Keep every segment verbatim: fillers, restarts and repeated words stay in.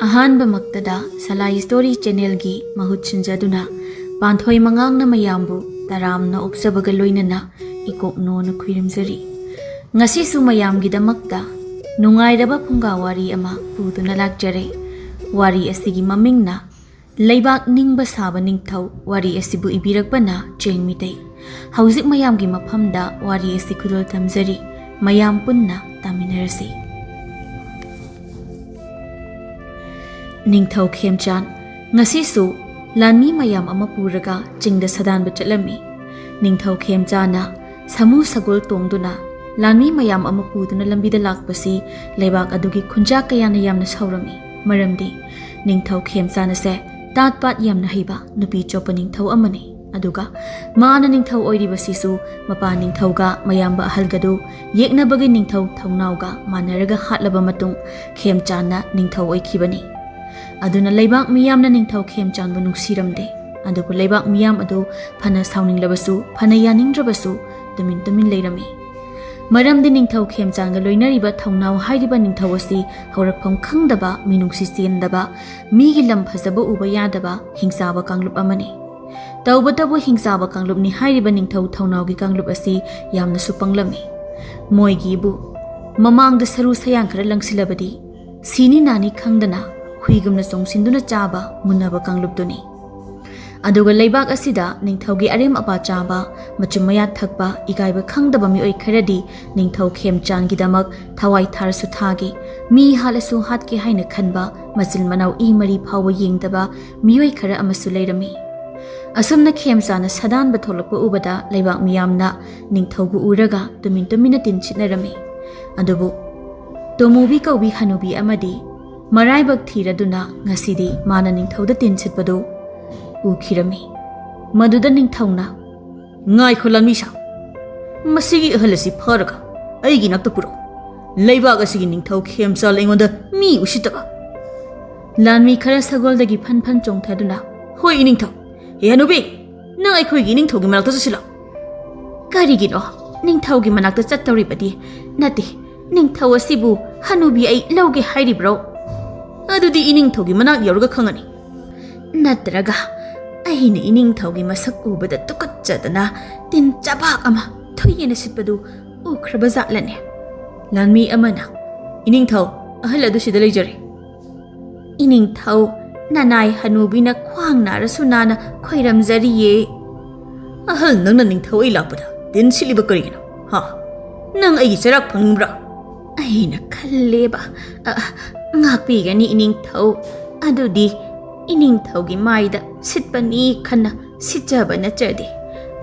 ꯑꯍꯥꯟꯕꯃꯛꯇꯗ ꯁꯂꯥꯏ story ꯆꯦꯅꯦꯜꯒꯤ ꯃꯍꯨꯠ ꯁꯤꯟꯖꯗꯨꯅ ꯄꯥꯟꯊꯣꯏ ꯃꯉꯥꯡꯅ ꯃꯌꯥꯝꯕꯨ ꯇꯔꯥꯝꯅ ꯑꯣꯛꯆꯕꯒ ꯂꯣꯏꯅꯅ ꯏꯀꯣꯛꯅꯣꯅ ꯈꯨꯏꯔꯝꯖꯔꯤ꯫ ꯉꯁꯤꯁꯨ ꯃꯌꯥꯝꯒꯤꯗꯃꯛꯇ ꯅꯨꯡꯉꯥꯏꯔꯕ ꯐꯨꯡꯒꯥ ꯋꯥꯔꯤ ꯑꯃ ꯄꯨꯗꯨꯅ ꯂꯥꯛꯆꯔꯦ꯫ ꯋꯥꯔꯤ ꯑꯁꯤꯒꯤ ꯃꯃꯤꯡꯅ ꯂꯩꯕꯥꯛ ꯅꯤꯡꯕ ꯁꯥꯕ ꯅꯤꯡꯊꯧ꯫ ꯋꯥꯔꯤ ꯑꯁꯤꯕꯨ ꯏꯕꯤꯔꯛꯄꯅ ꯆꯦꯡ ꯃꯤꯇꯩ꯫ ꯍꯧꯖꯤꯛ ꯃꯌꯥꯝꯒꯤ ꯃꯐꯝꯗ ꯋꯥꯔꯤ ꯑꯁꯤ ꯈꯨꯗꯣꯜ ꯊꯝꯖꯔꯤ꯫ ꯃꯌꯥꯝ ꯄꯨꯟꯅ ꯇꯥꯃꯤꯟꯅꯔꯁꯤ꯫ ꯅꯤꯡꯊꯧ ꯈꯦꯝꯆꯥꯟ ꯉꯁꯤꯁꯨ ꯂꯥꯟꯃꯤ ꯃꯌꯥꯝ ꯑꯃ ꯄꯨꯔꯒ ꯆꯤꯡꯗ ꯁꯥꯗꯥꯟꯕ ꯆꯠꯂꯝꯃꯤ꯫ ꯅꯤꯡꯊꯧ ꯈꯦꯝꯆꯥꯟꯅ ꯁꯥꯃꯨ ꯁꯒꯣꯜ ꯇꯣꯡꯗꯨꯅ ꯂꯥꯟꯃꯤ ꯃꯌꯥꯝ ꯑꯃ ꯄꯨꯗꯨꯅ ꯂꯝꯕꯤꯗ ꯂꯥꯛꯄꯁꯤ ꯂꯩꯕꯥꯛ ꯑꯗꯨꯒꯤ ꯈꯨꯟꯖꯥ ꯀꯌꯥꯅ ꯌꯥꯝꯅ ꯁꯥꯎꯔꯝꯃꯤ꯫ ꯃꯔꯝꯗꯤ ꯅꯤꯡꯊꯧ ꯈꯦꯝꯆꯥꯟ ꯑꯁꯦ ꯇꯥꯠ ꯄꯥꯠ ꯌꯥꯝꯅ ꯍꯩꯕ ꯅꯨꯄꯤ ꯆꯣꯞꯄ ꯅꯤꯡꯊꯧ ꯑꯃꯅꯤ꯫ ꯑꯗꯨꯒ ꯃꯥꯅ ꯅꯤꯡꯊꯧ ꯑꯣꯏꯔꯤꯕꯁꯤꯁꯨ ꯃꯄꯥ ꯅꯤꯡꯊꯧꯒ ꯃꯌꯥꯝꯕ ꯑꯍꯜꯒꯗꯨ ꯌꯦꯛꯅꯕꯒꯤ ꯅꯤꯡꯊꯧ ꯊꯧꯅꯥꯎꯒ ꯃꯥꯟꯅꯔꯒ ꯍꯥꯠꯂꯕ ꯃꯇꯨꯡ ꯈꯦꯝꯆꯥꯟꯅ ꯅꯤꯡꯊꯧ ꯑꯣꯏꯈꯤꯕꯅꯤ꯫ ꯑꯗꯨꯅ ꯂꯩꯕꯥꯛ ꯃꯤꯌꯥꯝꯅ ꯅꯤꯡꯊꯧ ꯈꯦꯝꯆꯥꯟꯕꯨ ꯅꯨꯡꯁꯤꯔꯝꯗꯦ꯫ ꯑꯗꯨꯕꯨ ꯂꯩꯕꯥꯛ ꯃꯤꯌꯥꯝ ꯑꯗꯨ ꯐꯅ ꯁꯥꯎꯅꯤꯡꯂꯕꯁꯨ, ꯐꯅ ꯌꯥꯅꯤꯡꯗ꯭ꯔꯕꯁꯨ ꯇꯨꯃꯤꯟ ꯇꯨꯃꯤꯟ ꯂꯩꯔꯝꯃꯤ꯫ ꯃꯔꯝꯗꯤ ꯅꯤꯡꯊꯧ ꯈꯦꯝꯆꯥꯟꯒ ꯂꯣꯏꯅꯔꯤꯕ ꯊꯧꯅꯥꯎ ꯍꯥꯏꯔꯤꯕ ꯅꯤꯡꯊꯧ ꯑꯁꯤ ꯍꯧꯔꯛꯐꯝ ꯈꯪꯗꯕ, ꯃꯤꯅꯨꯡꯁꯤ ꯆꯦꯟꯗꯕ, ꯃꯤꯒꯤ ꯂꯝ ꯐꯖꯕ ꯎꯕ ꯌꯥꯗꯕ ꯍꯤꯡꯆꯥꯕ ꯀꯥꯡꯂꯨꯞ ꯑꯃꯅꯤ꯫ ꯇꯧꯕꯇꯕꯨ ꯍꯤꯡꯆꯥꯕ ꯀꯥꯡꯂꯨꯞꯅꯤ ꯍꯥꯏꯔꯤꯕ ꯅꯤꯡꯊꯧ ꯊꯧꯅꯥꯎꯒꯤ ꯀꯥꯡꯂꯨꯞ ꯑꯁꯤ ꯌꯥꯝꯅꯁꯨ ꯄꯪꯂꯝꯃꯤ꯫ ꯃꯣꯏꯒꯤꯕꯨ ꯃꯃꯥꯡꯗ ꯁꯔꯨ ꯁꯌꯥꯡ ꯈꯔ ꯂꯪꯁꯤꯜꯂꯕꯗꯤ ꯁꯤꯅꯤ ꯅꯥꯅꯤ ꯈꯪꯗꯅ ꯍꯨꯏꯒꯨꯝꯅ ꯆꯣꯡꯁꯤꯟꯗꯨꯅ ꯆꯥꯕ ꯃꯨꯟꯅꯕ ꯀꯥꯡꯂꯨꯞꯇꯨꯅꯤ꯫ ꯑꯗꯨꯒ ꯂꯩꯕꯥꯛ ꯑꯁꯤꯗ ꯅꯤꯡꯊꯧꯒꯤ ꯑꯔꯦꯝ ꯑꯄꯥ ꯆꯥꯕ, ꯃꯆꯨꯝ ꯃꯌꯥ ꯊꯛꯄ, ꯏꯀꯥꯏꯕ ꯈꯪꯗꯕ ꯃꯤꯑꯣꯏ ꯈꯔꯗꯤ ꯅꯤꯡꯊꯧ ꯈꯦꯝꯆꯥꯟꯒꯤꯗꯃꯛ ꯊꯋꯥꯏ ꯊꯥꯔꯁꯨ ꯊꯥꯒꯦ, ꯃꯤ ꯍꯥꯠꯂꯁꯨ ꯍꯥꯠꯀꯦ ꯍꯥꯏꯅ ꯈꯟꯕ, ꯃꯆꯤꯟ ꯃꯅꯥꯎ ꯏ ꯃꯔꯤ ꯐꯥꯎꯕ ꯌꯦꯡꯗꯕ ꯃꯤꯑꯣꯏ ꯈꯔ ꯑꯃꯁꯨ ꯂꯩꯔꯝꯃꯤ꯫ ꯑꯁꯨꯝꯅ ꯈꯦꯝꯆꯥꯟꯅ ꯁꯥꯗꯥꯟꯕ ꯊꯣꯛꯂꯛꯄ ꯎꯕꯗ ꯂꯩꯕꯥꯛ ꯃꯤꯌꯥꯝꯅ ꯅꯤꯡꯊꯧꯕꯨ ꯎꯔꯒ ꯇꯨꯃꯤꯟ ꯇꯨꯃꯤꯟꯅ ꯇꯤꯟꯁꯤꯠꯅꯔꯝꯃꯤ꯫ ꯑꯗꯨꯕꯨ ꯇꯣꯃꯨꯕꯤ ꯀꯧꯕꯤ ꯍꯅꯨꯕꯤ ꯑꯃꯗꯤ ꯃꯔꯥꯏꯕꯛ ꯊꯤꯔꯗꯨꯅ ꯉꯁꯤꯗꯤ ꯃꯥꯅ ꯅꯤꯡꯊꯧꯗ ꯇꯤꯟꯁꯤꯠꯄꯗꯨ ꯎꯈꯤꯔꯝꯃꯤ꯫ ꯃꯗꯨꯗ ꯅꯤꯡꯊꯧꯅ, "ꯉꯥꯏꯈꯣ ꯂꯥꯟꯃꯤꯁꯥ, ꯃꯁꯤꯒꯤ ꯑꯍꯜ ꯑꯁꯤ ꯐꯥꯔꯒ ꯑꯩꯒꯤ ꯅꯥꯛꯇ ꯄꯨꯔꯛꯎ꯫ ꯂꯩꯕꯥꯛ ꯑꯁꯤꯒꯤ ꯅꯤꯡꯊꯧ ꯈꯦꯝꯆꯥꯟ ꯑꯩꯉꯣꯟꯗ ꯃꯤ ꯎꯁꯤꯠꯇꯕ!" ꯂꯥꯟꯃꯤ ꯈꯔ ꯁꯒꯣꯜꯗꯒꯤ ꯐꯟ ꯐꯟ ꯆꯣꯡꯊꯗꯨꯅ, "ꯍꯣꯏ ꯏꯅꯤꯡꯊꯧ꯫ ꯍꯦ ꯍꯅꯨꯕꯤ, ꯅꯪ ꯑꯩꯈꯣꯏꯒꯤ ꯏꯅꯤꯡꯊꯧꯒꯤ ꯃꯅꯥꯛꯇ ꯆꯠꯁꯤꯜꯂꯣ꯫" "ꯀꯔꯤꯒꯤꯅꯣ ꯅꯤꯡꯊꯧꯒꯤ ꯃꯅꯥꯛꯇ ꯆꯠꯇꯧꯔꯤꯕꯗꯤ? ꯅꯠꯇꯦ, ꯅꯤꯡꯊꯧ ꯑꯁꯤꯕꯨ ꯍꯅꯨꯕꯤ ꯑꯩ ꯂꯧꯒꯦ ꯍꯥꯏꯔꯤꯕ꯭ꯔꯣ?" ꯑꯗꯨꯗꯤ ꯏꯅꯤꯡꯊꯧꯒꯤ ꯃꯅꯥꯛ ꯌꯧꯔꯒ ꯈꯪꯉꯅꯤ꯫ ꯅꯠꯇ꯭ꯔꯒ ꯑꯩꯅ ꯏꯅꯤꯡꯊꯧꯒꯤ ꯃꯁꯛ ꯎꯕꯗ ꯇꯨꯀꯠꯆꯗꯅ ꯇꯤꯟ ꯆꯕꯥꯛ ꯑꯃ ꯊꯨꯏꯌꯦꯅ ꯁꯤꯠꯄꯗꯨ ꯎꯈ꯭ꯔꯕ ꯖꯥꯠꯂꯅꯦ? ꯂꯥꯟꯃꯤ ꯑꯃꯅ, "ꯏꯅꯤꯡꯊꯧ, ꯑꯍꯜ ꯑꯗꯨ ꯁꯤꯗ ꯂꯩꯖꯔꯦ꯫" "ꯏꯅꯤꯡꯊꯧ, ꯅꯅꯥꯏ ꯍꯅꯨꯕꯤꯅ ꯈ꯭ꯋꯥꯡ ꯅꯥꯔꯁꯨ ꯅꯥꯅ ꯈꯣꯏꯔꯝꯖꯔꯤꯌꯦ꯫" "ꯑꯍꯜ, ꯅꯪꯅ ꯅꯤꯡꯊꯧ ꯑꯩ ꯂꯥꯛꯄꯗ ꯇꯤꯟ ꯁꯤꯠꯂꯤꯕ ꯀꯔꯤꯒꯤꯅꯣ? ꯍꯥ? ꯅꯪ ꯑꯩꯒꯤ ꯆꯩꯔꯥꯛ ꯐꯪꯅꯤꯡꯕ꯭ꯔꯥ?" ꯑꯩꯅ ꯈꯜꯂꯦꯕ, "ꯑ, ꯉꯥꯛꯄꯤꯒꯅꯤ ꯏꯅꯤꯡꯊꯧ꯫ ꯑꯗꯨꯗꯤ ꯏꯅꯤꯡꯊꯧꯒꯤ ꯃꯥꯏꯗ ꯁꯤꯠꯄꯅꯤ ꯈꯟꯅ ꯁꯤꯠꯆꯕ ꯅꯠꯆꯗꯦ꯫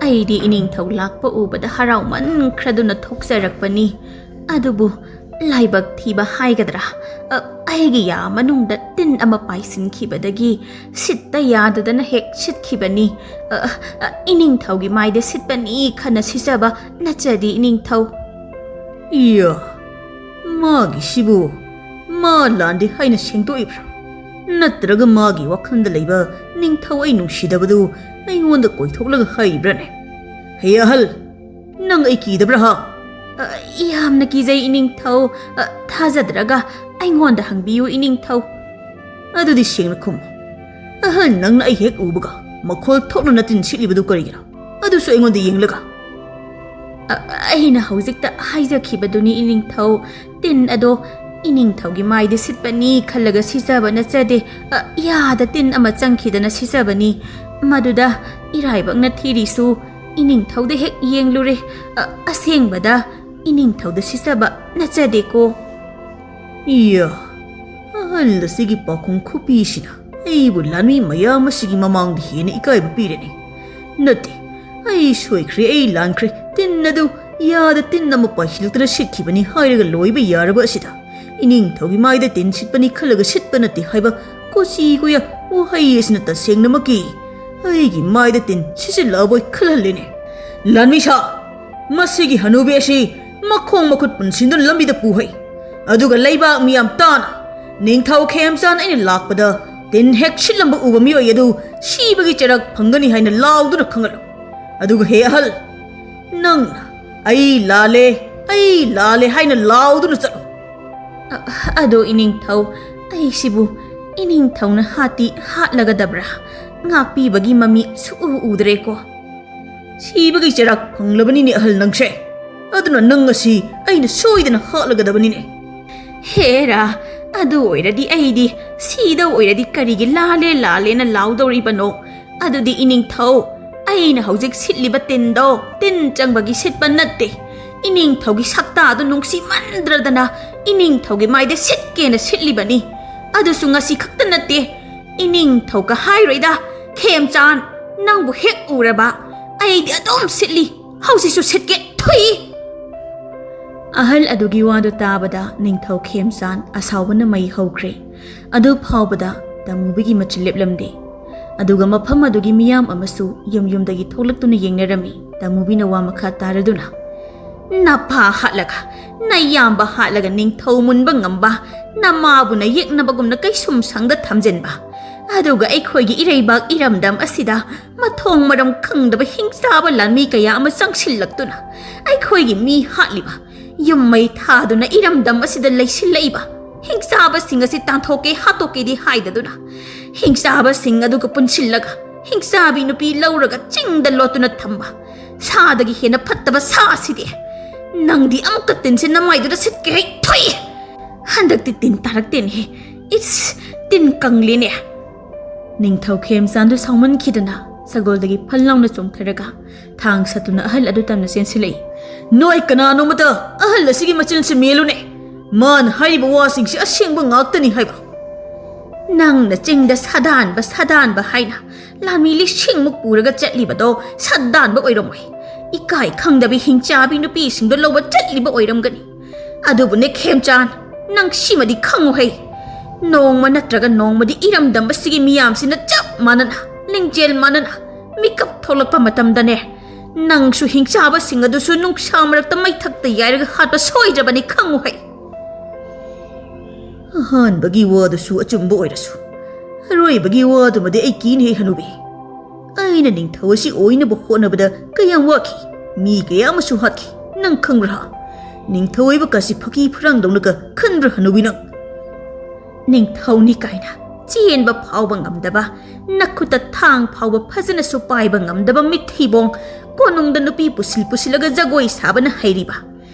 ꯑꯩꯗꯤ ꯏꯅꯤꯡꯊꯧ ꯂꯥꯛꯄ ꯎꯕꯗ ꯍꯔꯥꯎꯃꯟꯈ꯭ꯔꯗꯨꯅ ꯊꯣꯛꯆꯔꯛꯄꯅꯤ꯫ ꯑꯗꯨꯕꯨ ꯂꯥꯏꯕꯛ ꯊꯤꯕ ꯍꯥꯏꯒꯗ꯭ꯔꯥ, ꯑ, ꯑꯩꯒꯤ ꯌꯥ ꯃꯅꯨꯡꯗ ꯇꯤꯟ ꯑꯃ ꯄꯥꯏꯁꯤꯟꯈꯤꯕꯗꯒꯤ ꯁꯤꯠꯇ ꯌꯥꯗꯗꯅ ꯍꯦꯛ ꯁꯤꯠꯈꯤꯕꯅꯤ꯫ ꯑ, ꯑ, ꯏꯅꯤꯡꯊꯧꯒꯤ ꯃꯥꯏꯗ ꯁꯤꯠꯄꯅꯤ ꯈꯟꯅ ꯁꯤꯠꯆꯕ ꯅꯠꯆꯗꯦ ꯏꯅꯤꯡꯊꯧ꯫" "ꯏꯌꯥ, ꯃꯥꯒꯤꯁꯤꯕꯨ ꯃꯥ ꯂꯥꯟꯗꯦ ꯍꯥꯏꯅ ꯁꯦꯡꯗꯣꯛꯏꯕ꯭ꯔꯥ? ꯅꯠꯇ꯭ꯔꯒ ꯃꯥꯒꯤ ꯋꯥꯈꯜꯗ ꯂꯩꯕ ꯅꯤꯡꯊꯧ ꯑꯩ ꯅꯨꯡꯁꯤꯗꯕꯗꯨ ꯑꯩꯉꯣꯟꯗ ꯀꯣꯏꯊꯣꯛꯂꯒ ꯍꯥꯏꯔꯤꯕ꯭ꯔꯥꯅꯦ? ꯍꯦ ꯑꯍꯜ, ꯅꯪ ꯑꯩ ꯀꯤꯗꯕ꯭ꯔꯥ, ꯍꯥ?" "ꯑ, ꯌꯥꯝꯅ ꯀꯤꯖꯩ ꯏꯅꯤꯡꯊꯧ꯫ ꯑ, ꯊꯥꯖꯗ꯭ꯔꯒ ꯑꯩꯉꯣꯟꯗ ꯍꯪꯕꯤꯌꯨ ꯏꯅꯤꯡꯊꯧ꯫" "ꯑꯗꯨꯗꯤ ꯁꯦꯡꯅ ꯈꯨꯝꯃꯨ꯫ ꯑꯍꯜ, ꯅꯪꯅ ꯑꯩ ꯍꯦꯛ ꯎꯕꯒ ꯃꯈꯣꯜ ꯊꯣꯛꯅ ꯇꯤꯟ ꯁꯤꯠꯂꯤꯕꯗꯨ ꯀꯔꯤꯒꯤꯅꯣ? ꯑꯗꯨꯁꯨ ꯑꯩꯉꯣꯟꯗ ꯌꯦꯡꯂꯒ?" "ꯑ, ꯑꯩꯅ ꯍꯧꯖꯤꯛꯇ ꯍꯥꯏꯖꯈꯤꯕꯗꯨꯅꯤ ꯏꯅꯤꯡꯊꯧ꯫ ꯇꯤꯟ ꯑꯗꯣ ꯏꯅꯤꯡꯊꯧꯒꯤ ꯃꯥꯏꯗ ꯁꯤꯠꯄꯅꯤ ꯈꯜꯂꯒ ꯁꯤꯠꯆꯕ ꯅꯠꯆꯗꯦ꯫ ꯑ, ꯌꯥꯗ ꯇꯤꯟ ꯑꯃ ꯆꯪꯈꯤꯗꯅ ꯁꯤꯠꯆꯕꯅꯤ꯫ ꯃꯗꯨꯗ ꯏꯔꯥꯏꯕꯛꯅ ꯊꯤꯔꯤꯁꯨ ꯏꯅꯤꯡꯊꯧꯗ ꯍꯦꯛ ꯌꯦꯡꯂꯨꯔꯦ꯫ ꯑ, ꯑꯁꯦꯡꯕꯗ ꯏꯅꯤꯡꯊꯧꯗ ꯁꯤꯠꯆꯕ ꯅꯠꯆꯗꯦꯀꯣ꯫" "ꯏꯌꯥ, ꯑꯍꯜ ꯑꯁꯤꯒꯤ ꯄꯥꯎꯈꯨꯝ ꯈꯨꯄꯤꯁꯤꯅ ꯑꯩꯕꯨ ꯂꯥꯟꯃꯤ ꯃꯌꯥꯝ ꯑꯁꯤꯒꯤ ꯃꯃꯥꯡꯗ ꯍꯦꯟꯅ ꯏꯀꯥꯏꯕ ꯄꯤꯔꯦꯅꯦ꯫ ꯅꯠꯇꯦ, ꯑꯩ ꯁꯣꯏꯈ꯭ꯔꯦ, ꯑꯩ ꯂꯥꯟꯈ꯭ꯔꯦ꯫ ꯇꯤꯟ ꯑꯗꯨ ꯌꯥꯗ ꯇꯤꯟ ꯑꯃ ꯄꯥꯏꯁꯤꯜꯂꯛꯇꯅ ꯁꯤꯠꯈꯤꯕꯅꯤ ꯍꯥꯏꯔꯒ ꯂꯣꯏꯕ ꯌꯥꯔꯕ ꯑꯁꯤꯗ ꯏꯅꯤꯡꯊꯧꯒꯤ ꯃꯥꯏꯗ ꯇꯤꯟ ꯁꯤꯠꯄꯅꯤ ꯈꯜꯂꯒ ꯁꯤꯠꯄ ꯅꯠꯇꯦ ꯍꯥꯏꯕ ꯀꯣꯆꯤ ꯀꯣꯌꯥ ꯋꯥꯍꯩ ꯑꯁꯤꯅ ꯇꯁꯦꯡꯅꯃꯛꯀꯤ ꯑꯩꯒꯤ ꯃꯥꯏꯗ ꯇꯤꯟ ꯁꯤꯠꯆꯤꯜꯂꯛꯑꯕꯣꯏ ꯈꯜꯍꯜꯂꯦꯅꯦ꯫ ꯂꯥꯟꯃꯤ ꯁꯥ, ꯃꯁꯤꯒꯤ ꯍꯅꯨꯕꯤ ꯑꯁꯤ ꯃꯈꯣꯡ ꯃꯈꯨꯠ ꯄꯨꯟꯁꯤꯟꯗꯨꯅ ꯂꯝꯕꯤꯗ ꯄꯨꯍꯩ꯫ ꯑꯗꯨꯒ ꯂꯩꯕꯥꯛ ꯃꯤꯌꯥꯝ ꯇꯥꯅ ꯅꯤꯡꯊꯧ ꯈꯦꯝꯆꯥꯟ ꯑꯩꯅ ꯂꯥꯛꯄꯗ ꯇꯤꯟ ꯍꯦꯛ ꯁꯤꯠꯂꯝꯕ ꯎꯕ ꯃꯤꯑꯣꯏ ꯑꯗꯨ ꯁꯤꯕꯒꯤ ꯆꯩꯔꯥꯛ ꯐꯪꯒꯅꯤ ꯍꯥꯏꯅ ꯂꯥꯎꯗꯨꯅ ꯈꯪꯍꯜꯂꯨ꯫ ꯑꯗꯨꯒ ꯍꯦ ꯑꯍꯜ, ꯅꯪꯅ "ꯑꯩ ꯂꯥꯜꯂꯦ, ꯑꯩ ꯂꯥꯜꯂꯦ" ꯍꯥꯏꯅ ꯂꯥꯎꯗꯨꯅ ꯆꯠꯂꯨ꯫ "ꯑ-, ꯑꯗꯣ ꯏꯅꯤꯡꯊꯧ, ꯑꯩꯁꯤꯕꯨ ꯏꯅꯤꯡꯊꯧꯅ ꯍꯥꯠꯇꯤ ꯍꯥꯠꯂꯒꯗꯕ꯭ꯔꯥ? ꯉꯥꯛꯄꯤꯕꯒꯤ ꯃꯃꯤ ꯁꯨꯛꯎ ꯎꯗ꯭ꯔꯦꯀꯣ꯫ ꯁꯤꯕꯒꯤ ꯆꯩꯔꯥꯛ ꯐꯪꯂꯕꯅꯤꯅꯦ ꯑꯍꯜ ꯅꯪꯁꯦ꯫ ꯑꯗꯨꯅ ꯅꯪ ꯑꯁꯤ ꯑꯩꯅ ꯁꯣꯏꯗꯅ ꯍꯥꯠꯂꯒꯗꯕꯅꯤꯅꯦ꯫ ꯍꯦꯔꯥ, ꯑꯗꯨ ꯑꯣꯏꯔꯗꯤ ꯑꯩꯗꯤ ꯁꯤꯗ ꯑꯣꯏꯔꯗꯤ ꯀꯔꯤꯒꯤ ꯂꯥꯜꯂꯦ ꯂꯥꯜꯂꯦꯅ ꯂꯥꯎꯗꯧꯔꯤꯕꯅꯣ? ꯑꯗꯨꯗꯤ ꯏꯅꯤꯡꯊꯧ, ꯑꯩꯅ ꯍꯧꯖꯤꯛ ꯁꯤꯠꯂꯤꯕ ꯇꯤꯟꯗꯣ ꯇꯤꯟ ꯆꯪꯕꯒꯤ ꯁꯤꯠꯄ ꯅꯠꯇꯦ꯫ ꯏꯅꯤꯡꯊꯧꯒꯤ ꯁꯛꯇꯥꯗꯨ ꯅꯨꯡꯁꯤꯃꯟꯗ꯭ꯔꯗꯅ ꯏꯅꯤꯡꯊꯧꯒꯤ ꯃꯥꯏꯗ ꯁꯤꯠꯀꯦꯅ ꯁꯤꯠꯂꯤꯕꯅꯤ꯫ ꯑꯗꯨꯁꯨ ꯉꯁꯤ ꯈꯛꯇ ꯅꯠꯇꯦ꯫ ꯏꯅꯤꯡꯊꯧꯒ ꯍꯥꯏꯔꯣꯏꯗ, ꯈꯦꯝꯆꯥꯟ, ꯅꯪꯕꯨ ꯍꯦꯛ ꯎꯔꯕ ꯑꯩꯗꯤ ꯑꯗꯨꯝ ꯁꯤꯠꯂꯤ꯫ ꯍꯧꯖꯤꯛꯁꯨ ꯁꯤꯠꯀꯦ, ꯊꯨꯏ꯫ ꯑꯍꯜ ꯑꯗꯨꯒꯤ ꯋꯥꯗꯨ ꯇꯥꯕꯗ ꯅꯤꯡꯊꯧ ꯈꯦꯝꯆꯥꯟ ꯑꯁꯥꯎꯕꯅ ꯃꯩ ꯍꯧꯈ꯭ꯔꯦ꯫ ꯑꯗꯨ ꯐꯥꯎꯕꯗ ꯇꯃꯨꯕꯤꯒꯤ ꯃꯆꯤꯟ ꯂꯦꯞꯂꯝꯗꯦ꯫ ꯑꯗꯨꯒ ꯃꯐꯝ ꯑꯗꯨꯒꯤ ꯃꯤꯌꯥꯝ ꯑꯃꯁꯨ ꯌꯨꯝ ꯌꯨꯝꯗꯒꯤ ꯊꯣꯛꯂꯛꯇꯨꯅ ꯌꯦꯡꯅꯔꯝꯃꯤ꯫ ꯇꯃꯨꯕꯤꯅ ꯋꯥ ꯃꯈꯥ ꯇꯥꯔꯗꯨꯅ, "ꯅꯄꯥ ꯍꯥꯠꯂꯒ, ꯅꯌꯥꯝꯕ ꯍꯥꯠꯂꯒ ꯅꯤꯡꯊꯧ ꯃꯨꯟꯕ ꯉꯝꯕ, ꯅꯃꯥꯕꯨꯅ ꯌꯦꯛꯅꯕꯒꯨꯝꯅ ꯀꯩꯁꯨꯝ ꯁꯪꯗ ꯊꯝꯖꯤꯟꯕ, ꯑꯗꯨꯒ ꯑꯩꯈꯣꯏꯒꯤ ꯏꯔꯩꯕꯥꯛ ꯏꯔꯝꯗꯝ ꯑꯁꯤꯗ ꯃꯊꯣꯡ ꯃꯔꯝ ꯈꯪꯗꯕ ꯍꯤꯡꯆꯥꯕ ꯂꯥꯟꯃꯤ ꯀꯌꯥ ꯑꯃ ꯆꯪꯁꯤꯜꯂꯛꯇꯨꯅ ꯑꯩꯈꯣꯏꯒꯤ ꯃꯤ ꯍꯥꯠꯂꯤꯕ, ꯌꯨꯝ ꯃꯩ ꯊꯥꯗꯨꯅ ꯏꯔꯝꯗꯝ ꯑꯁꯤꯗ ꯂꯩꯁꯤꯜꯂꯛꯏꯕ ꯍꯤꯡꯆꯥꯕꯁꯤꯡ ꯑꯁꯤ ꯇꯥꯟꯊꯣꯛꯀꯦ ꯍꯥꯠꯇꯣꯛꯀꯦꯗꯤ ꯍꯥꯏꯗꯗꯨꯅ, ꯍꯤꯡꯆꯥꯕꯁꯤꯡ ꯑꯗꯨꯒ ꯄꯨꯟꯁꯤꯜꯂꯒ ꯍꯤꯡꯆꯥꯕꯤ ꯅꯨꯄꯤ ꯂꯧꯔꯒ ꯆꯤꯡꯗ ꯂꯣꯠꯇꯨꯅ ꯊꯝꯕ ꯁꯥꯗꯒꯤ ꯍꯦꯟꯅ ꯐꯠꯇꯕ ꯁꯥ ꯑꯁꯤꯗꯤ꯫ ꯅꯪꯗꯤ ꯑꯃꯨꯛꯀ ꯇꯤꯟꯁꯤ ꯅꯃꯥꯏꯗꯨꯗ ꯁꯤꯠꯀꯦ ꯍꯩ ꯊꯨꯏ꯫ ꯍꯟꯗꯛꯇꯤ ꯇꯤꯟ ꯇꯥꯔꯛꯇꯦꯅꯦꯍꯦ꯫ ꯏꯁ, ꯇꯤꯟ ꯀꯪꯂꯦꯅꯦ!" ꯅꯤꯡꯊꯧ ꯈꯦꯝꯆꯥꯟꯗꯨ ꯁꯥꯎꯃꯟꯈꯤꯗꯨꯅ ꯁꯒꯣꯜꯗꯒꯤ ꯐꯜ ꯂꯥꯎꯅ ꯆꯣꯡꯊꯔꯒ ꯊꯥꯡ ꯁꯠꯇꯨꯅ ꯑꯍꯜ ꯑꯗꯨ ꯇꯝꯅ ꯆꯦꯟꯁꯤꯜꯂꯛꯏ꯫ "ꯅꯣꯏ ꯀꯅꯥꯅꯣꯃꯇ ꯑꯍꯜ ꯑꯁꯤꯒꯤ ꯃꯆꯤꯟꯁꯤ ꯃꯦꯜꯂꯨꯅꯦ꯫ ꯃꯥꯅ ꯍꯥꯏꯔꯤꯕ ꯋꯥꯁꯤꯡꯁꯤ ꯑꯁꯦꯡꯕ ꯉꯥꯛꯇꯅꯤ ꯍꯥꯏꯕ꯫ ꯅꯪꯅ ꯆꯤꯡꯗ ꯁꯥꯗꯥꯟꯕ, ꯁꯥꯗꯥꯟꯕ ꯍꯥꯏꯅ ꯂꯥꯟꯃꯤ ꯂꯤꯁꯤꯡꯃꯨꯛ ꯄꯨꯔꯒ ꯆꯠꯂꯤꯕꯗꯣ ꯁꯥꯗꯥꯟꯕ ꯑꯣꯏꯔꯝꯃꯣꯏ꯫ ꯏꯀꯥꯏ ꯈꯪꯗꯕꯤ ꯍꯤꯡꯆꯥꯕꯤ ꯅꯨꯄꯤꯁꯤꯡꯗꯣ ꯂꯧꯕ ꯆꯠꯂꯤꯕ ꯑꯣꯏꯔꯝꯒꯅꯤ꯫ ꯑꯗꯨꯕꯨꯅꯦ ꯈꯦꯝꯆꯥꯟ, ꯅꯪ ꯁꯤꯃꯗꯤ ꯈꯪꯉꯨꯍꯩ꯫ ꯅꯣꯡꯃ ꯅꯠꯇ꯭ꯔꯒ ꯅꯣꯡꯃꯗꯤ ꯏꯔꯝꯗꯝ ꯑꯁꯤꯒꯤ ꯃꯤꯌꯥꯝꯁꯤꯅ ꯆꯞ ꯃꯥꯟꯅꯅ, ꯂꯤꯡꯖꯦꯜ ꯃꯥꯟꯅꯅ ꯃꯤꯀꯞ ꯊꯣꯛꯂꯛꯄ ꯃꯇꯝꯗꯅꯦ, ꯅꯪꯁꯨ ꯍꯤꯡꯆꯥꯕꯁꯤꯡ ꯑꯗꯨꯁꯨ ꯅꯨꯡꯁꯥ ꯃꯔꯛꯇ ꯃꯩꯊꯛꯇ ꯌꯥꯏꯔꯒ ꯍꯥꯠꯄ ꯁꯣꯏꯗ꯭ꯔꯕꯅꯤ, ꯈꯪꯉꯨꯍꯩ꯫" "ꯑꯍꯥꯟꯕꯒꯤ ꯋꯥꯗꯨꯁꯨ ꯑꯆꯨꯝꯕ ꯑꯣꯏꯔꯁꯨ, ꯑꯔꯣꯏꯕꯒꯤ ꯋꯥꯗꯨꯃꯗꯤ ꯑꯩ ꯀꯤꯅꯦ ꯍꯅꯨꯕꯤ꯫ ꯑꯩꯅ ꯅꯤꯡꯊꯧ ꯑꯁꯤ ꯑꯣꯏꯅꯕ ꯍꯣꯠꯅꯕꯗ ꯀꯌꯥꯝ ꯋꯥꯈꯤ, ꯃꯤ ꯀꯌꯥ ꯑꯃꯁꯨ ꯍꯥꯠꯈꯤ, ꯅꯪ ꯈꯪꯕ꯭ꯔꯥ? ꯅꯤꯡꯊꯧ ꯑꯣꯏꯕ ꯀꯥꯁꯤ ꯐꯥꯀꯤ ꯐꯔꯥꯡꯗꯧꯅꯒ ꯈꯟꯕ꯭ꯔꯥ ꯍꯅꯨꯕꯤ ꯅꯪ?" ꯅꯤꯡꯊꯧꯅꯤ ꯀꯥꯏꯅ ꯆꯦꯟꯕ ꯐꯥꯎꯕ ꯉꯝꯗꯕ, ꯅꯈꯨꯠꯇ ꯊꯥꯡ ꯐꯥꯎꯕ ꯐꯖꯅꯁꯨ ꯄꯥꯏꯕ ꯉꯝꯗꯕ ꯃꯤꯊꯤꯕꯣꯡ, ꯀꯣꯅꯨꯡꯗ ꯅꯨꯄꯤ ꯄꯨꯁꯤꯜ ꯄꯨꯁꯤꯜꯂꯒ ꯖꯒꯣꯏ ꯁꯥꯕꯅ ꯍꯩꯔꯤꯕ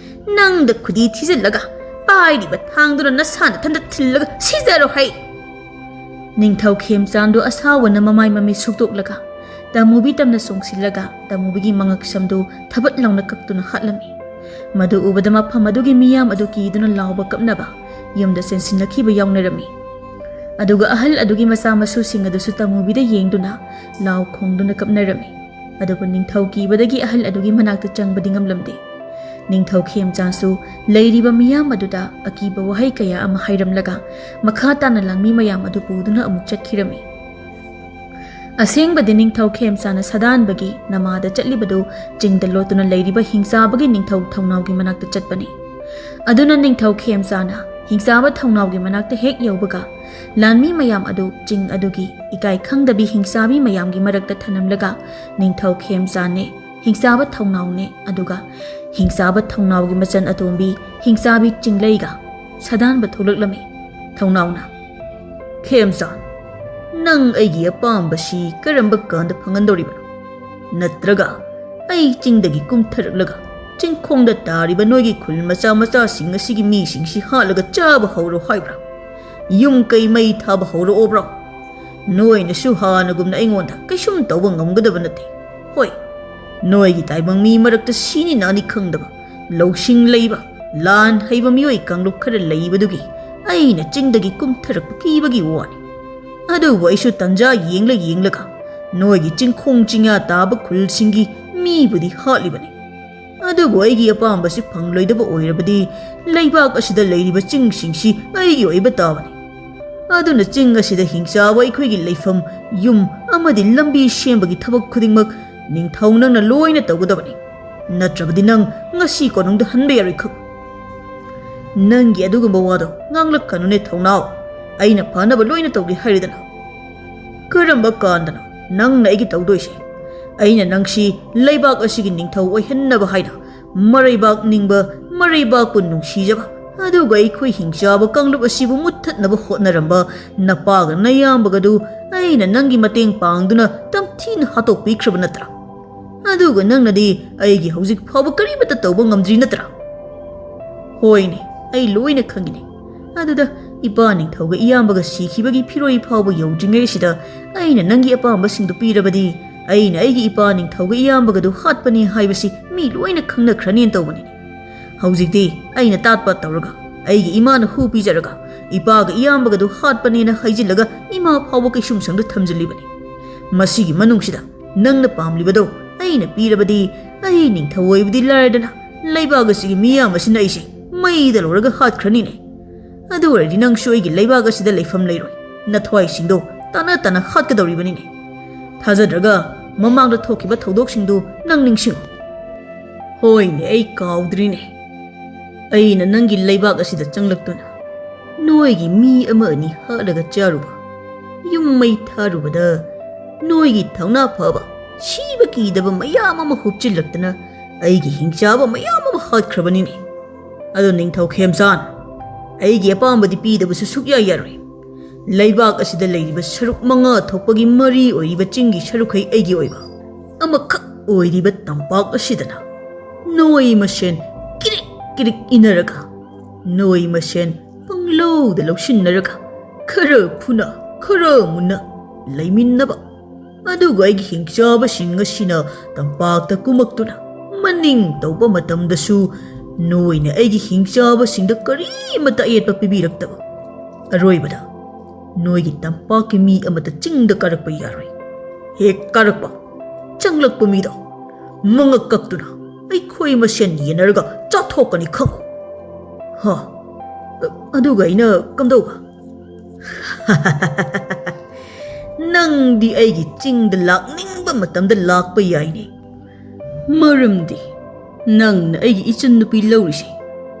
ꯅꯪꯗ ꯈꯨꯗꯤ ꯊꯤꯖꯤꯜꯂꯒ ꯄꯥꯏꯔꯤꯕ ꯊꯥꯡꯗꯨꯅ ꯅꯁꯥ ꯅꯊꯟꯗ ꯊꯤꯜꯂꯒ ꯁꯤꯖꯔꯣ ꯍꯩ꯫ ꯅꯤꯡꯊꯧ ꯈꯦꯝꯆꯥꯟꯗꯨ ꯑꯁꯥꯎꯕꯅ ꯃꯃꯥꯏ ꯃꯃꯤꯠ ꯁꯨꯛꯇꯣꯛꯂꯒ ꯇꯃꯨꯕꯤ ꯇꯝꯅ ꯆꯣꯡꯁꯤꯜꯂꯒ ꯇꯃꯨꯕꯤꯒꯤ ꯃꯉꯛ ꯁꯝꯗꯨ ꯊꯕꯠ ꯂꯥꯎꯅ ꯀꯛꯇꯨꯅ ꯍꯥꯠꯂꯝꯃꯤ꯫ ꯃꯗꯨ ꯎꯕꯗ ꯃꯐꯝ ꯑꯗꯨꯒꯤ ꯃꯤꯌꯥꯝ ꯑꯗꯨ ꯀꯤꯗꯨꯅ ꯂꯥꯎꯕ ꯀꯞꯅꯕ ꯌꯨꯝꯗ ꯆꯦꯟꯁꯤꯜꯂꯛꯈꯤꯕ ꯌꯥꯎꯅꯔꯝꯃꯤ꯫ ꯑꯗꯨꯒ ꯑꯍꯜ ꯑꯗꯨꯒꯤ ꯃꯆꯥ ꯃꯁꯨꯁꯤꯡ ꯑꯗꯨꯁꯨ ꯇꯃꯨꯕꯤꯗ ꯌꯦꯡꯗꯨꯅ ꯂꯥꯎ ꯈꯣꯡꯗꯨꯅ ꯀꯞꯅꯔꯝꯃꯤ꯫ ꯑꯗꯨꯕꯨ ꯅꯤꯡꯊꯧ ꯀꯤꯕꯗꯒꯤ ꯑꯍꯜ ꯑꯗꯨꯒꯤ ꯃꯅꯥꯛꯇ ꯆꯪꯕꯗꯤ ꯉꯝꯂꯝꯗꯦ꯫ ꯅꯤꯡꯊꯧ ꯈꯦꯝꯆꯥꯟꯁꯨ ꯂꯩꯔꯤꯕ ꯃꯤꯌꯥꯝ ꯑꯗꯨꯗ ꯑꯀꯤꯕ ꯋꯥꯍꯩ ꯀꯌꯥ ꯑꯃ ꯍꯥꯏꯔꯝꯂꯒ ꯃꯈꯥ ꯇꯥꯅ ꯂꯥꯟꯃꯤ ꯃꯌꯥꯝ ꯑꯗꯨ ꯄꯨꯗꯨꯅ ꯑꯃꯨꯛ ꯆꯠꯈꯤꯔꯝꯃꯤ꯫ ꯑꯁꯦꯡꯕꯗꯤ ꯅꯤꯡꯊꯧ ꯈꯦꯝꯆꯥꯟꯅ ꯁꯥꯗꯥꯟꯕꯒꯤ ꯅꯃꯥꯗ ꯆꯠꯂꯤꯕꯗꯨ ꯆꯤꯡꯗ ꯂꯣꯠꯇꯨꯅ ꯂꯩꯔꯤꯕ ꯍꯤꯡꯆꯥꯕꯒꯤ ꯅꯤꯡꯊꯧ ꯊꯧꯅꯥꯎꯒꯤ ꯃꯅꯥꯛꯇ ꯆꯠꯄꯅꯤ꯫ ꯑꯗꯨꯅ ꯅꯤꯡꯊꯧ ꯈꯦꯝꯆꯥꯟꯅ ꯍꯤꯡꯆꯥꯕ ꯊꯧꯅꯥꯎꯒꯤ ꯃꯅꯥꯛꯇ ꯍꯦꯛ ꯌꯧꯕꯒ ꯂꯥꯟꯃꯤ ꯃꯌꯥꯝ ꯑꯗꯨ ꯆꯤꯡ ꯑꯗꯨꯒꯤ ꯏꯀꯥꯏ ꯈꯪꯗꯕꯤ ꯍꯤꯡꯆꯥꯕꯤ ꯃꯌꯥꯝꯒꯤ ꯃꯔꯛꯇ ꯊꯅꯝꯂꯒ ꯅꯤꯡꯊꯧ ꯈꯦꯝꯆꯥꯟꯅꯦ, ꯍꯤꯡꯆꯥꯕ ꯊꯧꯅꯥꯎꯅꯦ, ꯑꯗꯨꯒ ꯍꯤꯡꯆꯥꯕ ꯊꯧꯅꯥꯎꯒꯤ ꯃꯆꯟ ꯑꯇꯣꯝꯕꯤ ꯍꯤꯡꯆꯥꯕꯤ ꯆꯤꯡꯂꯩꯒ ꯁꯥꯗꯥꯟꯕ ꯊꯣꯛꯂꯛꯂꯝꯃꯤ꯫ ꯊꯧꯅꯥꯎꯅ, "ꯈꯦꯝꯆꯥꯟ, ꯅꯪ ꯑꯩꯒꯤ ꯑꯄꯥꯝꯕꯁꯤ ꯀꯔꯝꯕ ꯀꯥꯟꯗ ꯐꯪꯍꯟꯗꯧꯔꯤꯕꯅꯣ? ꯅꯠꯇ꯭ꯔꯒ ꯑꯩ ꯆꯤꯡꯗꯒꯤ ꯀꯨꯝꯊꯔꯛꯂꯒ ꯆꯤꯡꯈꯣꯡꯗ ꯇꯥꯔꯤꯕ ꯅꯣꯏꯒꯤ ꯈꯨꯜ ꯃꯆꯥ ꯃꯆꯥꯁꯤꯡ ꯑꯁꯤꯒꯤ ꯃꯤꯁꯤꯡꯁꯤ ꯍꯥꯠꯂꯒ ꯆꯥꯕ ꯍꯧꯔꯣ ꯍꯥꯏꯕ꯭ꯔꯥ? ꯌꯨꯝ ꯀꯩ ꯃꯩ ꯊꯥꯕ ꯍꯧꯔꯛꯑꯣꯕ꯭ꯔꯣ? ꯅꯣꯏꯅꯁꯨ ꯍꯥꯟꯅꯒꯨꯝꯅ ꯑꯩꯉꯣꯟꯗ ꯀꯩꯁꯨꯝ ꯇꯧꯕ ꯉꯝꯒꯗꯕ ꯅꯠꯇꯦ꯫ ꯍꯣꯏ, ꯅꯣꯏꯒꯤ ꯇꯥꯏꯕꯪ ꯃꯤ ꯃꯔꯛꯇ ꯁꯤꯅꯤ ꯅꯥꯅꯤ ꯈꯪꯗꯕ, ꯂꯧꯁꯤꯡ ꯂꯩꯕ, ꯂꯥꯟ ꯍꯩꯕ ꯃꯤꯑꯣꯏ ꯀꯥꯡꯂꯨꯞ ꯈꯔ ꯂꯩꯕꯗꯨꯒꯤ ꯑꯩꯅ ꯆꯤꯡꯗꯒꯤ ꯀꯨꯝꯊꯔꯛꯄ ꯀꯤꯕꯒꯤ ꯋꯥꯅꯤ꯫ ꯑꯗꯨꯕꯨ ꯑꯩꯁꯨ ꯇꯟꯖꯥ ꯌꯦꯡꯂ ꯌꯦꯡꯂꯒ ꯅꯣꯏꯒꯤ ꯆꯤꯡꯈꯣꯡ ꯆꯤꯡꯌꯥ ꯇꯥꯕ ꯈꯨꯜꯁꯤꯡꯒꯤ ꯃꯤꯕꯨꯗꯤ ꯍꯥꯠꯂꯤꯕꯅꯤ꯫ ꯑꯗꯨꯕꯨ ꯑꯩꯒꯤ ꯑꯄꯥꯝꯕꯁꯤ ꯐꯪꯂꯣꯏꯗꯕ ꯑꯣꯏꯔꯕꯗꯤ ꯂꯩꯕꯥꯛ ꯑꯁꯤꯗ ꯂꯩꯔꯤꯕ ꯆꯤꯡꯁꯤꯡꯁꯤ ꯑꯩꯒꯤ ꯑꯣꯏꯕ ꯇꯥꯕꯅꯤ꯫ ꯑꯗꯨꯅ ꯆꯤꯡ ꯑꯁꯤꯗ ꯍꯤꯡꯆꯥꯕ ꯑꯩꯈꯣꯏꯒꯤ ꯂꯩꯐꯝ, ꯌꯨꯝ ꯑꯃꯗꯤ ꯂꯝꯕꯤ ꯁꯦꯝꯕꯒꯤ ꯊꯕꯛ ꯈꯨꯗꯤꯡꯃꯛ ꯅꯤꯡꯊꯧ ꯅꯪꯅ ꯂꯣꯏꯅ ꯇꯧꯒꯗꯕꯅꯤ꯫ ꯅꯠꯇ꯭ꯔꯕꯗꯤ ꯅꯪ ꯉꯁꯤ ꯀꯣꯅꯨꯡꯗ ꯍꯟꯕ ꯌꯥꯔꯣꯏ ꯈꯪꯉꯨ꯫" "ꯅꯪꯒꯤ ꯑꯗꯨꯒꯨꯝꯕ ꯋꯥꯗꯣ ꯉꯥꯡꯂꯛꯀꯅꯨꯅꯦ ꯊꯧꯅꯥꯎ꯫ ꯑꯩꯅ ꯐꯅꯕ ꯂꯣꯏꯅ ꯇꯧꯒꯦ ꯍꯥꯏꯔꯤꯗꯅ꯫ ꯀꯔꯝꯕ ꯀꯥꯟꯗꯅꯣ ꯅꯪꯅ ꯑꯩꯒꯤ ꯇꯧꯗꯣꯏꯁꯦ? ꯑꯩꯅ ꯅꯪꯁꯤ ꯂꯩꯕꯥꯛ ꯑꯁꯤꯒꯤ ꯅꯤꯡꯊꯧ ꯑꯣꯏꯍꯟꯅꯕ ꯍꯥꯏꯅ ꯃꯔꯩꯕꯥꯛ ꯅꯤꯡꯕ, ꯃꯔꯩꯕꯥꯛꯄꯨ ꯅꯨꯡꯁꯤꯖꯕ, ꯑꯗꯨꯒ ꯑꯩꯈꯣꯏ ꯍꯤꯡꯆꯥꯕ ꯀꯥꯡꯂꯨꯞ ꯑꯁꯤꯕꯨ ꯃꯨꯠꯊꯠꯅꯕ ꯍꯣꯠꯅꯔꯝꯕ ꯅꯄꯥꯒ ꯅꯌꯥꯝꯕꯒꯗꯨ ꯑꯩꯅ ꯅꯪꯒꯤ ꯃꯇꯦꯡ ꯄꯥꯡꯗꯨꯅ ꯇꯝꯊꯤꯅ ꯍꯥꯠꯇꯣꯛꯄꯤꯈ꯭ꯔꯕ ꯅꯠꯇ꯭ꯔꯥ? ꯑꯗꯨꯒ ꯅꯪꯅꯗꯤ ꯑꯩꯒꯤ ꯍꯧꯖꯤꯛ ꯐꯥꯎꯕ ꯀꯔꯤꯃꯠꯇ ꯇꯧꯕ ꯉꯝꯗ꯭ꯔꯤ ꯅꯠꯇ꯭ꯔꯥ? ꯍꯣꯏꯅꯦ, ꯑꯩ ꯂꯣꯏꯅ ꯈꯪꯉꯤꯅꯦ꯫ ꯑꯗꯨꯗ ꯏꯄꯥ ꯅꯤꯡꯊꯧꯒ ꯏꯌꯥꯝꯕꯒ ꯁꯤꯈꯤꯕꯒꯤ ꯐꯤꯔꯣꯏ ꯐꯥꯎꯕ ꯌꯧꯗ꯭ꯔꯤꯉꯩꯁꯤꯗ ꯑꯩꯅ ꯅꯪꯒꯤ ꯑꯄꯥꯝꯕꯁꯤꯡꯗꯨ ꯄꯤꯔꯕꯗꯤ ꯑꯩꯅ ꯑꯩꯒꯤ ꯏꯄꯥ ꯅꯤꯡꯊꯧꯒ ꯏꯌꯥꯝꯕꯒꯗꯨ ꯍꯥꯠꯄꯅꯤ ꯍꯥꯏꯕꯁꯤ ꯃꯤ ꯂꯣꯏꯅ ꯈꯪꯅꯈ꯭ꯔꯅꯦꯅ ꯇꯧꯕꯅꯤꯅꯦ꯫ ꯍꯧꯖꯤꯛꯇꯤ ꯑꯩꯅ ꯇꯥꯠꯄ ꯇꯧꯔꯒ, ꯑꯩꯒꯤ ꯏꯃꯥꯅ ꯍꯨ ꯄꯤꯖꯔꯒ, ꯏꯄꯥꯒ ꯏꯌꯥꯝꯕꯒꯗꯨ ꯍꯥꯠꯄꯅꯦꯅ ꯍꯥꯏꯖꯤꯜꯂꯒ ꯏꯃꯥ ꯐꯥꯎꯕ ꯀꯩꯁꯨꯝꯁꯪꯗ ꯊꯝꯖꯤꯜꯂꯤꯕꯅꯤ꯫ ꯃꯁꯤꯒꯤ ꯃꯅꯨꯡꯁꯤꯗ ꯅꯪꯅ ꯄꯥꯝꯂꯤꯕꯗꯣ ꯑꯩꯅ ꯄꯤꯔꯕꯗꯤ ꯑꯩ ꯅꯤꯡꯊꯧ ꯑꯣꯏꯕꯗꯤ ꯂꯥꯏꯔꯗꯅ ꯂꯩꯕꯥꯛ ꯑꯁꯤꯒꯤ ꯃꯤꯌꯥꯝ ꯑꯁꯤꯅ ꯑꯩꯁꯦ ꯃꯩꯗ ꯂꯧꯔꯒ ꯍꯥꯠꯈ꯭ꯔꯅꯤꯅꯦ꯫ ꯑꯗꯨ ꯑꯣꯏꯔꯗꯤ ꯅꯪꯁꯨ ꯑꯩꯒꯤ ꯂꯩꯕꯥꯛ ꯑꯁꯤꯗ ꯂꯩꯐꯝ ꯂꯩꯔꯣꯏ꯫ ꯅꯊ꯭ꯋꯥꯏꯁꯤꯡꯗꯣ ꯇꯥꯅ ꯇꯥꯅ ꯍꯥꯠꯀꯗꯧꯔꯤꯕꯅꯤꯅꯦ꯫ ꯊꯥꯖꯗ꯭ꯔꯒ ꯃꯃꯥꯡꯗ ꯊꯣꯛꯈꯤꯕ ꯊꯧꯗꯣꯛꯁꯤꯡꯗꯨ ꯅꯪ ꯅꯤꯡꯁꯤꯡꯉꯨ꯫ ꯍꯣꯏꯅꯦ, ꯑꯩ ꯀꯥꯎꯗ꯭ꯔꯤꯅꯦ꯫ ꯑꯩꯅ ꯅꯪꯒꯤ ꯂꯩꯕꯥꯛ ꯑꯁꯤꯗ ꯆꯪꯂꯛꯇꯨꯅ ꯅꯣꯏꯒꯤ ꯃꯤ ꯑꯃ ꯑꯅꯤ ꯍꯥꯠꯂꯒ ꯆꯥꯔꯨꯕ, ꯌꯨꯝ ꯃꯩ ꯊꯥꯔꯨꯕꯗ ꯅꯣꯏꯒꯤ ꯊꯧꯅꯥ ꯐꯕ, ꯁꯤꯕ ꯀꯤꯗꯕ ꯃꯌꯥꯝ ꯑꯃ ꯍꯨꯞꯆꯤꯜꯂꯛꯇꯅ ꯑꯩꯒꯤ ꯍꯤꯡꯆꯥꯕ ꯃꯌꯥꯝ ꯑꯃ ꯍꯥꯠꯈ꯭ꯔꯕꯅꯤꯅꯦ꯫ ꯑꯗꯣ ꯅꯤꯡꯊꯧ ꯈꯦꯝꯆꯥꯟ, ꯑꯩꯒꯤ ꯑꯄꯥꯝꯕꯗꯤ ꯄꯤꯗꯕꯁꯨ ꯁꯨꯛꯌꯥ ꯌꯥꯔꯣꯏ꯫ ꯂꯩꯕꯥꯛ ꯑꯁꯤꯗ ꯂꯩꯔꯤꯕ ꯁꯔꯨꯛ ꯃꯉꯥ ꯊꯣꯛꯄꯒꯤ ꯃꯔꯤ ꯑꯣꯏꯔꯤꯕ ꯆꯤꯡꯒꯤ ꯁꯔꯨꯛꯈꯩ ꯑꯩꯒꯤ ꯑꯣꯏꯕ ꯑꯃꯈꯛ ꯑꯣꯏꯔꯤꯕ ꯇꯝꯄꯥꯛ ꯑꯁꯤꯗꯅ ꯅꯣꯏ ꯃꯁꯦꯟ ꯀꯤꯔꯤꯛ ꯀꯤꯔꯤꯛ ꯏꯟꯅꯔꯒ, ꯅꯣꯏ ꯃꯁꯦꯟ ꯄꯪꯂꯧꯗ ꯂꯧꯁꯤꯟꯅꯔꯒ, ꯈꯔ ꯐꯨꯅ, ꯈꯔ ꯃꯨꯟꯅ ꯂꯩꯃꯤꯟꯅꯕ꯫ ꯑꯗꯨꯒ ꯑꯩꯒꯤ ꯍꯤꯡꯆꯥꯕꯁꯤꯡ ꯑꯁꯤꯅ ꯇꯝꯄꯥꯛꯇ ꯀꯨꯝꯃꯛꯇꯨꯅ ꯃꯅꯤꯡ ꯇꯧꯕ ꯃꯇꯝꯗꯁꯨ ꯅꯣꯏꯅ ꯑꯩꯒꯤ ꯍꯤꯡꯆꯥꯕꯁꯤꯡꯗ ꯀꯔꯤꯃꯠꯇ ꯑꯌꯦꯠꯄ ꯄꯤꯕꯤꯔꯛꯇꯕ꯫ ꯑꯔꯣꯏꯕꯗ ꯅꯣꯏꯒꯤ ꯇꯝꯄꯥꯛꯀꯤ ꯃꯤ ꯑꯃꯠꯇ ꯆꯤꯡꯗ ꯀꯥꯔꯛꯄ ꯌꯥꯔꯣꯏ꯫ ꯍꯦꯛ ꯀꯥꯔꯛꯄ, ꯆꯪꯂꯛꯄ ꯃꯤꯗꯣ ꯃꯉꯛ ꯀꯛꯇꯨꯅ ꯑꯩꯈꯣꯏ ꯃꯁꯦꯟ ꯌꯦꯟꯅꯔꯒ ꯆꯥꯊꯣꯛꯀꯅꯤ ꯈꯪꯉꯨ꯫ ꯍꯥ? ꯑꯗꯨꯒ ꯑꯩꯅ ꯀꯝꯗꯧꯕ? ꯅꯪꯗꯤ ꯑꯩꯒꯤ ꯆꯤꯡꯗ ꯂꯥꯛꯅꯤꯡꯕ ꯃꯇꯝꯗ ꯂꯥꯛꯄ ꯌꯥꯏꯅꯦ꯫ ꯃꯔꯝꯗꯤ ꯅꯪꯅ ꯑꯩꯒꯤ ꯏꯆꯟ ꯅꯨꯄꯤ ꯂꯧꯔꯤꯁꯦ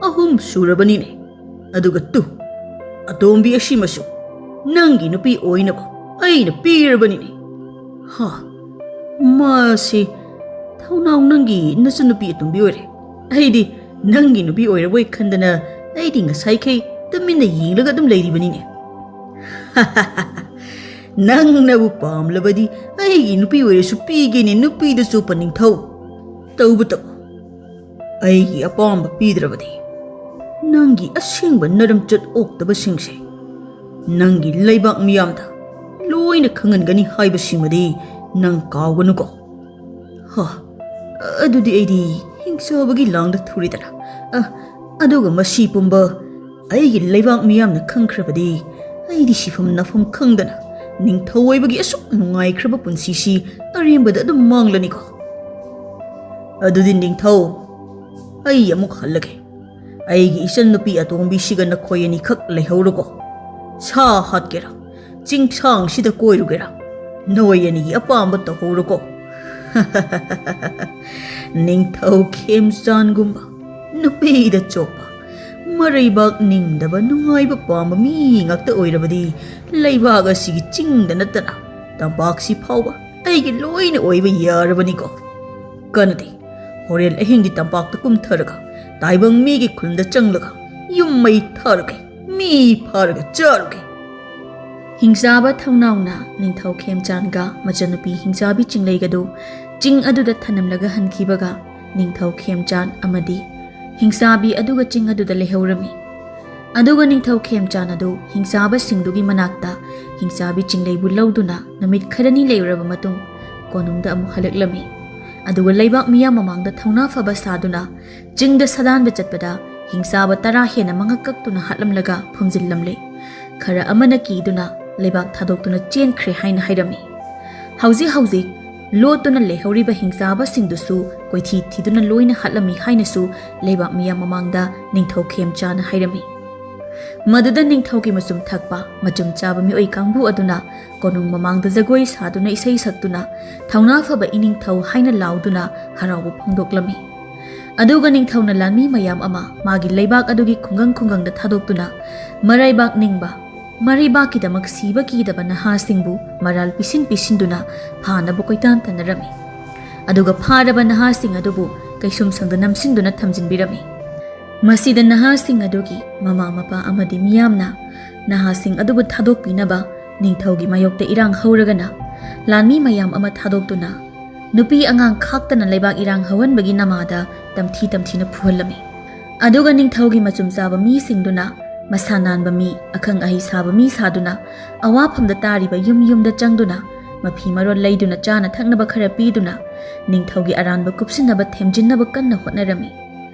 ꯑꯍꯨꯝ ꯁꯨꯔꯕꯅꯤꯅꯦ꯫ ꯑꯗꯨꯒ ꯇꯨ, ꯑꯇꯣꯝꯕꯤ ꯑꯁꯤꯃꯁꯨ ꯅꯪꯒꯤ ꯅꯨꯄꯤ ꯑꯣꯏꯅꯕ ꯑꯩꯅ ꯄꯤꯔꯕꯅꯤꯅꯦ꯫ ꯍꯥ, ꯃꯥꯁꯤ ꯊꯧꯅꯥꯎ ꯅꯪꯒꯤ ꯅꯆꯟꯅꯨꯄꯤ ꯑꯇꯣꯝꯕꯤ ꯑꯣꯏꯔꯦ꯫ ꯑꯩꯗꯤ ꯅꯪꯒꯤ ꯅꯨꯄꯤ ꯑꯣꯏꯔꯕꯣꯏ ꯈꯟꯗꯅ ꯑꯩꯗꯤ ꯉꯁꯥꯏꯈꯩ ꯇꯨꯃꯤꯟꯅ ꯌꯦꯡꯂꯒ ꯑꯗꯨꯝ ꯂꯩꯔꯤꯕꯅꯤꯅꯦ꯫ "ꯅꯪꯅꯕꯨ ꯄꯥꯝꯂꯕꯗꯤ ꯑꯩꯒꯤ ꯅꯨꯄꯤ ꯑꯣꯏꯔꯁꯨ ꯄꯤꯒꯦꯅꯦ, ꯅꯨꯄꯤꯗ ꯆꯣꯞꯄ ꯅꯤꯡꯊꯧ꯫ ꯇꯧꯕꯇꯕꯨ ꯑꯩꯒꯤ ꯑꯄꯥꯝꯕ ꯄꯤꯗ꯭ꯔꯕꯗꯤ ꯅꯪꯒꯤ ꯑꯁꯦꯡꯕ ꯅꯔꯝꯆꯠ ꯑꯣꯛꯇꯕꯁꯤꯡꯁꯦ ꯅꯪꯒꯤ ꯂꯩꯕꯥꯛ ꯃꯤꯌꯥꯝꯗ ꯂꯣꯏꯅ ꯈꯪꯍꯟꯒꯅꯤ ꯍꯥꯏꯕꯁꯤꯃꯗꯤ ꯅꯪ ꯀꯥꯎꯒꯅꯨꯀꯣ꯫ ꯍ, ꯑꯗꯨꯗꯤ ꯑꯩꯗꯤ ꯍꯤꯡꯆꯥꯕꯒꯤ ꯂꯥꯡꯗ ꯊꯨꯔꯦꯗꯅ꯫ ꯑ, ꯑꯗꯨꯒ ꯃꯁꯤ ꯄꯨꯝꯕ ꯑꯩꯒꯤ ꯂꯩꯕꯥꯛ ꯃꯤꯌꯥꯝꯅ ꯈꯪꯈ꯭ꯔꯕꯗꯤ ꯑꯩꯗꯤ ꯁꯤꯐꯝ ꯅꯥꯐꯝ ꯈꯪꯗꯅ ꯅꯤꯡꯊꯧ ꯑꯣꯏꯕꯒꯤ ꯑꯁꯨꯛ ꯅꯨꯡꯉꯥꯏꯈ꯭ꯔꯕ ꯄꯨꯟꯁꯤꯁꯤ ꯑꯔꯦꯝꯕꯗ ꯑꯗꯨꯝ ꯃꯥꯡꯂꯅꯤꯀꯣ꯫ ꯑꯗꯨꯗꯤ ꯅꯤꯡꯊꯧ, ꯑꯩ ꯑꯃꯨꯛ ꯍꯜꯂꯒꯦ꯫ ꯑꯩꯒꯤ ꯏꯆꯟꯅꯨꯄꯤ ꯑꯇꯣꯝꯕꯤꯁꯤꯒ ꯅꯈꯣꯏ ꯑꯅꯤꯈꯛ ꯂꯩꯍꯧꯔꯣꯀꯣ꯫ ꯁꯥ ꯍꯥꯠꯀꯦꯔꯥ, ꯆꯤꯡꯁꯥꯡꯁꯤꯗ ꯀꯣꯏꯔꯨꯒꯦꯔꯥ, ꯅꯣꯏ ꯑꯅꯤꯒꯤ ꯑꯄꯥꯝꯕ ꯇꯧꯍꯧꯔꯣꯀꯣ꯫ ꯅꯤꯡꯊꯧ ꯈꯦꯝꯆꯥꯟꯒꯨꯝꯕ ꯅꯨꯄꯤꯗ ꯆꯣꯞꯄ, ꯃꯔꯩꯕꯥꯛ ꯅꯤꯡꯗꯕ, ꯅꯨꯡꯉꯥꯏꯕ ꯄꯥꯝꯕ ꯃꯤ ꯉꯥꯛꯇ ꯑꯣꯏꯔꯕꯗꯤ ꯂꯩꯕꯥꯛ ꯑꯁꯤꯒꯤ ꯆꯤꯡꯗ ꯅꯠꯇꯅ ꯇꯝꯄꯥꯛꯁꯤ ꯐꯥꯎꯕ ꯑꯩꯒꯤ ꯂꯣꯏꯅ ꯑꯣꯏꯕ ꯌꯥꯔꯕꯅꯤꯀꯣ꯫ ꯀꯥꯟꯅꯗꯦ, ꯍꯣꯔꯦꯟ ꯑꯍꯤꯡꯗꯤ ꯇꯝꯄꯥꯛꯇ ꯀꯨꯝꯊꯔꯒ ꯇꯥꯏꯕꯪ ꯃꯤꯒꯤ ꯈꯨꯜꯗ ꯆꯪꯂꯒ ꯌꯨꯝ ꯃꯩ ꯊꯥꯔꯒꯦ, ꯃꯤ ꯐꯥꯔꯒ ꯆꯥꯔꯒꯦ꯫ ꯍꯤꯡꯆꯥꯕ ꯊꯧꯅꯥꯎꯅ ꯅꯤꯡꯊꯧ ꯈꯦꯝꯆꯥꯟꯒ ꯃꯆꯟꯅꯨꯄꯤ ꯍꯤꯡꯆꯥꯕꯤ ꯆꯤꯡꯂꯩꯒꯗꯨ ꯆꯤꯡ ꯑꯗꯨꯗ ꯊꯅꯝꯂꯒ ꯍꯟꯈꯤꯕꯒ ꯅꯤꯡꯊꯧ ꯈꯦꯝꯆꯥꯟ ꯑꯃꯗꯤ ꯍꯤꯡꯆꯥꯕꯤ ꯑꯗꯨꯒ ꯆꯤꯡ ꯑꯗꯨꯗ ꯂꯩꯍꯧꯔꯝꯃꯤ꯫ ꯑꯗꯨꯒ ꯅꯤꯡꯊꯧ ꯈꯦꯝꯆꯥꯟ ꯑꯗꯨ ꯍꯤꯡꯆꯥꯕꯁꯤꯡꯗꯨꯒꯤ ꯃꯅꯥꯛꯇ ꯍꯤꯡꯆꯥꯕꯤ ꯆꯤꯡꯂꯩꯕꯨ ꯂꯧꯗꯨꯅ ꯅꯨꯃꯤꯠ ꯈꯔꯅꯤ ꯂꯩꯔꯨꯔꯕ ꯃꯇꯨꯡ ꯀꯣꯅꯨꯡꯗ ꯑꯃꯨꯛ ꯍꯜꯂꯛꯂꯝꯃꯤ꯫ ꯑꯗꯨꯒ ꯂꯩꯕꯥꯛ ꯃꯤꯌꯥꯝ ꯃꯃꯥꯡꯗ ꯊꯧꯅꯥ ꯐꯕ ꯁꯥꯗꯨꯅ ꯆꯤꯡꯗ ꯁꯥꯗꯥꯟꯕ ꯆꯠꯄꯗ ꯍꯤꯡꯆꯥꯕ ꯇꯔꯥ ꯍꯦꯟꯅ ꯃꯉꯛ ꯀꯛꯇꯨꯅ ꯍꯥꯠꯂꯝꯂꯒ ꯐꯨꯝꯖꯤꯜꯂꯝꯂꯦ꯫ ꯈꯔ ꯑꯃꯅ ꯀꯤꯗꯨꯅ ꯂꯩꯕꯥꯛ ꯊꯥꯗꯣꯛꯇꯨꯅ ꯆꯦꯟꯈ꯭ꯔꯦ ꯍꯥꯏꯅ ꯍꯥꯏꯔꯝꯃꯤ꯫ ꯍꯧꯖꯤꯛ ꯍꯧꯖꯤꯛ ꯂꯣꯠꯇꯨꯅ ꯂꯩꯍꯧꯔꯤꯕ ꯍꯤꯡꯆꯥꯕꯁꯤꯡꯗꯨꯁꯨ ꯀꯣꯏꯊꯤ ꯊꯤꯗꯨꯅ ꯂꯣꯏꯅ ꯍꯥꯠꯂꯝꯃꯤ ꯍꯥꯏꯅꯁꯨ ꯂꯩꯕꯥꯛ ꯃꯤꯌꯥꯝ ꯃꯃꯥꯡꯗ ꯅꯤꯡꯊꯧ ꯈꯦꯝꯆꯥꯅ ꯍꯥꯏꯔꯝꯃꯤ꯫ ꯃꯗꯨꯗ ꯅꯤꯡꯊꯧꯒꯤ ꯃꯆꯨꯝ ꯊꯛꯄ ꯃꯆꯨꯝ ꯆꯥꯕ ꯃꯤꯑꯣꯏ ꯀꯥꯡꯕꯨ ꯑꯗꯨꯅ ꯀꯣꯅꯨꯡ ꯃꯃꯥꯡꯗ ꯖꯒꯣꯏ ꯁꯥꯗꯨꯅ ꯏꯁꯩ ꯁꯛꯇꯨꯅ ꯊꯧꯅꯥ ꯐꯕ ꯏꯅꯤꯡꯊꯧ ꯍꯥꯏꯅ ꯂꯥꯎꯗꯨꯅ ꯍꯔꯥꯎꯕ ꯐꯣꯡꯗꯣꯛꯂꯝꯃꯤ꯫ ꯑꯗꯨꯒ ꯅꯤꯡꯊꯧꯅ ꯂꯥꯟꯃꯤ ꯃꯌꯥꯝ ꯑꯃ ꯃꯥꯒꯤ ꯂꯩꯕꯥꯛ ꯑꯗꯨꯒꯤ ꯈꯨꯡꯒꯪ ꯈꯨꯡꯒꯪꯗ ꯊꯥꯗꯣꯛꯇꯨꯅ ꯃꯔꯩꯕꯥꯛ ꯅꯤꯡꯕ, ꯃꯔꯩꯕꯥꯛꯀꯤꯗꯃꯛ ꯁꯤꯕ ꯀꯤꯗꯕ ꯅꯍꯥꯁꯤꯡꯕꯨ ꯃꯔꯥꯜ ꯄꯤꯁꯤꯟ ꯄꯤꯁꯤꯟꯗꯨꯅ ꯐꯥꯅꯕ ꯀꯣꯏꯇꯥꯟ ꯇꯥꯟꯅꯔꯝꯃꯤ꯫ ꯑꯗꯨꯒ ꯐꯥꯔꯕ ꯅꯍꯥꯁꯤꯡ ꯑꯗꯨꯕꯨ ꯀꯩꯁꯨꯝꯁꯪꯗ ꯅꯝꯁꯤꯟꯗꯨꯅ ꯊꯝꯖꯤꯟꯕꯤꯔꯝꯃꯤ꯫ ꯃꯁꯤꯗ ꯅꯍꯥꯁꯤꯡ ꯑꯗꯨꯒꯤ ꯃꯃꯥ ꯃꯄꯥ ꯑꯃꯗꯤ ꯃꯤꯌꯥꯝꯅ ꯅꯍꯥꯁꯤꯡ ꯑꯗꯨꯕꯨ ꯊꯥꯗꯣꯛꯄꯤꯅꯕ ꯅꯤꯡꯊꯧꯒꯤ ꯃꯥꯌꯣꯛꯇ ꯏꯔꯥꯡ ꯍꯧꯔꯒꯅ ꯂꯥꯟꯃꯤ ꯃꯌꯥꯝ ꯑꯃ ꯊꯥꯗꯣꯛꯇꯨꯅ ꯅꯨꯄꯤ ꯑꯉꯥꯡ ꯈꯥꯛꯇꯅ ꯂꯩꯕꯥꯛ ꯏꯔꯥꯡ ꯍꯧꯍꯟꯕꯒꯤ ꯅꯃꯥꯗ ꯇꯝꯊꯤ ꯇꯝꯊꯤꯅ ꯐꯨꯍꯜꯂꯝꯃꯤ꯫ ꯑꯗꯨꯒ ꯅꯤꯡꯊꯧꯒꯤ ꯃꯆꯨꯝ ꯆꯥꯕ ꯃꯤꯁꯤꯡꯗꯨꯅ ꯃꯁꯥ ꯅꯥꯟꯕ ꯃꯤ, ꯑꯈꯪ ꯑꯍꯩ ꯁꯥꯕ ꯃꯤ ꯁꯥꯗꯨꯅ ꯑꯋꯥꯐꯝꯗ ꯇꯥꯔꯤꯕ ꯌꯨꯝ ꯌꯨꯝꯗ ꯆꯪꯗꯨꯅ ꯃꯐꯤ ꯃꯔꯣꯜ ꯂꯩꯗꯨꯅ ꯆꯥꯅ ꯊꯛꯅꯕ ꯈꯔ ꯄꯤꯗꯨꯅ ꯅꯤꯡꯊꯧꯒꯤ ꯑꯔꯥꯟꯕ ꯀꯨꯞꯁꯤꯟꯅꯕ ꯊꯦꯝꯖꯤꯟꯅꯕ ꯀꯟꯅ ꯍꯣꯠꯅꯔꯝꯃꯤ꯫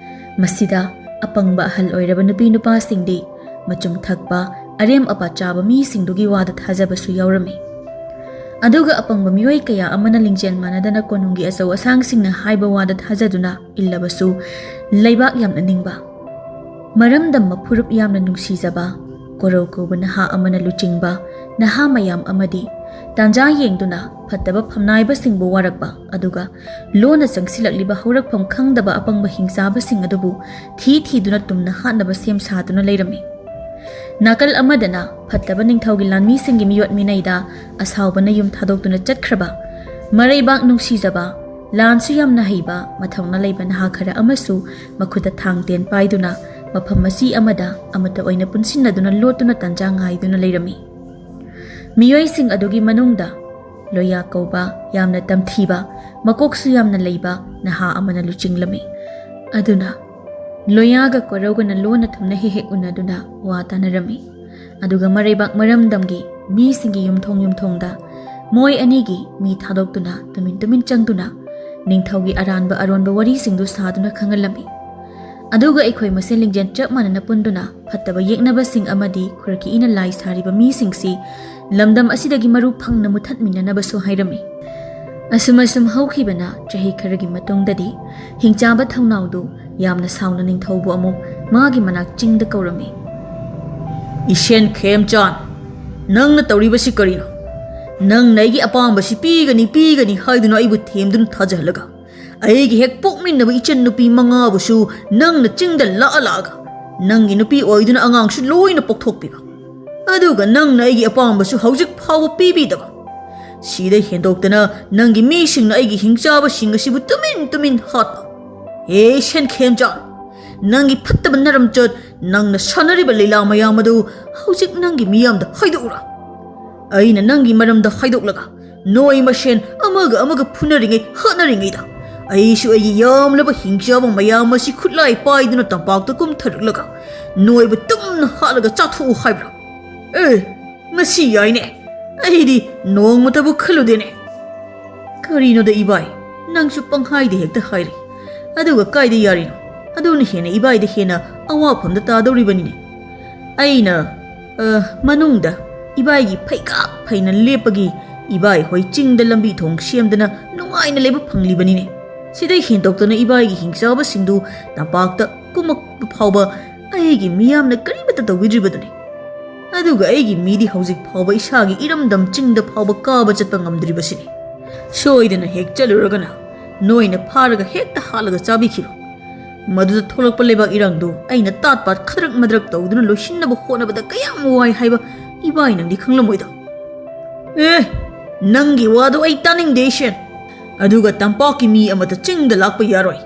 ꯃꯁꯤꯗ ꯑꯄꯪꯕ ꯑꯍꯜ ꯑꯣꯏꯔꯕ ꯅꯨꯄꯤ ꯅꯨꯄꯥꯁꯤꯡꯗꯤ ꯃꯆꯨꯝ ꯊꯛꯄ, ꯑꯔꯦꯝ ꯑꯄꯥ ꯆꯥꯕ ꯃꯤꯁꯤꯡꯗꯨꯒꯤ ꯋꯥꯗ ꯊꯥꯖꯕꯁꯨ ꯌꯥꯎꯔꯝꯃꯤ꯫ ꯑꯗꯨꯒ ꯑꯄꯪꯕ ꯃꯤꯑꯣꯏ ꯀꯌꯥ ꯑꯃꯅ ꯂꯤꯡꯖꯦꯜ ꯃꯥꯟꯅꯗꯅ ꯀꯣꯅꯨꯡꯒꯤ ꯑꯆꯧ ꯑꯁꯥꯡꯁꯤꯡꯅ ꯍꯥꯏꯕ ꯋꯥꯗ ꯊꯥꯖꯗꯨꯅ ꯏꯜꯂꯕꯁꯨ ꯂꯩꯕꯥꯛ ꯌꯥꯝꯅ ꯅꯤꯡꯕ, ꯃꯔꯝꯗꯝ ꯃꯐꯨꯔꯨꯞ ꯌꯥꯝꯅ ꯅꯨꯡꯁꯤꯖꯕ, ꯀꯣꯔꯧ ꯀꯧꯕ ꯅꯍꯥ ꯑꯃꯅ ꯂꯨꯆꯤꯡꯕ ꯅꯍꯥ ꯃꯌꯥꯝ ꯑꯃꯗꯤ ꯇꯥꯟꯖꯥ ꯌꯦꯡꯗꯨꯅ ꯐꯠꯇꯕ ꯐꯝꯅꯥꯏꯕꯁꯤꯡꯕꯨ ꯋꯥꯔꯛꯄ, ꯑꯗꯨꯒ ꯂꯣꯟꯅ ꯆꯪꯁꯤꯜꯂꯛꯂꯤꯕ ꯍꯧꯔꯛꯐꯝ ꯈꯪꯗꯕ ꯑꯄꯪꯕ ꯍꯤꯡꯆꯥꯕꯁꯤꯡ ꯑꯗꯨꯕꯨ ꯊꯤ ꯊꯤꯗꯨꯅ ꯇꯨꯝꯅ ꯍꯥꯠꯅꯕ ꯁꯦꯝ ꯁꯥꯗꯨꯅ ꯂꯩꯔꯝꯃꯤ꯫ ꯅꯥꯀꯜ ꯑꯃꯗꯅ ꯐꯠꯇꯕ ꯅꯤꯡꯊꯧꯒꯤ ꯂꯥꯟꯃꯤꯁꯤꯡꯒꯤ ꯃꯤꯑꯣꯠ ꯃꯤꯅꯩꯗ ꯑꯁꯥꯎꯕꯅ ꯌꯨꯝ ꯊꯥꯗꯣꯛꯇꯨꯅ ꯆꯠꯈ꯭ꯔꯕ, ꯃꯔꯩꯕꯥꯛ ꯅꯨꯡꯁꯤꯖꯕ, ꯂꯥꯟꯁꯨ ꯌꯥꯝꯅ ꯍꯩꯕ, ꯃꯊꯧꯅꯥ ꯂꯩꯕ ꯅꯍꯥ ꯈꯔ ꯑꯃꯁꯨ ꯃꯈꯨꯠꯇ ꯊꯥꯡ ꯇꯦꯟ ꯄꯥꯏꯗꯨꯅ ꯃꯐꯝ ꯃꯆꯤ ꯑꯃꯗ ꯑꯃꯠꯇ ꯑꯣꯏꯅ ꯄꯨꯟꯁꯤꯟꯅꯗꯨꯅ ꯂꯣꯠꯇꯨꯅ ꯇꯥꯟꯖꯥ ꯉꯥꯏꯗꯨꯅ ꯂꯩꯔꯝꯃꯤ꯫ ꯃꯤꯑꯣꯏꯁꯤꯡ ꯑꯗꯨꯒꯤ ꯃꯅꯨꯡꯗ ꯂꯣꯌꯥ ꯀꯧꯕ ꯌꯥꯝꯅ ꯇꯝꯊꯤꯕ, ꯃꯀꯣꯛꯁꯨ ꯌꯥꯝꯅ ꯂꯩꯕ ꯅꯍꯥ ꯑꯃꯅ ꯂꯨꯆꯤꯡꯂꯝꯃꯤ꯫ ꯑꯗꯨꯅ ꯂꯣꯌꯥꯒ ꯀꯣꯔꯧꯒꯅ ꯂꯣꯟꯅ ꯊꯨꯝꯅ ꯍꯦꯛ ꯍꯦꯛ ꯎꯅꯗꯨꯅ ꯋꯥ ꯇꯥꯅꯔꯝꯃꯤ꯫ ꯑꯗꯨꯒ ꯃꯔꯩꯕꯥꯛ ꯃꯔꯝꯗꯝꯒꯤ ꯃꯤꯁꯤꯡꯒꯤ ꯌꯨꯝꯊꯣꯡ ꯌꯨꯝꯊꯣꯡꯗ ꯃꯣꯏ ꯑꯅꯤꯒꯤ ꯃꯤ ꯊꯥꯗꯣꯛꯇꯨꯅ ꯇꯨꯃꯤꯟ ꯇꯨꯃꯤꯟ ꯆꯪꯗꯨꯅ ꯅꯤꯡꯊꯧꯒꯤ ꯑꯔꯥꯟꯕ ꯑꯔꯣꯟꯕ ꯋꯥꯔꯤꯁꯤꯡꯗꯨ ꯁꯥꯗꯨꯅ ꯈꯪꯍꯜꯂꯝꯃꯤ꯫ ꯑꯗꯨꯒ ꯑꯩꯈꯣꯏ ꯃꯁꯦꯟ ꯂꯤꯡꯖꯦꯜ ꯆꯞ ꯃꯥꯟꯅꯅ ꯄꯨꯟꯗꯨꯅ ꯐꯠꯇꯕ ꯌꯦꯛꯅꯕꯁꯤꯡ ꯑꯃꯗꯤ ꯈꯨꯔꯀꯤ ꯏꯅ ꯂꯥꯏ ꯁꯥꯔꯤꯕ ꯃꯤꯁꯤꯡꯁꯤ ꯂꯝꯗꯝ ꯑꯁꯤꯗꯒꯤ ꯃꯔꯨ ꯐꯪꯅ ꯃꯨꯊꯠꯃꯤꯟꯅꯅꯕꯁꯨ ꯍꯥꯏꯔꯝꯃꯤ꯫ ꯑꯁꯨꯝ ꯑꯁꯨꯝ ꯍꯧꯈꯤꯕꯅ ꯆꯍꯤ ꯈꯔꯒꯤ ꯃꯇꯨꯡꯗꯗꯤ ꯍꯤꯡꯆꯥꯕ ꯊꯧꯅꯥꯎꯗꯨ ꯌꯥꯝꯅ ꯁꯥꯎꯅ ꯅꯤꯡꯊꯧꯕꯨ ꯑꯃꯨꯛ ꯃꯥꯒꯤ ꯃꯅꯥꯛ ꯆꯤꯡꯗ ꯀꯧꯔꯝꯃꯤ꯫ "ꯏꯁꯦꯟ ꯈꯦꯝꯆꯥꯟ, ꯅꯪꯅ ꯇꯧꯔꯤꯕꯁꯤ ꯀꯔꯤꯅꯣ? ꯅꯪꯅ ꯑꯩꯒꯤ ꯑꯄꯥꯝꯕꯁꯤ ꯄꯤꯒꯅꯤ, ꯄꯤꯒꯅꯤ ꯍꯥꯏꯗꯨꯅ ꯑꯩꯕꯨ ꯊꯦꯝꯗꯨꯅ ꯊꯥꯖꯍꯜꯂꯒ, ꯑꯩꯒꯤ ꯍꯦꯛ ꯄꯣꯛꯃꯤꯟꯅꯕ ꯏꯆꯟ ꯅꯨꯄꯤ ꯃꯉꯥꯕꯨꯁꯨ ꯅꯪꯅ ꯆꯤꯡꯗ ꯂꯥꯛꯑ ꯂꯥꯛꯑꯒ ꯅꯪꯒꯤ ꯅꯨꯄꯤ ꯑꯣꯏꯗꯨꯅ ꯑꯉꯥꯡꯁꯨ ꯂꯣꯏꯅ ꯄꯣꯛꯊꯣꯛꯄꯤꯕ, ꯑꯗꯨꯒ ꯅꯪꯅ ꯑꯩꯒꯤ ꯑꯄꯥꯝꯕꯁꯨ ꯍꯧꯖꯤꯛ ꯐꯥꯎꯕ ꯄꯤꯕꯤꯗꯕ꯫ ꯁꯤꯗ ꯍꯦꯟꯗꯣꯛꯇꯅ ꯅꯪꯒꯤ ꯃꯤꯁꯤꯡꯅ ꯑꯩꯒꯤ ꯍꯤꯡꯆꯥꯕꯁꯤꯡ ꯑꯁꯤꯕꯨ ꯇꯨꯃꯤꯟ ꯇꯨꯃꯤꯟ ꯍꯥꯠꯄ꯫ ꯍꯦ ꯏꯁꯦꯟ ꯈꯦꯝꯆꯥꯟ, ꯅꯪꯒꯤ ꯐꯠꯇꯕ ꯅꯔꯝꯆꯠ, ꯅꯪꯅ ꯁꯥꯟꯅꯔꯤꯕ ꯂꯤꯂꯥ ꯃꯌꯥꯝ ꯑꯗꯨ ꯍꯧꯖꯤꯛ ꯅꯪꯒꯤ ꯃꯤꯌꯥꯝꯗ ꯍꯥꯏꯗꯣꯛꯎꯔꯥ? ꯑꯩꯅ ꯅꯪꯒꯤ ꯃꯔꯝꯗ ꯍꯥꯏꯗꯣꯛꯂꯒ ꯅꯣꯏ ꯃꯁꯦꯟ ꯑꯃꯒ ꯑꯃꯒ ꯐꯨꯅꯔꯤꯉꯩ ꯍꯥꯠꯅꯔꯤꯉꯩꯗ ꯑꯩꯁꯨ ꯑꯩꯒꯤ ꯌꯥꯝꯂꯕ ꯍꯤꯡꯆꯥꯕ ꯃꯌꯥꯝ ꯑꯁꯤ ꯈꯨꯠꯂꯥꯏ ꯄꯥꯏꯗꯨꯅ ꯇꯝꯄꯥꯛꯇ ꯀꯨꯝꯊꯔꯛꯂꯒ ꯅꯣꯏꯕꯨ ꯇꯨꯝꯅ ꯍꯥꯠꯂꯒ ꯆꯥꯊꯣꯛꯎ ꯍꯥꯏꯕ꯭ꯔꯥ? ꯑꯦ, ꯃꯁꯤ ꯌꯥꯏꯅꯦ꯫ ꯑꯩꯗꯤ ꯅꯣꯡꯃꯇꯕꯨ ꯈꯜꯂꯨꯗꯦꯅꯦ꯫ ꯀꯔꯤꯅꯣꯗ ꯏꯕꯥꯏ, ꯅꯪꯁꯨ ꯄꯪꯍꯥꯏꯗ ꯍꯦꯛꯇ ꯍꯥꯏꯔꯤ꯫ ꯑꯗꯨꯒ ꯀꯥꯏꯗ ꯌꯥꯔꯤꯅꯣ? ꯑꯗꯨꯅ ꯍꯦꯟꯅ ꯏꯕꯥꯏꯗ ꯍꯦꯟꯅ ꯑꯋꯥꯐꯝꯗ ꯇꯥꯗꯧꯔꯤꯕꯅꯤꯅꯦ꯫ ꯑꯩꯅ, ꯑ, ꯃꯅꯨꯡꯗ ꯏꯕꯥꯏꯒꯤ ꯐꯩꯒꯥꯛ ꯐꯩꯅ ꯂꯦꯞꯄꯒꯤ ꯏꯕꯥꯏ ꯍꯣꯏ ꯆꯤꯡꯗ ꯂꯝꯕꯤ ꯊꯣꯡ ꯁꯦꯝꯗꯅ ꯅꯨꯡꯉꯥꯏꯅ ꯂꯩꯕ ꯐꯪꯂꯤꯕꯅꯤꯅꯦ꯫ ꯁꯤꯗꯩ ꯍꯦꯟꯗꯣꯛꯇꯅ ꯏꯕꯥꯏꯒꯤ ꯍꯤꯡꯆꯥꯕꯁꯤꯡꯗꯨ ꯇꯝꯄꯥꯛꯇ ꯀꯨꯝꯃꯛꯄ ꯐꯥꯎꯕ ꯑꯩꯒꯤ ꯃꯤꯌꯥꯝꯅ ꯀꯔꯤꯃꯠꯇ ꯇꯧꯕꯤꯗ꯭ꯔꯤꯕꯗꯨꯅꯤ꯫ ꯑꯗꯨꯒ ꯑꯩꯒꯤ ꯃꯤꯗꯤ ꯍꯧꯖꯤꯛ ꯐꯥꯎꯕ ꯏꯁꯥꯒꯤ ꯏꯔꯝꯗꯝ ꯆꯤꯡꯗ ꯐꯥꯎꯕ ꯀꯥꯕ ꯆꯠꯄ ꯉꯝꯗ꯭ꯔꯤꯕꯁꯤꯅꯤ꯫ ꯁꯣꯏꯗꯅ ꯍꯦꯛ ꯆꯠꯂꯨꯔꯒꯅ ꯅꯣꯏꯅ ꯐꯥꯔꯒ ꯍꯦꯛꯇ ꯍꯥꯠꯂꯒ ꯆꯥꯕꯤꯈꯤꯕ꯫ ꯃꯗꯨꯗ ꯊꯣꯛꯂꯛꯄ ꯂꯩꯕꯥꯛ ꯏꯔꯥꯡꯗꯨ ꯑꯩꯅ ꯇꯥꯠ ꯄꯥꯠ ꯈꯗ꯭ꯔꯛ ꯃꯗ꯭ꯔꯛ ꯇꯧꯗꯨꯅ ꯂꯣꯏꯁꯤꯟꯅꯕ ꯍꯣꯠꯅꯕꯗ ꯀꯌꯥꯝ ꯋꯥꯏ ꯍꯥꯏꯕ ꯏꯕꯥꯏ ꯅꯪꯗꯤ ꯈꯪꯂꯝꯃꯣꯏꯗ꯫ ꯑꯦ, ꯅꯪꯒꯤ ꯋꯥꯗꯣ ꯑꯩ ꯇꯥꯅꯤꯡꯗꯦ, ꯏꯁꯦꯟ꯫ ꯑꯗꯨꯒ ꯇꯝꯄꯥꯛꯀꯤ ꯃꯤ ꯑꯃꯠꯇ ꯆꯤꯡꯗ ꯂꯥꯛꯄ ꯌꯥꯔꯣꯏ꯫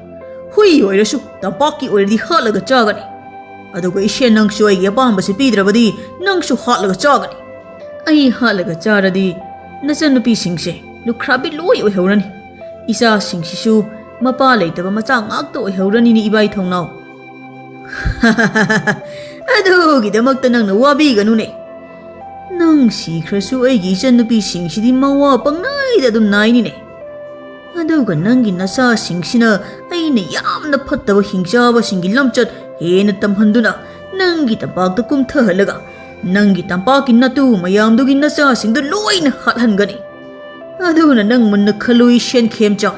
ꯍꯨꯏ ꯑꯣꯏꯔꯁꯨ ꯇꯝꯄꯥꯛꯀꯤ ꯑꯣꯏꯔꯗꯤ ꯍꯥꯠꯂꯒ ꯆꯥꯒꯅꯤ꯫ ꯑꯗꯨꯒ ꯏꯁꯦꯟ, ꯅꯪꯁꯨ ꯑꯩꯒꯤ ꯑꯄꯥꯝꯕꯁꯤ ꯄꯤꯗ꯭ꯔꯕꯗꯤ ꯅꯪꯁꯨ ꯍꯥꯠꯂꯒ ꯆꯥꯒꯅꯤ꯫ ꯑꯩ ꯍꯥꯠꯂꯒ ꯆꯥꯔꯗꯤ ꯅꯆꯟꯅꯨꯄꯤꯁꯤꯡꯁꯦ ꯂꯨꯈ꯭ꯔꯥꯕꯤ ꯂꯣꯏ ꯑꯣꯏꯍꯧꯔꯅꯤ꯫ ꯏꯆꯥꯁꯤꯡꯁꯤꯁꯨ ꯃꯄꯥ ꯂꯩꯇꯕ ꯃꯆꯥ ꯉꯥꯛꯇ ꯑꯣꯏꯍꯧꯔꯅꯤꯅꯦ ꯏꯕꯥꯏ ꯊꯧꯅꯥꯎ꯫ ꯑꯗꯨꯒꯤꯗꯃꯛꯇ ꯅꯪꯅ ꯋꯥꯕꯤꯒꯅꯨꯅꯦ꯫ ꯅꯪ ꯁꯤꯈ꯭ꯔꯁꯨ ꯑꯩꯒꯤ ꯏꯆꯟꯅꯨꯄꯤꯁꯤꯡꯁꯤꯗꯤ ꯃꯋꯥ ꯄꯪꯅꯥꯏꯗ ꯑꯗꯨꯝ ꯅꯥꯏꯅꯤꯅꯦ꯫ ꯑꯗꯨꯒ ꯅꯪꯒꯤ ꯅꯆꯥꯁꯤꯡꯁꯤꯅ ꯑꯩꯅ ꯌꯥꯝꯅ ꯐꯠꯇꯕ ꯍꯤꯡꯆꯥꯕꯁꯤꯡꯒꯤ ꯂꯝꯆꯠ ꯍꯦꯟꯅ ꯇꯝꯍꯟꯗꯨꯅ ꯅꯪꯒꯤ ꯇꯝꯄꯥꯛꯇ ꯀꯨꯝꯊꯍꯜꯂꯒ ꯅꯪꯒꯤ ꯇꯝꯄꯥꯛꯀꯤ ꯅꯇꯨ ꯃꯌꯥꯝꯗꯨꯒꯤ ꯅꯆꯥꯁꯤꯡꯗꯨ ꯂꯣꯏꯅ ꯍꯥꯠꯍꯟꯒꯅꯤ꯫ ꯑꯗꯨꯅ ꯅꯪ ꯃꯨꯟꯅ ꯈꯜꯂꯨ ꯏꯁꯦꯟ ꯈꯦꯝꯆꯥꯟ꯫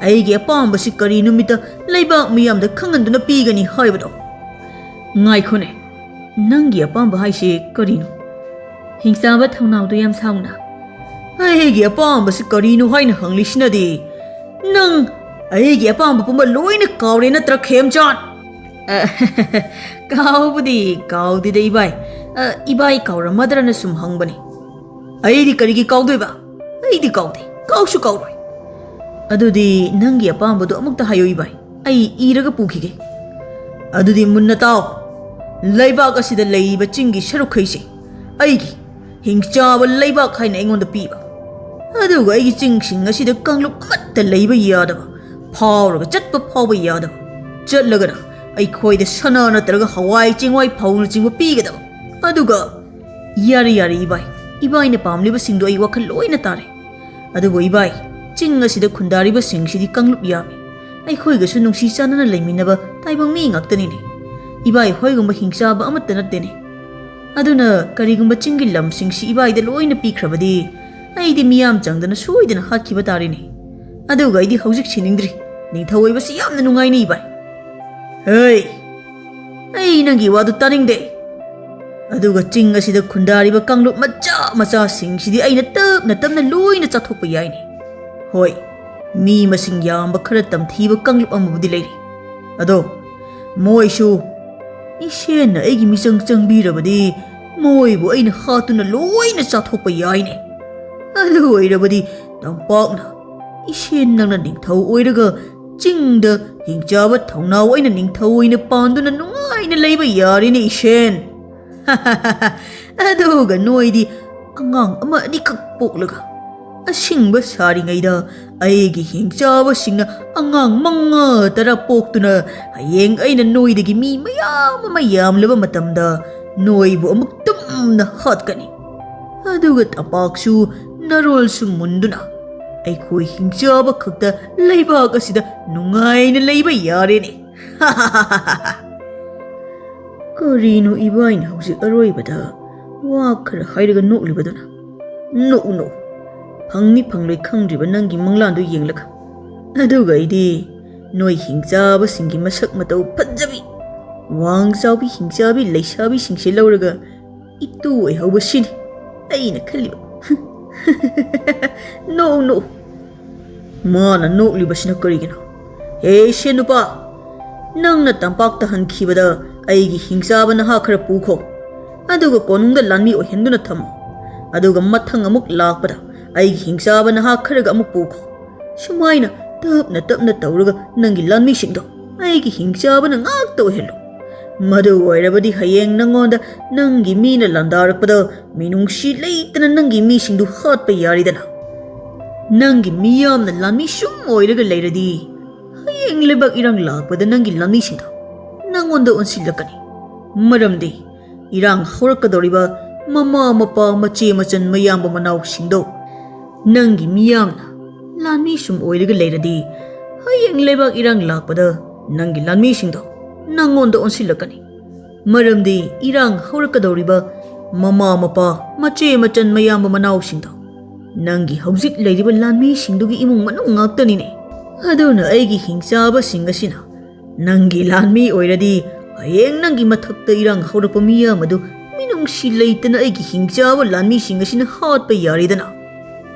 ꯑꯩꯒꯤ ꯑꯄꯥꯝꯕꯁꯤ ꯀꯔꯤ ꯅꯨꯃꯤꯠꯇ ꯂꯩꯕꯥꯛ ꯃꯤꯌꯥꯝꯗ ꯈꯪꯍꯟꯗꯨꯅ ꯄꯤꯒꯅꯤ ꯍꯥꯏꯕꯗꯣ? ꯉꯥꯏꯈꯣꯅꯦ, ꯅꯪꯒꯤ ꯑꯄꯥꯝꯕ ꯍꯥꯏꯁꯦ ꯀꯔꯤꯅꯣ? ꯍꯤꯡꯆꯥꯕ ꯊꯧꯅꯥꯎꯗꯨ ꯌꯥꯝ ꯁꯥꯎꯅ꯫ ꯑꯩꯒꯤ ꯑꯄꯥꯝꯕꯁꯤ ꯀꯔꯤꯅꯣ ꯍꯥꯏꯅ ꯍꯪꯂꯤꯁꯤꯅꯗꯤ? ꯅꯪ ꯑꯩꯒꯤ ꯑꯄꯥꯝꯕ ꯄꯨꯝꯕ ꯂꯣꯏꯅ ꯀꯥꯎꯔꯦ ꯅꯠꯇ꯭ꯔꯥ, ꯈꯦꯝꯆꯥꯟ? ꯑ, ꯀꯥꯎꯕꯨꯗꯤ ꯀꯥꯎꯗꯦꯗ ꯏꯕꯥꯏ꯫ ꯑ, ꯏꯕꯥꯏ ꯀꯥꯎꯔꯝꯃꯗ꯭ꯔꯅ ꯁꯨꯝ ꯍꯪꯕꯅꯤ꯫ ꯑꯩꯗꯤ ꯀꯔꯤꯒꯤ ꯀꯥꯎꯗꯣꯏꯕ? ꯑꯩꯗꯤ ꯀꯥꯎꯗꯦ, ꯀꯥꯎꯁꯨ ꯀꯥꯎꯔꯣꯏ꯫ ꯑꯗꯨꯗꯤ ꯅꯪꯒꯤ ꯑꯄꯥꯝꯕꯗꯣ ꯑꯃꯨꯛꯇ ꯍꯥꯏꯌꯨ ꯏꯕꯥꯏ, ꯑꯩ ꯏꯔꯒ ꯄꯨꯈꯤꯒꯦ꯫ ꯑꯗꯨꯗꯤ ꯃꯨꯟꯅ ꯇꯥꯎ꯫ ꯂꯩꯕꯥꯛ ꯑꯁꯤꯗ ꯂꯩꯔꯤꯕ ꯆꯤꯡꯒꯤ ꯁꯔꯨꯛꯈꯩꯁꯦ ꯑꯩꯒꯤ ꯍꯤꯡꯆꯥꯕ ꯂꯩꯕꯥꯛ ꯍꯥꯏꯅ ꯑꯩꯉꯣꯟꯗ ꯄꯤꯕ, ꯑꯗꯨꯒ ꯑꯩꯒꯤ ꯆꯤꯡꯁꯤꯡ ꯑꯁꯤꯗ ꯀꯥꯡꯂꯨꯞ ꯑꯃꯠꯇ ꯂꯩꯕ ꯌꯥꯗꯕ, ꯐꯥꯎꯔꯒ ꯆꯠꯄ ꯐꯥꯎꯕ ꯌꯥꯗꯕ, ꯆꯠꯂꯒꯅ ꯑꯩꯈꯣꯏꯗ ꯁꯅꯥ ꯅꯠꯇ꯭ꯔꯒ ꯍꯋꯥꯏ ꯆꯦꯡꯋꯥꯏ ꯐꯧꯅꯆꯤꯡꯕ ꯄꯤꯒꯗꯕ꯫ ꯑꯗꯨꯒ ꯌꯥꯔꯦ, ꯌꯥꯔꯦ ꯏꯕꯥꯏ, ꯏꯕꯥꯏꯅ ꯄꯥꯝꯂꯤꯕꯁꯤꯡꯗꯣ ꯑꯩ ꯋꯥꯈꯜ ꯂꯣꯏꯅ ꯇꯥꯔꯦ꯫ ꯑꯗꯨꯕꯨ ꯏꯕꯥꯏ, ꯆꯤꯡ ꯑꯁꯤꯗ ꯈꯨꯟꯗꯥꯔꯤꯕꯁꯤꯡꯁꯤꯗꯤ ꯀꯥꯡꯂꯨꯞ ꯌꯥꯝꯃꯤ꯫ ꯑꯩꯈꯣꯏꯒꯁꯨ ꯅꯨꯡꯁꯤ ꯆꯥꯟꯅꯅ ꯂꯩꯃꯤꯟꯅꯕ ꯇꯥꯏꯕꯪ ꯃꯤ ꯉꯥꯛꯇꯅꯤꯅꯦ꯫ ꯏꯕꯥꯏ ꯍꯣꯏꯒꯨꯝꯕ ꯍꯤꯡꯆꯥꯕ ꯑꯃꯠꯇ ꯅꯠꯇꯦꯅꯦ꯫ ꯑꯗꯨꯅ ꯀꯔꯤꯒꯨꯝꯕ ꯆꯤꯡꯒꯤ ꯂꯝꯁꯤꯡꯁꯤ ꯏꯕꯥꯏꯗ ꯂꯣꯏꯅ ꯄꯤꯈ꯭ꯔꯕꯗꯤ ꯑꯩꯗꯤ ꯃꯤꯌꯥꯝ ꯆꯪꯗꯅ ꯁꯣꯏꯗꯅ ꯍꯥꯠꯈꯤꯕ ꯇꯥꯔꯦꯅꯦ꯫ ꯑꯗꯨꯒ ꯑꯩꯗꯤ ꯍꯧꯖꯤꯛ ꯁꯤꯅꯤꯡꯗ꯭ꯔꯤ꯫ ꯅꯤꯡꯊꯧ ꯑꯣꯏꯕꯁꯤ ꯌꯥꯝꯅ ꯅꯨꯡꯉꯥꯏꯅꯦ ꯏꯕꯥꯏ꯫ ꯍꯦ! ꯑꯩ ꯅꯪꯒꯤ ꯋꯥꯗꯨ ꯇꯥꯅꯤꯡꯗꯦ꯫ ꯑꯗꯨꯒ ꯆꯤꯡ ꯑꯁꯤꯗ ꯈꯨꯟꯗꯥꯔꯤꯕ ꯀꯥꯡꯂꯨꯞ ꯃꯆꯥ ꯃꯆꯥꯁꯤꯡꯁꯤꯗꯤ ꯑꯩꯅ ꯇꯞꯅ ꯇꯞꯅ ꯂꯣꯏꯅ ꯆꯥꯊꯣꯛꯄ ꯌꯥꯏꯅꯦ꯫ ꯍꯣꯏ, ꯃꯤ ꯃꯁꯤꯡ ꯌꯥꯝꯕ ꯈꯔ ꯇꯝꯊꯤꯕ ꯀꯥꯡꯂꯨꯞ ꯑꯃꯕꯨꯗꯤ ꯂꯩꯔꯤ꯫ ꯑꯗꯣ ꯃꯣꯏꯁꯨ ꯏꯁꯦꯟꯅ ꯑꯩꯒꯤ ꯃꯤꯆꯪ ꯆꯪꯕꯤꯔꯕꯗꯤ ꯃꯣꯏꯕꯨ ꯑꯩꯅ ꯍꯥꯠꯇꯨꯅ ꯂꯣꯏꯅ ꯆꯥꯊꯣꯛꯄ ꯌꯥꯏꯅꯦ꯫ ꯑꯗꯨ ꯑꯣꯏꯔꯕꯗꯤ ꯇꯝꯄꯥꯛꯅ ꯏꯁꯦꯟ ꯅꯪꯅ ꯅꯤꯡꯊꯧ ꯑꯣꯏꯔꯒ ꯆꯤꯡꯗ ꯍꯤꯡꯆꯥꯕ ꯊꯧꯅꯥꯎ ꯑꯩꯅ ꯅꯤꯡꯊꯧ ꯑꯣꯏꯅ ꯄꯥꯟꯗꯨꯅ ꯅꯨꯡꯉꯥꯏꯅ ꯂꯩꯕ ꯌꯥꯔꯦꯅꯦ ꯏꯁꯦꯟ꯫ ꯑꯗꯨꯒ ꯅꯣꯏꯗꯤ ꯑꯉꯥꯡ ꯑꯃ ꯑꯅꯤꯈꯛ ꯄꯣꯛꯂꯒ ꯑꯁꯤꯡꯕ ꯁꯥꯔꯤꯉꯩꯗ ꯑꯩꯒꯤ ꯍꯤꯡꯆꯥꯕꯁꯤꯡꯅ ꯑꯉꯥꯡ ꯃꯉꯥ ꯇꯔꯥ ꯄꯣꯛꯇꯨꯅ ꯍꯌꯦꯡ ꯑꯩꯅ ꯅꯣꯏꯗꯒꯤ ꯃꯤ ꯃꯌꯥꯝ ꯑꯃ ꯌꯥꯝꯂꯕ ꯃꯇꯝꯗ ꯅꯣꯏꯕꯨ ꯑꯃꯨꯛ ꯇꯨꯝꯅ ꯍꯥꯠꯀꯅꯤ꯫ ꯑꯗꯨꯒ ꯇꯝꯄꯥꯛꯁꯨ ꯅꯔꯣꯜꯁꯨ ꯃꯨꯟꯗꯨꯅ ꯑꯩꯈꯣꯏ ꯍꯤꯡꯆꯥꯕ ꯈꯛꯇ ꯂꯩꯕꯥꯛ ꯑꯁꯤꯗ ꯅꯨꯡꯉꯥꯏꯅ ꯂꯩꯕ ꯌꯥꯔꯦꯅꯦ꯫ ꯀꯔꯤꯅꯣ ꯏꯕꯥꯏꯅ ꯍꯧꯖꯤꯛ ꯑꯔꯣꯏꯕꯗ ꯋꯥ ꯈꯔ ꯍꯥꯏꯔꯒ ꯅꯣꯛꯂꯤꯕꯗꯨꯅ? ꯅꯣꯛꯎ ꯅꯣꯛꯎ, ꯐꯪꯅꯤ ꯐꯪꯂꯣꯏ ꯈꯪꯗ꯭ꯔꯤꯕ ꯅꯪꯒꯤ ꯃꯪꯂꯥꯟꯗꯨ ꯌꯦꯡꯂꯒ꯫ ꯑꯗꯨꯒ ꯑꯩꯗꯤ ꯅꯣꯏ ꯍꯤꯡꯆꯥꯕꯁꯤꯡꯒꯤ ꯃꯁꯛ ꯃꯇꯧ ꯐꯖꯕꯤ, ꯋꯥꯡ ꯆꯥꯎꯕꯤ ꯍꯤꯡꯆꯥꯕꯤ ꯂꯩꯁꯥꯕꯤꯁꯤꯡꯁꯦ ꯂꯧꯔꯒ ꯏꯇꯨ ꯑꯣꯏꯍꯧꯕꯁꯤꯅꯤ ꯑꯩꯅ ꯈꯜꯂꯤꯕ꯫ ꯅꯣꯛꯎ ꯅꯣꯛꯎ꯫ ꯃꯥꯅ ꯅꯣꯛꯂꯤꯕꯁꯤꯅ ꯀꯔꯤꯒꯤꯅꯣ? ꯍꯦ ꯏꯁꯦꯟ ꯅꯨꯄꯥ, ꯅꯪꯅ ꯇꯝꯄꯥꯛꯇ ꯍꯟꯈꯤꯕꯗ ꯑꯩꯒꯤ ꯍꯤꯡꯆꯥꯕ ꯅꯍꯥ ꯈꯔ ꯄꯨꯈꯣ, ꯑꯗꯨꯒ ꯀꯣꯅꯨꯡꯗ ꯂꯥꯟꯃꯤ ꯑꯣꯏꯍꯟꯗꯨꯅ ꯊꯝꯃꯣ꯫ ꯑꯗꯨꯒ ꯃꯊꯪ ꯑꯃꯨꯛ ꯂꯥꯛꯄꯗ ꯑꯩꯒꯤ ꯍꯤꯡꯆꯥꯕ ꯅꯍꯥ ꯈꯔꯒ ꯑꯃꯨꯛ ꯄꯨꯈꯣ꯫ ꯁꯨꯃꯥꯏꯅ ꯇꯞꯅ ꯇꯞꯅ ꯇꯧꯔꯒ ꯅꯪꯒꯤ ꯂꯥꯟꯃꯤꯁꯤꯡꯗꯣ ꯑꯩꯒꯤ ꯍꯤꯡꯆꯥꯕꯅ ꯉꯥꯛꯇ ꯑꯣꯏꯍꯜꯂꯨ꯫ ꯃꯗꯨ ꯑꯣꯏꯔꯕꯗꯤ ꯍꯌꯦꯡ ꯅꯪꯉꯣꯟꯗ ꯅꯪꯒꯤ ꯃꯤꯅ ꯂꯥꯟꯗꯥꯔꯛꯄꯗ ꯃꯤꯅꯨꯡꯁꯤ ꯂꯩꯇꯅ ꯅꯪꯒꯤ ꯃꯤꯁꯤꯡꯗꯨ ꯍꯥꯠꯄ ꯌꯥꯔꯤꯗꯅ꯫ ꯅꯪꯒꯤ ꯃꯤꯌꯥꯝꯅ ꯂꯥꯟꯃꯤ ꯁꯨꯝ ꯑꯣꯏꯔꯒ ꯂꯩꯔꯗꯤ ꯍꯌꯦꯡ ꯂꯩꯕꯥꯛ ꯏꯔꯥꯡ ꯂꯥꯛꯄꯗ ꯅꯪꯒꯤ ꯂꯥꯟꯃꯤꯁꯤꯡꯗꯣ ꯅꯪꯉꯣꯟꯗ ꯑꯣꯟꯁꯤꯜꯂꯛꯀꯅꯤ꯫ ꯃꯔꯝꯗꯤ ꯏꯔꯥꯡ ꯍꯧꯔꯛꯀꯗꯧꯔꯤꯕ ꯃꯃꯥ ꯃꯄꯥ ꯃꯆꯦ ꯃꯆꯟ ꯃꯌꯥꯝꯕ ꯃꯅꯥꯎꯁꯤꯡꯗꯣ ꯅꯪꯒꯤ ꯃꯤꯌꯥꯝꯅ ꯂꯥꯟꯃꯤ ꯁꯨꯝ ꯑꯣꯏꯔꯒ ꯂꯩꯔꯗꯤ ꯍꯌꯦꯡ ꯂꯩꯕꯥꯛ ꯏꯔꯥꯡ ꯂꯥꯛꯄꯗ ꯅꯪꯒꯤ ꯂꯥꯟꯃꯤꯁꯤꯡꯗꯣ ꯅꯪꯉꯣꯟꯗ ꯑꯣꯟꯁꯤꯜꯂꯛꯀꯅꯤ꯫ ꯃꯔꯝꯗꯤ ꯏꯔꯥꯡ ꯍꯧꯔꯛꯀꯗꯧꯔꯤꯕ ꯃꯃꯥ ꯃꯄꯥ ꯃꯆꯦ ꯃꯆꯟ ꯃꯌꯥꯝꯕ ꯃꯅꯥꯎꯁꯤꯡꯗꯣ ꯅꯪꯒꯤ ꯍꯧꯖꯤꯛ ꯂꯩꯔꯤꯕ ꯂꯥꯟꯃꯤꯁꯤꯡꯗꯨꯒꯤ ꯏꯃꯨꯡ ꯃꯅꯨꯡ ꯉꯥꯛꯇꯅꯤꯅꯦ꯫ ꯑꯗꯨꯅ ꯑꯩꯒꯤ ꯍꯤꯡꯆꯥꯕꯁꯤꯡ ꯑꯁꯤꯅ ꯅꯪꯒꯤ ꯂꯥꯟꯃꯤ ꯑꯣꯏꯔꯗꯤ ꯍꯌꯦꯡ ꯅꯪꯒꯤ ꯃꯊꯛꯇ ꯏꯔꯥꯡ ꯍꯧꯔꯛꯄ ꯃꯤꯌꯥꯝ ꯑꯗꯨ ꯃꯤꯅꯨꯡꯁꯤ ꯂꯩꯇꯅ ꯑꯩꯒꯤ ꯍꯤꯡꯆꯥꯕ ꯂꯥꯟꯃꯤꯁꯤꯡ ꯑꯁꯤꯅ ꯍꯥꯠꯄ ꯌꯥꯔꯦꯗꯅ꯫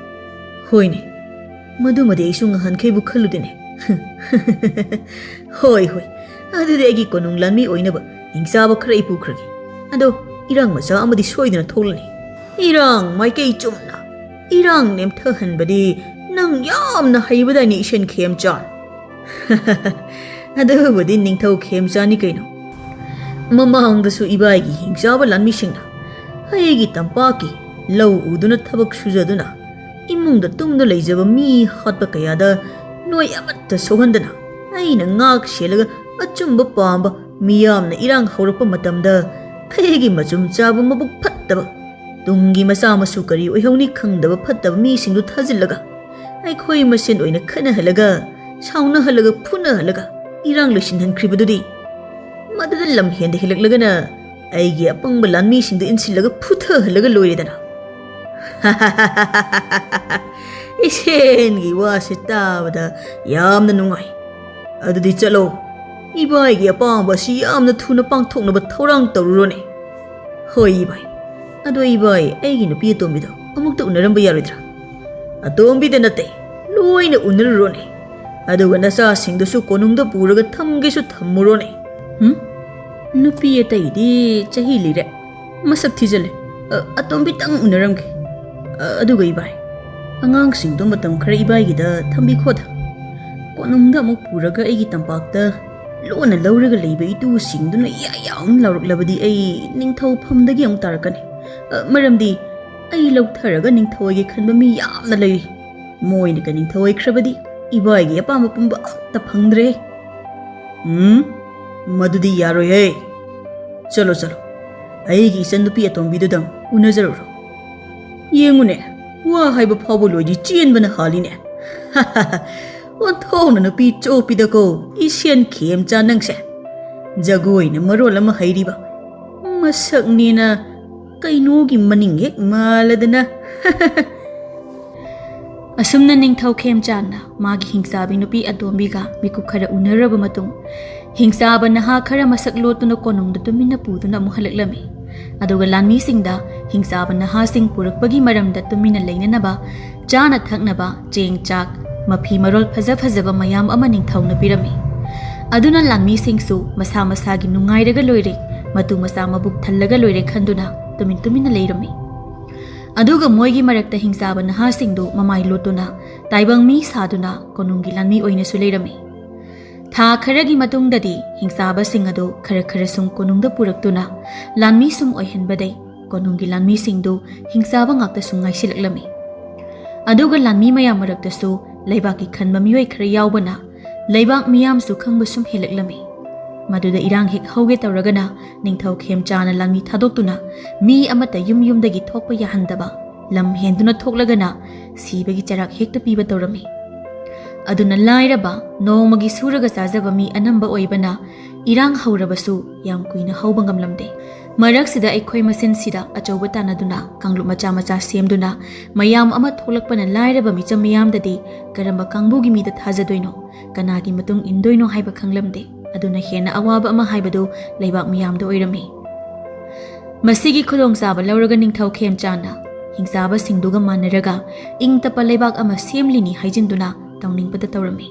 ꯍꯣꯏꯅꯦ, ꯃꯗꯨꯃꯗꯤ ꯑꯩꯁꯨ ꯉꯍꯥꯟꯈꯩꯕꯨ ꯈꯜꯂꯨꯗꯦꯅꯦ꯫ ꯍꯣꯏ, ꯍꯣꯏ, ꯑꯗꯨꯗꯤ ꯑꯩꯒꯤ ꯀꯣꯅꯨꯡ ꯂꯥꯟꯃꯤ ꯑꯣꯏꯅꯕ ꯍꯤꯡꯆꯥꯕ ꯈꯔ ꯑꯩ ꯄꯨꯈ꯭ꯔꯒꯦ꯫ ꯑꯗꯣ ꯏꯔꯥꯡ ꯃꯆꯥ ꯑꯃꯗꯤ ꯁꯣꯏꯗꯅ ꯊꯣꯛꯂꯅꯤ꯫ ꯏꯔꯥꯡ ꯃꯥꯏꯀꯩ ꯆꯨꯝꯅ ꯏꯔꯥꯡ ꯅꯦꯝꯊꯍꯟꯕꯗꯤ ꯅꯪ ꯌꯥꯝꯅ ꯍꯩꯕꯗꯥꯏꯅꯦ, ꯏꯁꯦꯟ ꯈꯦꯝꯆꯥꯟ꯫ ꯑꯗꯨꯕꯨꯗꯤ ꯅꯤꯡꯊꯧ ꯈꯦꯝꯆꯥꯟꯅꯤ ꯀꯩꯅꯣ꯫ ꯃꯃꯥꯡꯗꯁꯨ ꯏꯕꯥꯏꯒꯤ ꯍꯤꯡꯆꯥꯕ ꯂꯥꯟꯃꯤꯁꯤꯡꯅ ꯑꯩꯒꯤ ꯇꯝꯄꯥꯛꯀꯤ ꯂꯧ ꯎꯗꯨꯅ ꯊꯕꯛ ꯁꯨꯖꯗꯨꯅ ꯏꯃꯨꯡꯗ ꯇꯨꯝꯗꯨꯅ ꯂꯩꯖꯕ ꯃꯤ ꯍꯥꯠꯄ ꯀꯌꯥꯗ ꯅꯣꯏ ꯑꯃꯠꯇ ꯁꯣꯛꯍꯟꯗꯅ ꯑꯩꯅ ꯉꯥꯛ ꯁꯦꯜꯂꯒ ꯑꯆꯨꯝꯕ ꯄꯥꯝꯕ ꯃꯤꯌꯥꯝꯅ ꯏꯔꯥꯡ ꯍꯧꯔꯛꯄ ꯃꯇꯝꯗ ꯑꯩꯒꯤ ꯃꯆꯨꯝ ꯆꯥꯕ ꯃꯕꯨꯛ ꯐꯠꯇꯕ, ꯇꯨꯡꯒꯤ ꯃꯆꯥ ꯃꯁꯨ ꯀꯔꯤ ꯑꯣꯏꯍꯧꯅꯤ ꯈꯪꯗꯕ ꯐꯠꯇꯕ ꯃꯤꯁꯤꯡꯗꯨ ꯊꯥꯖꯤꯜꯂꯒ ꯑꯩꯈꯣꯏ ꯃꯁꯦꯟ ꯑꯣꯏꯅ ꯈꯠꯅꯍꯜꯂꯒ, ꯁꯥꯎꯅꯍꯜꯂꯒ, ꯐꯨꯅꯍꯜꯂꯒ ꯏꯔꯥꯡ ꯂꯣꯏꯁꯤꯟꯍꯟꯈ꯭ꯔꯤꯕꯗꯨꯗꯤ ꯃꯗꯨꯗ ꯂꯝ ꯍꯦꯟꯗ ꯍꯦꯜꯂꯛꯂꯒꯅ ꯑꯩꯒꯤ ꯑꯄꯪꯕ ꯂꯥꯟꯃꯤꯁꯤꯡꯗ ꯏꯟꯁꯤꯜꯂꯒ ꯐꯨꯊꯍꯜꯂꯒ ꯂꯣꯏꯔꯦꯗꯅ꯫ ꯏꯁꯦꯟꯒꯤ ꯋꯥꯁꯦ ꯇꯥꯕꯗ ꯌꯥꯝꯅ ꯅꯨꯡꯉꯥꯏ꯫ ꯑꯗꯨꯗꯤ ꯆꯠꯂꯣ, ꯏꯕꯥꯏꯒꯤ ꯑꯄꯥꯝꯕ ꯑꯁꯤ ꯌꯥꯝꯅ ꯊꯨꯅ ꯄꯥꯡꯊꯣꯛꯅꯕ ꯊꯧꯔꯥꯡ ꯇꯧꯔꯨꯔꯣꯅꯦ꯫ ꯍꯣꯏ ꯏꯕꯥꯏ, ꯑꯗꯣ ꯏꯕꯥꯏ, ꯑꯩꯒꯤ ꯅꯨꯄꯤ ꯑꯇꯣꯝꯕꯤꯗꯣ ꯑꯃꯨꯛꯇ ꯎꯅꯔꯝꯕ ꯌꯥꯔꯣꯏꯗ꯭ꯔꯥ? ꯑꯇꯣꯝꯕꯤꯗ ꯅꯠꯇꯦ, ꯂꯣꯏꯅ ꯎꯅꯔꯨꯔꯣꯅꯦ꯫ ꯑꯗꯨꯒ ꯅꯆꯥꯁꯤꯡꯗꯨꯁꯨ ꯀꯣꯅꯨꯡꯗ ꯄꯨꯔꯒ ꯊꯝꯒꯦꯁꯨ ꯊꯝꯃꯨꯔꯣꯅꯦ꯫ ꯍꯨꯝ? ꯅꯨꯄꯤ ꯑꯇꯩꯗꯤ ꯆꯍꯤ ꯂꯤꯔꯦ, ꯃꯁꯛ ꯊꯤꯖꯤꯜꯂꯦ꯫ ꯑ, ꯑꯇꯣꯝꯕꯤꯇꯪ ꯎꯅꯔꯝꯒꯦ꯫ ꯑ, ꯑꯗꯨꯒ ꯏꯕꯥꯏ, ꯑꯉꯥꯡꯁꯤꯡꯗꯣ ꯃꯇꯝ ꯈꯔ ꯏꯕꯥꯏꯒꯤꯗ ꯊꯝꯕꯤꯈꯣꯗ꯫ ꯀꯣꯅꯨꯡꯗ ꯑꯃꯨꯛ ꯄꯨꯔꯒ ꯑꯩꯒꯤ ꯇꯝꯄꯥꯛꯇ ꯂꯣꯟꯅ ꯂꯧꯔꯒ ꯂꯩꯕ ꯏꯇꯨꯁꯤꯡꯗꯨꯅ ꯏꯌꯥ ꯌꯥꯎꯅ ꯂꯥꯎꯔꯛꯂꯕꯗꯤ ꯑꯩ ꯅꯤꯡꯊꯧ ꯐꯝꯗꯒꯤ ꯑꯃꯨꯛ ꯇꯥꯔꯛꯀꯅꯤ꯫ ꯑ, ꯃꯔꯝꯗꯤ ꯑꯩ ꯂꯧꯊꯔꯒ ꯅꯤꯡꯊꯧ ꯑꯣꯏꯒꯦ ꯈꯟꯕ ꯃꯤ ꯌꯥꯝꯅ ꯂꯩ꯫ ꯃꯣꯏꯅꯒ ꯅꯤꯡꯊꯧ ꯑꯣꯏꯈ꯭ꯔꯕꯗꯤ ꯏꯕꯥꯏꯒꯤ ꯑꯄꯥꯝꯕ ꯄꯨꯝꯕ ꯑꯃꯠꯇ ꯐꯪꯗ꯭ꯔꯦ꯫ ꯎꯝ, ꯃꯗꯨꯗꯤ ꯌꯥꯔꯣꯏꯍꯦ꯫ ꯆꯠꯂꯣ, ꯆꯠꯂꯣ, ꯑꯩꯒꯤ ꯏꯆꯟꯅꯨꯄꯤ ꯑꯇꯣꯝꯕꯤꯗꯨꯗꯪ ꯎꯅꯖꯔꯨꯔꯣ꯫ ꯌꯦꯡꯉꯨꯅꯦ, ꯋꯥ ꯍꯥꯏꯕ ꯐꯥꯎꯕ ꯂꯣꯏꯗ꯭ꯔꯤ ꯆꯦꯟꯕꯅ ꯍꯥꯜꯂꯤꯅꯦ꯫ ꯑꯣꯟꯊꯣꯛꯅ ꯅꯨꯄꯤ ꯆꯣꯞꯄꯤꯗꯀꯣ, ꯏꯁꯦꯟ ꯈꯦꯝꯆꯥ ꯅꯪꯁꯦ꯫ ꯖꯒꯣꯏꯅ ꯃꯔꯣꯜ ꯑꯃ ꯍꯩꯔꯤꯕ, ꯃꯁꯛꯅꯦꯅ ꯀꯩꯅꯣꯒꯤ ꯃꯅꯤꯡ ꯍꯦꯛ ꯃꯥꯜꯂꯗꯅ꯫ ꯑꯁꯨꯝꯅ ꯅꯤꯡꯊꯧ ꯈꯦꯝꯆꯥꯟꯅ ꯃꯥꯒꯤ ꯍꯤꯡꯆꯥꯕꯤ ꯅꯨꯄꯤ ꯑꯇꯣꯝꯕꯤꯒ ꯃꯤꯀꯨꯞ ꯈꯔ ꯎꯅꯔꯕ ꯃꯇꯨꯡ, ꯍꯤꯡꯆꯥꯕ ꯅꯍꯥ ꯈꯔ ꯃꯁꯛ ꯂꯣꯠꯇꯨꯅ ꯀꯣꯅꯨꯡꯗ ꯇꯨꯃꯤꯟꯅ ꯄꯨꯗꯨꯅ ꯑꯃꯨꯛ ꯍꯜꯂꯛꯂꯝꯃꯤ꯫ ꯑꯗꯨꯒ ꯂꯥꯟꯃꯤꯁꯤꯡꯗ ꯍꯤꯡꯆꯥꯕ ꯅꯍꯥꯁꯤꯡ ꯄꯨꯔꯛꯄꯒꯤ ꯃꯔꯝꯗ ꯇꯨꯃꯤꯟꯅ ꯂꯩꯅꯅꯕ ꯆꯥꯅ ꯊꯛꯅꯕ, ꯆꯦꯡ ꯆꯥꯛ, ꯃꯐꯤ ꯃꯔꯣꯜ ꯐꯖ ꯐꯖꯕ ꯃꯌꯥꯝ ꯑꯃ ꯅꯤꯡꯊꯧꯅ ꯄꯤꯔꯝꯃꯤ꯫ ꯑꯗꯨꯅ ꯂꯥꯟꯃꯤꯁꯤꯡꯁꯨ ꯃꯁꯥ ꯃꯁꯥꯒꯤ ꯅꯨꯡꯉꯥꯏꯔꯒ ꯂꯣꯏꯔꯦ, ꯃꯇꯨ ꯃꯆꯥ ꯃꯕꯨꯛ ꯊꯜꯂꯒ ꯂꯣꯏꯔꯦ ꯈꯟꯗꯨꯅ ꯇꯨꯃꯤꯟ ꯇꯨꯃꯤꯟꯅ ꯂꯩꯔꯝꯃꯤ꯫ ꯑꯗꯨꯒ ꯃꯣꯏꯒꯤ ꯃꯔꯛꯇ ꯍꯤꯡꯆꯥꯕ ꯅꯍꯥꯁꯤꯡꯗꯨ ꯃꯃꯥꯏ ꯂꯣꯠꯇꯨꯅ, ꯇꯥꯏꯕꯪ ꯃꯤ ꯁꯥꯗꯨꯅ ꯀꯣꯅꯨꯡꯒꯤ ꯂꯥꯟꯃꯤ ꯑꯣꯏꯅꯁꯨ ꯂꯩꯔꯝꯃꯤ꯫ ꯊꯥ ꯈꯔꯒꯤ ꯃꯇꯨꯡꯗꯗꯤ ꯍꯤꯡꯆꯥꯕꯁꯤꯡ ꯑꯗꯨ ꯈꯔ ꯈꯔ ꯁꯨꯝ ꯀꯣꯅꯨꯡꯗ ꯄꯨꯔꯛꯇꯨꯅ ꯂꯥꯟꯃꯤ ꯁꯨꯝ ꯑꯣꯏꯍꯟꯕꯗꯩ ꯀꯣꯅꯨꯡꯒꯤ ꯂꯥꯟꯃꯤꯁꯤꯡꯗꯨ ꯍꯤꯡꯆꯥꯕ ꯉꯥꯛꯇ ꯁꯨꯝ ꯉꯥꯏꯁꯤꯜꯂꯛꯂꯝꯃꯤ꯫ ꯑꯗꯨꯒ ꯂꯥꯟꯃꯤ ꯃꯌꯥꯝ ꯃꯔꯛꯇꯁꯨ ꯂꯩꯕꯥꯛꯀꯤ ꯈꯟꯕ ꯃꯤꯑꯣꯏ ꯈꯔ ꯌꯥꯎꯕꯅ ꯂꯩꯕꯥꯛ ꯃꯤꯌꯥꯝꯁꯨ ꯈꯪꯕ ꯁꯨꯝ ꯍꯦꯜꯂꯛꯂꯝꯃꯤ꯫ ꯃꯗꯨꯗ ꯏꯔꯥꯡ ꯍꯦꯛ ꯍꯧꯒꯦ ꯇꯧꯔꯒꯅ ꯅꯤꯡꯊꯧ ꯈꯦꯝꯆꯥꯅ ꯂꯥꯟꯃꯤ ꯊꯥꯗꯣꯛꯇꯨꯅ ꯃꯤ ꯑꯃꯠꯇ ꯌꯨꯝ ꯌꯨꯝꯗꯒꯤ ꯊꯣꯛꯄ ꯌꯥꯍꯟꯗꯕ, ꯂꯝ ꯍꯦꯟꯗꯨꯅ ꯊꯣꯛꯂꯒꯅ ꯁꯤꯕꯒꯤ ꯆꯔꯥꯛ ꯍꯦꯛꯇ ꯄꯤꯕ ꯇꯧꯔꯝꯃꯤ꯫ ꯑꯗꯨꯅ ꯂꯥꯏꯔꯕ, ꯅꯣꯡꯃꯒꯤ ꯁꯨꯔꯒ ꯆꯥꯖꯕ ꯃꯤ ꯑꯅꯝꯕ ꯑꯣꯏꯕꯅ ꯏꯔꯥꯡ ꯍꯧꯔꯕꯁꯨ ꯌꯥꯝ ꯀꯨꯏꯅ ꯍꯧꯕ ꯉꯝꯂꯝꯗꯦ꯫ ꯃꯔꯛꯁꯤꯗ ꯑꯩꯈꯣꯏ ꯃꯁꯦꯟꯁꯤꯗ ꯑꯆꯧꯕ ꯇꯥꯟꯅꯗꯨꯅ ꯀꯥꯡꯂꯨꯞ ꯃꯆꯥ ꯃꯆꯥ ꯁꯦꯝꯗꯨꯅ ꯃꯌꯥꯝ ꯑꯃ ꯊꯣꯛꯂꯛꯄꯅ ꯂꯥꯏꯔꯕ ꯃꯤꯆꯝ ꯃꯤꯌꯥꯝꯗꯗꯤ ꯀꯔꯝꯕ ꯀꯥꯡꯕꯨꯒꯤ ꯃꯤꯗ ꯊꯥꯖꯗꯣꯏꯅꯣ, ꯀꯅꯥꯒꯤ ꯃꯇꯨꯡ ꯏꯟꯗꯣꯏꯅꯣ ꯍꯥꯏꯕ ꯈꯪꯂꯝꯗꯦ꯫ ꯑꯗꯨꯅ ꯍꯦꯟꯅ ꯑꯋꯥꯕ ꯑꯃ ꯍꯥꯏꯕꯗꯨ ꯂꯩꯕꯥꯛ ꯃꯤꯌꯥꯝꯗ ꯑꯣꯏꯔꯝꯃꯤ꯫ ꯃꯁꯤꯒꯤ ꯈꯨꯗꯣꯡꯆꯥꯕ ꯂꯧꯔꯒ ꯅꯤꯡꯊꯧ ꯈꯦꯝꯆꯥꯟꯅ ꯍꯤꯡꯆꯥꯕꯁꯤꯡꯗꯨꯒ ꯃꯥꯟꯅꯔꯒ ꯏꯪ ꯇꯞꯄ ꯂꯩꯕꯥꯛ ꯑꯃ ꯁꯦꯝꯂꯤꯅꯤ ꯍꯥꯏꯖꯤꯟꯗꯨꯅ ꯇꯧꯅꯤꯡꯕꯗ ꯇꯧꯔꯝꯃꯤ꯫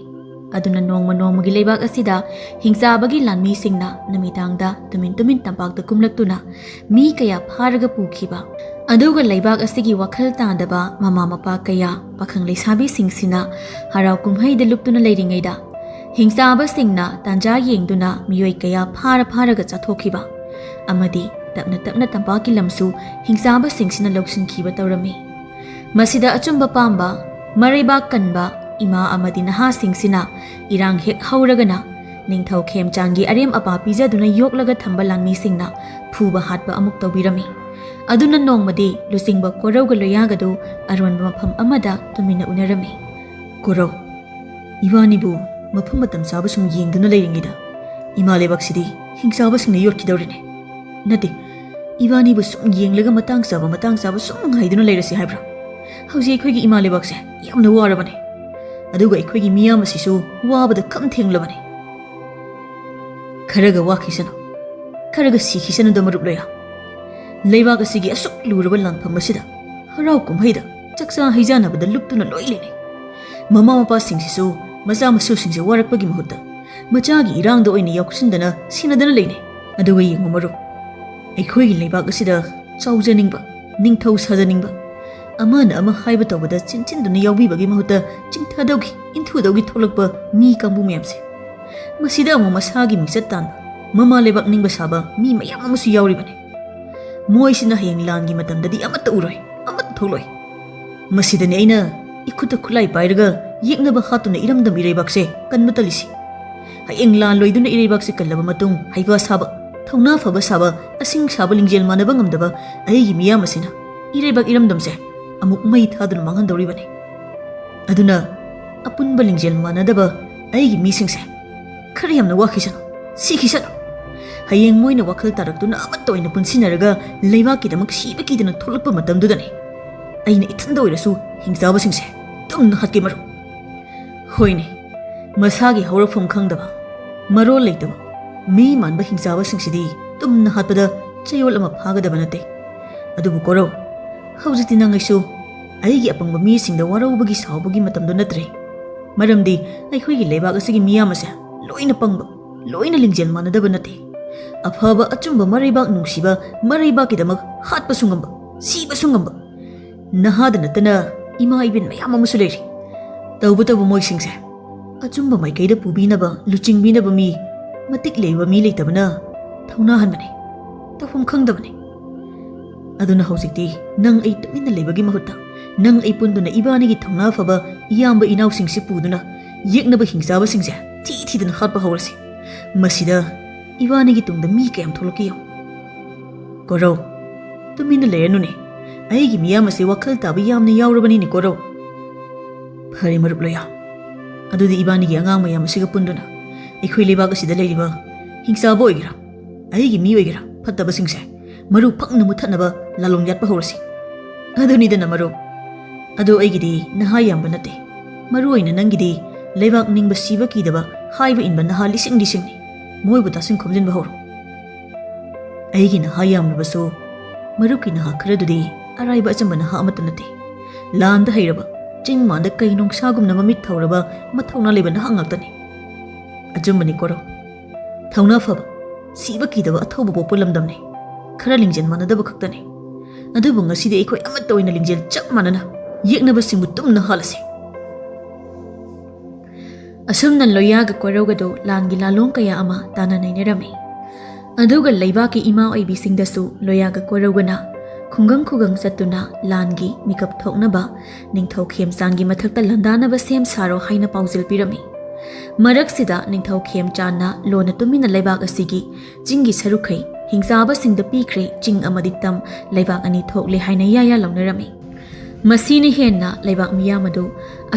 ꯑꯗꯨꯅ ꯅꯣꯡꯃ ꯅꯣꯡꯃꯒꯤ ꯂꯩꯕꯥꯛ ꯑꯁꯤꯗ ꯍꯤꯡꯆꯥꯕꯒꯤ ꯂꯥꯟꯃꯤꯁꯤꯡꯅ ꯅꯨꯃꯤꯗꯥꯡꯗ ꯇꯨꯃꯤꯟ ꯇꯨꯃꯤꯟ ꯇꯝꯄꯥꯛꯇ ꯀꯨꯝꯂꯛꯇꯨꯅ ꯃꯤ ꯀꯌꯥ ꯐꯥꯔꯒ ꯄꯨꯈꯤꯕ, ꯑꯗꯨꯒ ꯂꯩꯕꯥꯛ ꯑꯁꯤꯒꯤ ꯋꯥꯈꯜ ꯇꯥꯗꯕ ꯃꯃꯥ ꯃꯄꯥ ꯀꯌꯥ, ꯄꯥꯈꯪ ꯂꯩꯁꯥꯕꯤꯁꯤꯡꯁꯤꯅ ꯍꯔꯥꯎ ꯀꯨꯝꯍꯩꯗ ꯂꯨꯞꯇꯨꯅ ꯂꯩꯔꯤꯉꯩꯗ ꯍꯤꯡꯆꯥꯕꯁꯤꯡꯅ ꯇꯥꯟꯖꯥ ꯌꯦꯡꯗꯨꯅ ꯃꯤꯑꯣꯏ ꯀꯌꯥ ꯐꯥꯔ ꯐꯥꯔꯒ ꯆꯥꯊꯣꯛꯈꯤꯕ ꯑꯃꯗꯤ ꯇꯞꯅ ꯇꯞꯅ ꯇꯝꯄꯥꯛꯀꯤ ꯂꯝꯁꯨ ꯍꯤꯡꯆꯥꯕꯁꯤꯡꯁꯤꯅ ꯂꯧꯁꯤꯟꯈꯤꯕ ꯇꯧꯔꯝꯃꯤ꯫ ꯃꯁꯤꯗ ꯑꯆꯨꯝꯕ ꯄꯥꯝꯕ, ꯃꯔꯩꯕꯥꯛ ꯀꯟꯕ ꯏꯃꯥ ꯑꯃꯗꯤ ꯅꯍꯥꯁꯤꯡꯁꯤꯅ ꯏꯔꯥꯡ ꯍꯦꯛ ꯍꯧꯔꯒꯅ ꯅꯤꯡꯊꯧ ꯈꯦꯝꯆꯥꯟꯒꯤ ꯑꯔꯦꯝ ꯑꯄꯥ ꯄꯤꯖꯗꯨꯅ ꯌꯣꯛꯂꯒ ꯊꯝꯕ ꯂꯥꯟꯃꯤꯁꯤꯡꯅ ꯐꯨꯕ ꯍꯥꯠꯄ ꯑꯃꯨꯛ ꯇꯧꯕꯤꯔꯝꯃꯤ꯫ ꯑꯗꯨꯅ ꯅꯣꯡꯃꯗꯤ ꯂꯨꯆꯤꯡꯕ ꯀꯣꯔꯧꯒ ꯂꯣꯌꯥꯒꯗꯨ ꯑꯔꯣꯟꯕ ꯃꯐꯝ ꯑꯃꯗ ꯇꯨꯃꯤꯟꯅ ꯎꯅꯔꯝꯃꯤ꯫ "ꯀꯣꯔꯧ, ꯏꯕꯥꯅꯤꯕꯨ ꯃꯐꯝ ꯃꯇꯝ ꯆꯥꯕ ꯁꯨꯝ ꯌꯦꯡꯗꯨꯅ ꯂꯩꯔꯤꯉꯩꯗ ꯏꯃꯥ ꯂꯩꯕꯥꯛꯁꯤꯗꯤ ꯍꯤꯡꯆꯥꯕꯁꯤꯡꯅ ꯌꯣꯠꯈꯤꯗꯧꯔꯤꯅꯦ꯫ ꯅꯠꯇꯦ, ꯏꯕꯥꯅꯤꯕꯨ ꯁꯨꯝ ꯌꯦꯡꯂꯒ ꯃꯇꯥꯡ ꯆꯥꯕ ꯃꯇꯥꯡ ꯆꯥꯕ ꯁꯨꯝ ꯉꯥꯏꯗꯨꯅ ꯂꯩꯔꯁꯤ ꯍꯥꯏꯕ꯭ꯔꯥ? ꯍꯧꯖꯤꯛ ꯑꯩꯈꯣꯏꯒꯤ ꯏꯃꯥ ꯂꯩꯕꯥꯛꯁꯦ ꯌꯥꯝꯅ ꯋꯥꯔꯕꯅꯦ꯫ ꯑꯗꯨꯒ ꯑꯩꯈꯣꯏꯒꯤ ꯃꯤꯌꯥꯝ ꯑꯁꯤꯁꯨ ꯋꯥꯕꯗ ꯈꯝ ꯊꯦꯡꯂꯕꯅꯦ꯫ ꯈꯔꯒ ꯋꯥꯈꯤꯁꯅꯨ, ꯈꯔꯒ ꯁꯤꯈꯤꯁꯅꯨꯗ ꯃꯔꯨꯞ ꯂꯣꯌꯥ꯫ ꯂꯩꯕꯥꯛ ꯑꯁꯤꯒꯤ ꯑꯁꯨꯛ ꯂꯨꯔꯕ ꯂꯥꯟꯐꯝ ꯑꯁꯤꯗ ꯍꯔꯥꯎ ꯀꯨꯝꯍꯩꯗ ꯆꯥꯛꯆꯥ ꯍꯩꯖꯥꯟꯅꯕꯗ ꯂꯨꯞꯇꯨꯅ ꯂꯣꯏ ꯂꯩꯅꯩ꯫ ꯃꯃꯥ ꯃꯄꯥꯁꯤꯡꯁꯤꯁꯨ ꯃꯆꯥ ꯃꯁꯨꯁꯤꯡꯁꯦ ꯋꯥꯔꯛꯄꯒꯤ ꯃꯍꯨꯠꯇ ꯃꯆꯥꯒꯤ ꯏꯔꯥꯡꯗ ꯑꯣꯏꯅ ꯌꯥꯎꯁꯤꯟꯗꯅ ꯁꯤꯟꯅꯗꯅ ꯂꯩꯅꯩ꯫ ꯑꯗꯨꯒ ꯌꯦꯡꯉꯨ ꯃꯔꯨꯞ, ꯑꯩꯈꯣꯏꯒꯤ ꯂꯩꯕꯥꯛ ꯑꯁꯤꯗ ꯆꯥꯎꯖꯅꯤꯡꯕ, ꯅꯤꯡꯊꯧ ꯁꯥꯖꯅꯤꯡꯕ, ꯑꯃꯅ ꯑꯃ ꯍꯥꯏꯕ ꯇꯧꯕꯗ ꯆꯤꯟꯁꯤꯟꯗꯨꯅ ꯌꯥꯎꯕꯤꯕꯒꯤ ꯃꯍꯨꯠꯇ ꯆꯤꯡꯊꯗꯧꯒꯤ, ꯏꯟꯊꯨꯗꯧꯒꯤ ꯊꯣꯛꯂꯛꯄ ꯃꯤ ꯀꯥꯡꯕꯨ ꯃꯌꯥꯝꯁꯦ꯫ ꯃꯁꯤꯗ ꯑꯃꯨꯛ ꯃꯁꯥꯒꯤ ꯃꯤꯡꯆꯠ ꯇꯥꯟꯕ, ꯃꯃꯥ ꯂꯩꯕꯥꯛ ꯅꯤꯡꯕ ꯁꯥꯕ ꯃꯤ ꯃꯌꯥꯝ ꯑꯃꯁꯨ ꯌꯥꯎꯔꯤꯕꯅꯤ꯫ ꯃꯣꯏꯁꯤꯅ ꯍꯌꯦꯡ ꯂꯥꯟꯒꯤ ꯃꯇꯝꯗꯗꯤ ꯑꯃꯠꯇ ꯎꯔꯣꯏ, ꯑꯃꯠꯇ ꯊꯣꯛꯂꯣꯏ꯫ ꯃꯁꯤꯗꯅꯤ ꯑꯩꯅ ꯏꯈꯨꯠꯇ ꯈꯨꯠꯂꯥꯏ ꯄꯥꯏꯔꯒ ꯌꯦꯛꯅꯕ ꯍꯥꯠꯇꯨꯅ ꯏꯔꯝꯗꯝ ꯏꯔꯩꯕꯥꯛꯁꯦ ꯀꯟꯕ ꯇꯜꯂꯤꯁꯤ꯫ ꯍꯌꯦꯡ ꯂꯥꯟ ꯂꯣꯏꯗꯨꯅ ꯏꯔꯩꯕꯥꯛꯁꯦ ꯀꯜꯂꯕ ꯃꯇꯨꯡ, ꯍꯩꯕ ꯁꯥꯕ, ꯊꯧꯅꯥ ꯐꯕ ꯁꯥꯕ, ꯑꯁꯤꯡ ꯁꯥꯕ, ꯂꯤꯡꯖꯦꯜ ꯃꯥꯟꯅꯕ ꯉꯝꯗꯕ ꯑꯩꯒꯤ ꯃꯤꯌꯥꯝ ꯑꯁꯤꯅ ꯏꯔꯩꯕꯥꯛ ꯏꯔꯝꯗꯝꯁꯦ ꯑꯃꯨꯛ ꯃꯩ ꯊꯥꯗꯨꯅ ꯃꯥꯡꯍꯟꯗꯧꯔꯤꯕꯅꯤ꯫ ꯑꯗꯨꯅ ꯑꯄꯨꯟꯕ ꯂꯤꯡꯖꯦꯜ ꯃꯥꯟꯅꯗꯕ ꯑꯩꯒꯤ ꯃꯤꯁꯤꯡꯁꯦ ꯈꯔ ꯌꯥꯝꯅ ꯋꯥꯈꯤꯁꯅꯨ, ꯁꯤꯈꯤꯁꯅꯨ꯫ ꯍꯌꯦꯡ ꯃꯣꯏꯅ ꯋꯥꯈꯜ ꯇꯥꯔꯛꯇꯨꯅ ꯑꯃꯠꯇ ꯑꯣꯏꯅ ꯄꯨꯟꯁꯤꯟꯅꯔꯒ ꯂꯩꯕꯥꯛꯀꯤꯗꯃꯛ ꯁꯤꯕ ꯀꯤꯗꯅ ꯊꯣꯛꯂꯛꯄ ꯃꯇꯝꯗꯨꯗꯅꯤ ꯑꯩꯅ ꯏꯊꯟꯗ ꯑꯣꯏꯔꯁꯨ ꯍꯤꯡꯆꯥꯕꯁꯤꯡꯁꯦ ꯇꯨꯝꯅ ꯍꯥꯠꯀꯦ ꯃꯔꯨꯞ꯫ ꯍꯣꯏꯅꯦ, ꯃꯁꯥꯒꯤ ꯍꯧꯔꯛꯐꯝ ꯈꯪꯗꯕ, ꯃꯔꯣꯜ ꯂꯩꯇꯕ, ꯃꯤ ꯃꯥꯟꯕ ꯍꯤꯡꯆꯥꯕꯁꯤꯡꯁꯤꯗꯤ ꯇꯨꯝꯅ ꯍꯥꯠꯄꯗ ꯆꯌꯣꯜ ꯑꯃ ꯐꯥꯒꯗꯕ ꯅꯠꯇꯦ꯫ ꯑꯗꯨꯕꯨ ꯀꯣꯔꯧ, ꯍꯧꯖꯤꯛꯇꯤ ꯅꯪ ꯑꯩꯁꯨ ꯑꯩꯒꯤ ꯑꯄꯪꯕ ꯃꯤꯁꯤꯡꯗ ꯋꯥꯔꯧꯕꯒꯤ ꯁꯥꯎꯕꯒꯤ ꯃꯇꯝꯗꯨ ꯅꯠꯇ꯭ꯔꯦ꯫ ꯃꯔꯝꯗꯤ ꯑꯩꯈꯣꯏꯒꯤ ꯂꯩꯕꯥꯛ ꯑꯁꯤꯒꯤ ꯃꯤꯌꯥꯝ ꯑꯁꯦ ꯂꯣꯏꯅ ꯄꯪꯕ, ꯂꯣꯏꯅ ꯂꯤꯡꯖꯦꯜ ꯃꯥꯟꯅꯗꯕ ꯅꯠꯇꯦ꯫ ꯑꯐꯕ ꯑꯆꯨꯝꯕ ꯃꯔꯩꯕꯥꯛ ꯅꯨꯡꯁꯤꯕ ꯃꯔꯩꯕꯥꯛꯀꯤꯗꯃꯛ ꯍꯥꯠꯄꯁꯨ ꯉꯝꯕ, ꯁꯤꯕꯁꯨ ꯉꯝꯕ ꯅꯍꯥꯗ ꯅꯠꯇꯅ ꯏꯃꯥ ꯏꯕꯦꯟ ꯃꯌꯥꯝ ꯑꯃꯁꯨ ꯂꯩꯔꯤ꯫ ꯇꯧꯕꯇꯕꯨ ꯃꯣꯏꯁꯤꯡꯁꯦ ꯑꯆꯨꯝꯕ ꯃꯥꯏꯀꯩꯗ ꯄꯨꯕꯤꯅꯕ, ꯂꯨꯆꯤꯡꯕꯤꯅꯕ ꯃꯤ, ꯃꯇꯤꯛ ꯂꯩꯕ ꯃꯤ ꯂꯩꯇꯕꯅ ꯊꯧꯅꯥ ꯍꯟꯕꯅꯤ, ꯇꯧꯐꯝ ꯈꯪꯗꯕꯅꯤ꯫ ꯑꯗꯨꯅ ꯍꯧꯖꯤꯛꯇꯤ ꯅꯪ ꯑꯩ ꯇꯨꯃꯤꯟꯅ ꯂꯩꯕꯒꯤ ꯃꯍꯨꯠꯇ, ꯅꯪ ꯑꯩ ꯄꯨꯟꯗꯨꯅ ꯏꯕꯥꯅꯤꯒꯤ ꯊꯧꯅꯥ ꯐꯕ ꯏꯌꯥꯝꯕ ꯏꯅꯥꯎꯁꯤꯡꯁꯤ ꯄꯨꯗꯨꯅ ꯌꯦꯛꯅꯕ ꯍꯤꯡꯆꯥꯕꯁꯤꯡꯁꯦ ꯊꯤ ꯊꯤꯗꯅ ꯍꯥꯠꯄ ꯍꯧꯔꯁꯤ꯫ ꯃꯁꯤꯗ ꯏꯕꯥꯅꯤꯒꯤ ꯇꯨꯡꯗ ꯃꯤ ꯀꯌꯥꯝ ꯊꯣꯛꯂꯛꯀꯦ ꯌꯦꯡꯉꯨ꯫ ꯀꯣꯔꯧ, ꯇꯨꯃꯤꯟꯅ ꯂꯩꯔꯅꯨꯅꯦ꯫ ꯑꯩꯒꯤ ꯃꯤꯌꯥꯝ ꯑꯁꯤ ꯋꯥꯈꯜ ꯇꯥꯕ ꯌꯥꯝꯅ ꯌꯥꯎꯔꯕꯅꯤꯅꯦ, ꯀꯣꯔꯧ꯫ ꯐꯔꯦ, ꯃꯔꯨꯞ ꯂꯣꯌꯥ, ꯑꯗꯨꯗꯤ ꯏꯕꯥꯅꯤꯒꯤ ꯑꯉꯥꯡ ꯃꯌꯥꯝ ꯑꯁꯤꯒ ꯄꯨꯟꯗꯨꯅ ꯑꯩꯈꯣꯏ ꯂꯩꯕꯥꯛ ꯑꯁꯤꯗ ꯂꯩꯔꯤꯕ ꯍꯤꯡꯆꯥꯕ ꯑꯣꯏꯒꯦꯔꯥ, ꯑꯩꯒꯤ ꯃꯤ ꯑꯣꯏꯒꯦꯔꯥ, ꯐꯠꯇꯕꯁꯤꯡꯁꯦ ꯃꯔꯨ ꯐꯪꯅ ꯃꯨꯠꯊꯠꯅꯕ ꯂꯥꯂꯣꯡ ꯌꯥꯠꯄ ꯍꯧꯔꯁꯤ꯫ ꯑꯗꯨꯅꯤꯗꯅ, ꯃꯔꯨꯞ꯫ ꯑꯗꯣ ꯑꯩꯒꯤꯗꯤ ꯅꯍꯥ ꯌꯥꯝꯕ ꯅꯠꯇꯦ꯫ ꯃꯔꯨ ꯑꯣꯏꯅ ꯅꯪꯒꯤꯗꯤ ꯂꯩꯕꯥꯛ ꯅꯤꯡꯕ ꯁꯤꯕ ꯀꯤꯗꯕ, ꯍꯥꯏꯕ ꯏꯟꯕ ꯅꯍꯥ ꯂꯤꯁꯤꯡ ꯂꯤꯁꯤꯡꯅꯤ꯫ ꯃꯣꯏꯕꯨ ꯇꯥꯁꯤꯟ ꯈꯣꯝꯖꯤꯟꯕ ꯍꯧꯔꯣ꯫ ꯑꯩꯒꯤ ꯅꯍꯥ ꯌꯥꯝꯂꯕꯁꯨ, ꯃꯔꯨꯞꯀꯤ ꯅꯍꯥ ꯈꯔꯗꯨꯗꯤ ꯑꯔꯥꯏꯕ ꯑꯆꯝꯕ ꯅꯍꯥ ꯑꯃꯠꯇ ꯅꯠꯇꯦ꯫ ꯂꯥꯟꯗ ꯍꯩꯔꯕ, ꯆꯤꯡ ꯃꯥꯟꯗ ꯀꯩ ꯅꯣꯡꯁꯥꯒꯨꯝꯅ ꯃꯃꯤꯠ ꯊꯧꯔꯕ, ꯃꯊꯧꯅꯥ ꯂꯩꯕ ꯅꯍꯥ ꯉꯥꯛꯇꯅꯤ꯫ ꯑꯆꯨꯝꯕꯅꯤ, ꯀꯣꯔꯧ꯫ ꯊꯧꯅꯥ ꯐꯕ, ꯁꯤꯕ ꯀꯤꯗꯕ ꯑꯊꯧꯕ ꯄꯣꯛꯄ ꯂꯝꯗꯝꯅꯤ꯫ ꯈꯔ ꯂꯤꯡꯖꯦꯜ ꯃꯥꯟꯅꯗꯕ ꯈꯛꯇꯅꯤ꯫ ꯑꯗꯨꯕꯨ ꯉꯁꯤꯗꯤ ꯑꯩꯈꯣꯏ ꯑꯃꯠꯇ ꯑꯣꯏꯅ ꯂꯤꯡꯖꯦꯜ ꯆꯞ ꯃꯥꯟꯅꯅ ꯌꯦꯛꯅꯕꯁꯤꯡꯕꯨ ꯇꯨꯝꯅ ꯍꯥꯠꯂꯁꯤ꯫ ꯑꯁꯨꯝꯅ ꯂꯣꯌꯥꯒ ꯀꯣꯔꯧꯒꯗꯨ ꯂꯥꯟꯒꯤ ꯂꯥꯂꯣꯡ ꯀꯌꯥ ꯑꯃ ꯇꯥꯅ ꯅꯩꯅꯔꯝꯃꯤ꯫ ꯑꯗꯨꯒ ꯂꯩꯕꯥꯛꯀꯤ ꯏꯃꯥ ꯑꯣꯏꯕꯤꯁꯤꯡꯗꯁꯨ ꯂꯣꯌꯥꯒ ꯀꯣꯔꯧꯒꯅ ꯈꯨꯡꯒꯪ ꯈꯨꯡꯒꯪ ꯆꯠꯇꯨꯅ ꯂꯥꯟꯒꯤ ꯃꯤꯀꯞ ꯊꯣꯛꯅꯕ ꯅꯤꯡꯊꯧ ꯈꯦꯝꯆꯥꯟꯒꯤ ꯃꯊꯛꯇ ꯂꯥꯟꯗꯥꯅꯕ ꯁꯦꯝ ꯁꯥꯔꯣ ꯍꯥꯏꯅ ꯄꯥꯎꯖꯦꯜ ꯄꯤꯔꯝꯃꯤ꯫ ꯃꯔꯛꯁꯤꯗ ꯅꯤꯡꯊꯧ ꯈꯦꯝꯆꯥꯟꯅ ꯂꯣꯟꯅ ꯇꯨꯃꯤꯟꯅ ꯂꯩꯕꯥꯛ ꯑꯁꯤꯒꯤ ꯆꯤꯡꯒꯤ ꯁꯔꯨꯛꯈꯩ ꯍꯤꯡꯆꯥꯕꯁꯤꯡꯗ ꯄꯤꯈ꯭ꯔꯦ, ꯆꯤꯡ ꯑꯃꯗꯤ ꯇꯝ, ꯂꯩꯕꯥꯛ ꯑꯅꯤ ꯊꯣꯛꯂꯦ ꯍꯥꯏꯅ ꯌꯥꯌꯥ ꯂꯧꯅꯔꯝꯃꯤ꯫ ꯃꯁꯤꯅ ꯍꯦꯟꯅ ꯂꯩꯕꯥꯛ ꯃꯤꯌꯥꯝ ꯑꯗꯨ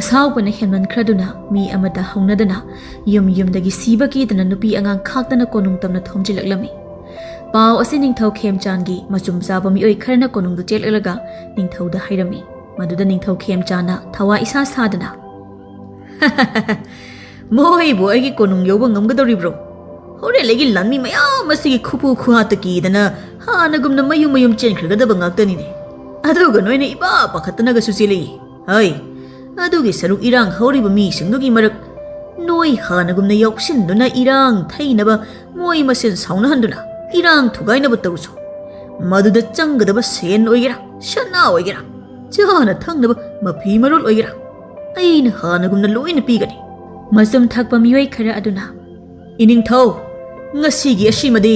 ꯑꯁꯥꯎꯕꯅ ꯍꯦꯟꯃꯟꯈ꯭ꯔꯗꯨꯅ ꯃꯤ ꯑꯃꯗ ꯍꯧꯅꯗꯅ ꯌꯨꯝ ꯌꯨꯝꯗꯒꯤ ꯁꯤꯕ ꯀꯤꯗꯅ ꯅꯨꯄꯤ ꯑꯉꯥꯡ ꯈꯥꯛꯇꯅ ꯀꯣꯅꯨꯡ ꯇꯝꯅ ꯊꯣꯝꯖꯤꯜꯂꯛꯂꯝꯃꯤ꯫ ꯄꯥꯎ ꯑꯁꯤ ꯅꯤꯡꯊꯧ ꯈꯦꯝꯆꯥꯟꯒꯤ ꯃꯆꯨꯝ ꯆꯥꯕ ꯃꯤꯑꯣꯏ ꯈꯔꯅ ꯀꯣꯅꯨꯡꯗ ꯆꯦꯜꯂꯛꯂꯒ ꯅꯤꯡꯊꯧꯗ ꯍꯥꯏꯔꯝꯃꯤ꯫ ꯃꯗꯨꯗ ꯅꯤꯡꯊꯧ ꯈꯦꯝꯆꯥꯟꯅ ꯊꯋꯥ ꯏꯁꯥ ꯁꯥꯗꯅ, "ꯃꯣꯏꯕꯨ ꯑꯩꯒꯤ ꯀꯣꯅꯨꯡ ꯌꯧꯕ ꯉꯝꯒꯗꯧꯔꯤꯕ꯭ꯔꯣ? ꯍꯣꯔꯦꯟ ꯑꯩꯒꯤ ꯂꯥꯟꯃꯤ ꯃꯌꯥꯝ ꯑꯁꯤꯒꯤ ꯈꯨꯐꯨ ꯈꯨꯍꯥꯠꯇ ꯀꯤꯗꯅ ꯍꯥꯟꯅꯒꯨꯝꯅ ꯃꯌꯨꯝ ꯃꯌꯨꯝ ꯆꯦꯟꯈ꯭ꯔꯒꯗꯕ ꯉꯥꯛꯇꯅꯤꯅꯦ꯫ ꯑꯗꯨꯒ ꯅꯣꯏꯅ ꯏꯄꯥ ꯄꯥꯈꯠꯇꯅꯒꯁꯨ ꯆꯦꯜꯂꯛꯏ꯫ ꯍꯩ, ꯑꯗꯨꯒꯤ ꯁꯔꯨꯛ ꯏꯔꯥꯡ ꯍꯧꯔꯤꯕ ꯃꯤꯁꯤꯡꯗꯨꯒꯤ ꯃꯔꯛ ꯅꯣꯏ ꯍꯥꯟꯅꯒꯨꯝꯅ ꯌꯥꯎꯁꯤꯟꯗꯨꯅ ꯏꯔꯥꯡ ꯊꯩꯅꯕ ꯃꯣꯏ ꯃꯁꯦꯟ ꯁꯥꯎꯅꯍꯟꯗꯨꯅ ꯏꯔꯥꯡ ꯊꯨꯒꯥꯏꯅꯕ ꯇꯧꯔꯨꯁꯨ꯫ ꯃꯗꯨꯗ ꯆꯪꯒꯗꯕ ꯁꯦꯟ ꯑꯣꯏꯒꯦꯔꯥ, ꯁꯅꯥ ꯑꯣꯏꯒꯦꯔꯥ, ꯆꯥꯅ ꯊꯛꯅꯕ ꯃꯐꯤ ꯃꯔꯣꯜ ꯑꯣꯏꯒꯦꯔꯥ, ꯑꯩꯅ ꯍꯥꯟꯅꯒꯨꯝꯅ ꯂꯣꯏꯅ ꯄꯤꯒꯅꯤ꯫ ꯃꯆꯨꯝ ꯊꯛꯄ ꯃꯤꯑꯣꯏ ꯈꯔ ꯑꯗꯨꯅ, "ꯏꯅꯤꯡꯊꯧ, ꯉꯁꯤꯒꯤ ꯑꯁꯤꯃꯗꯤ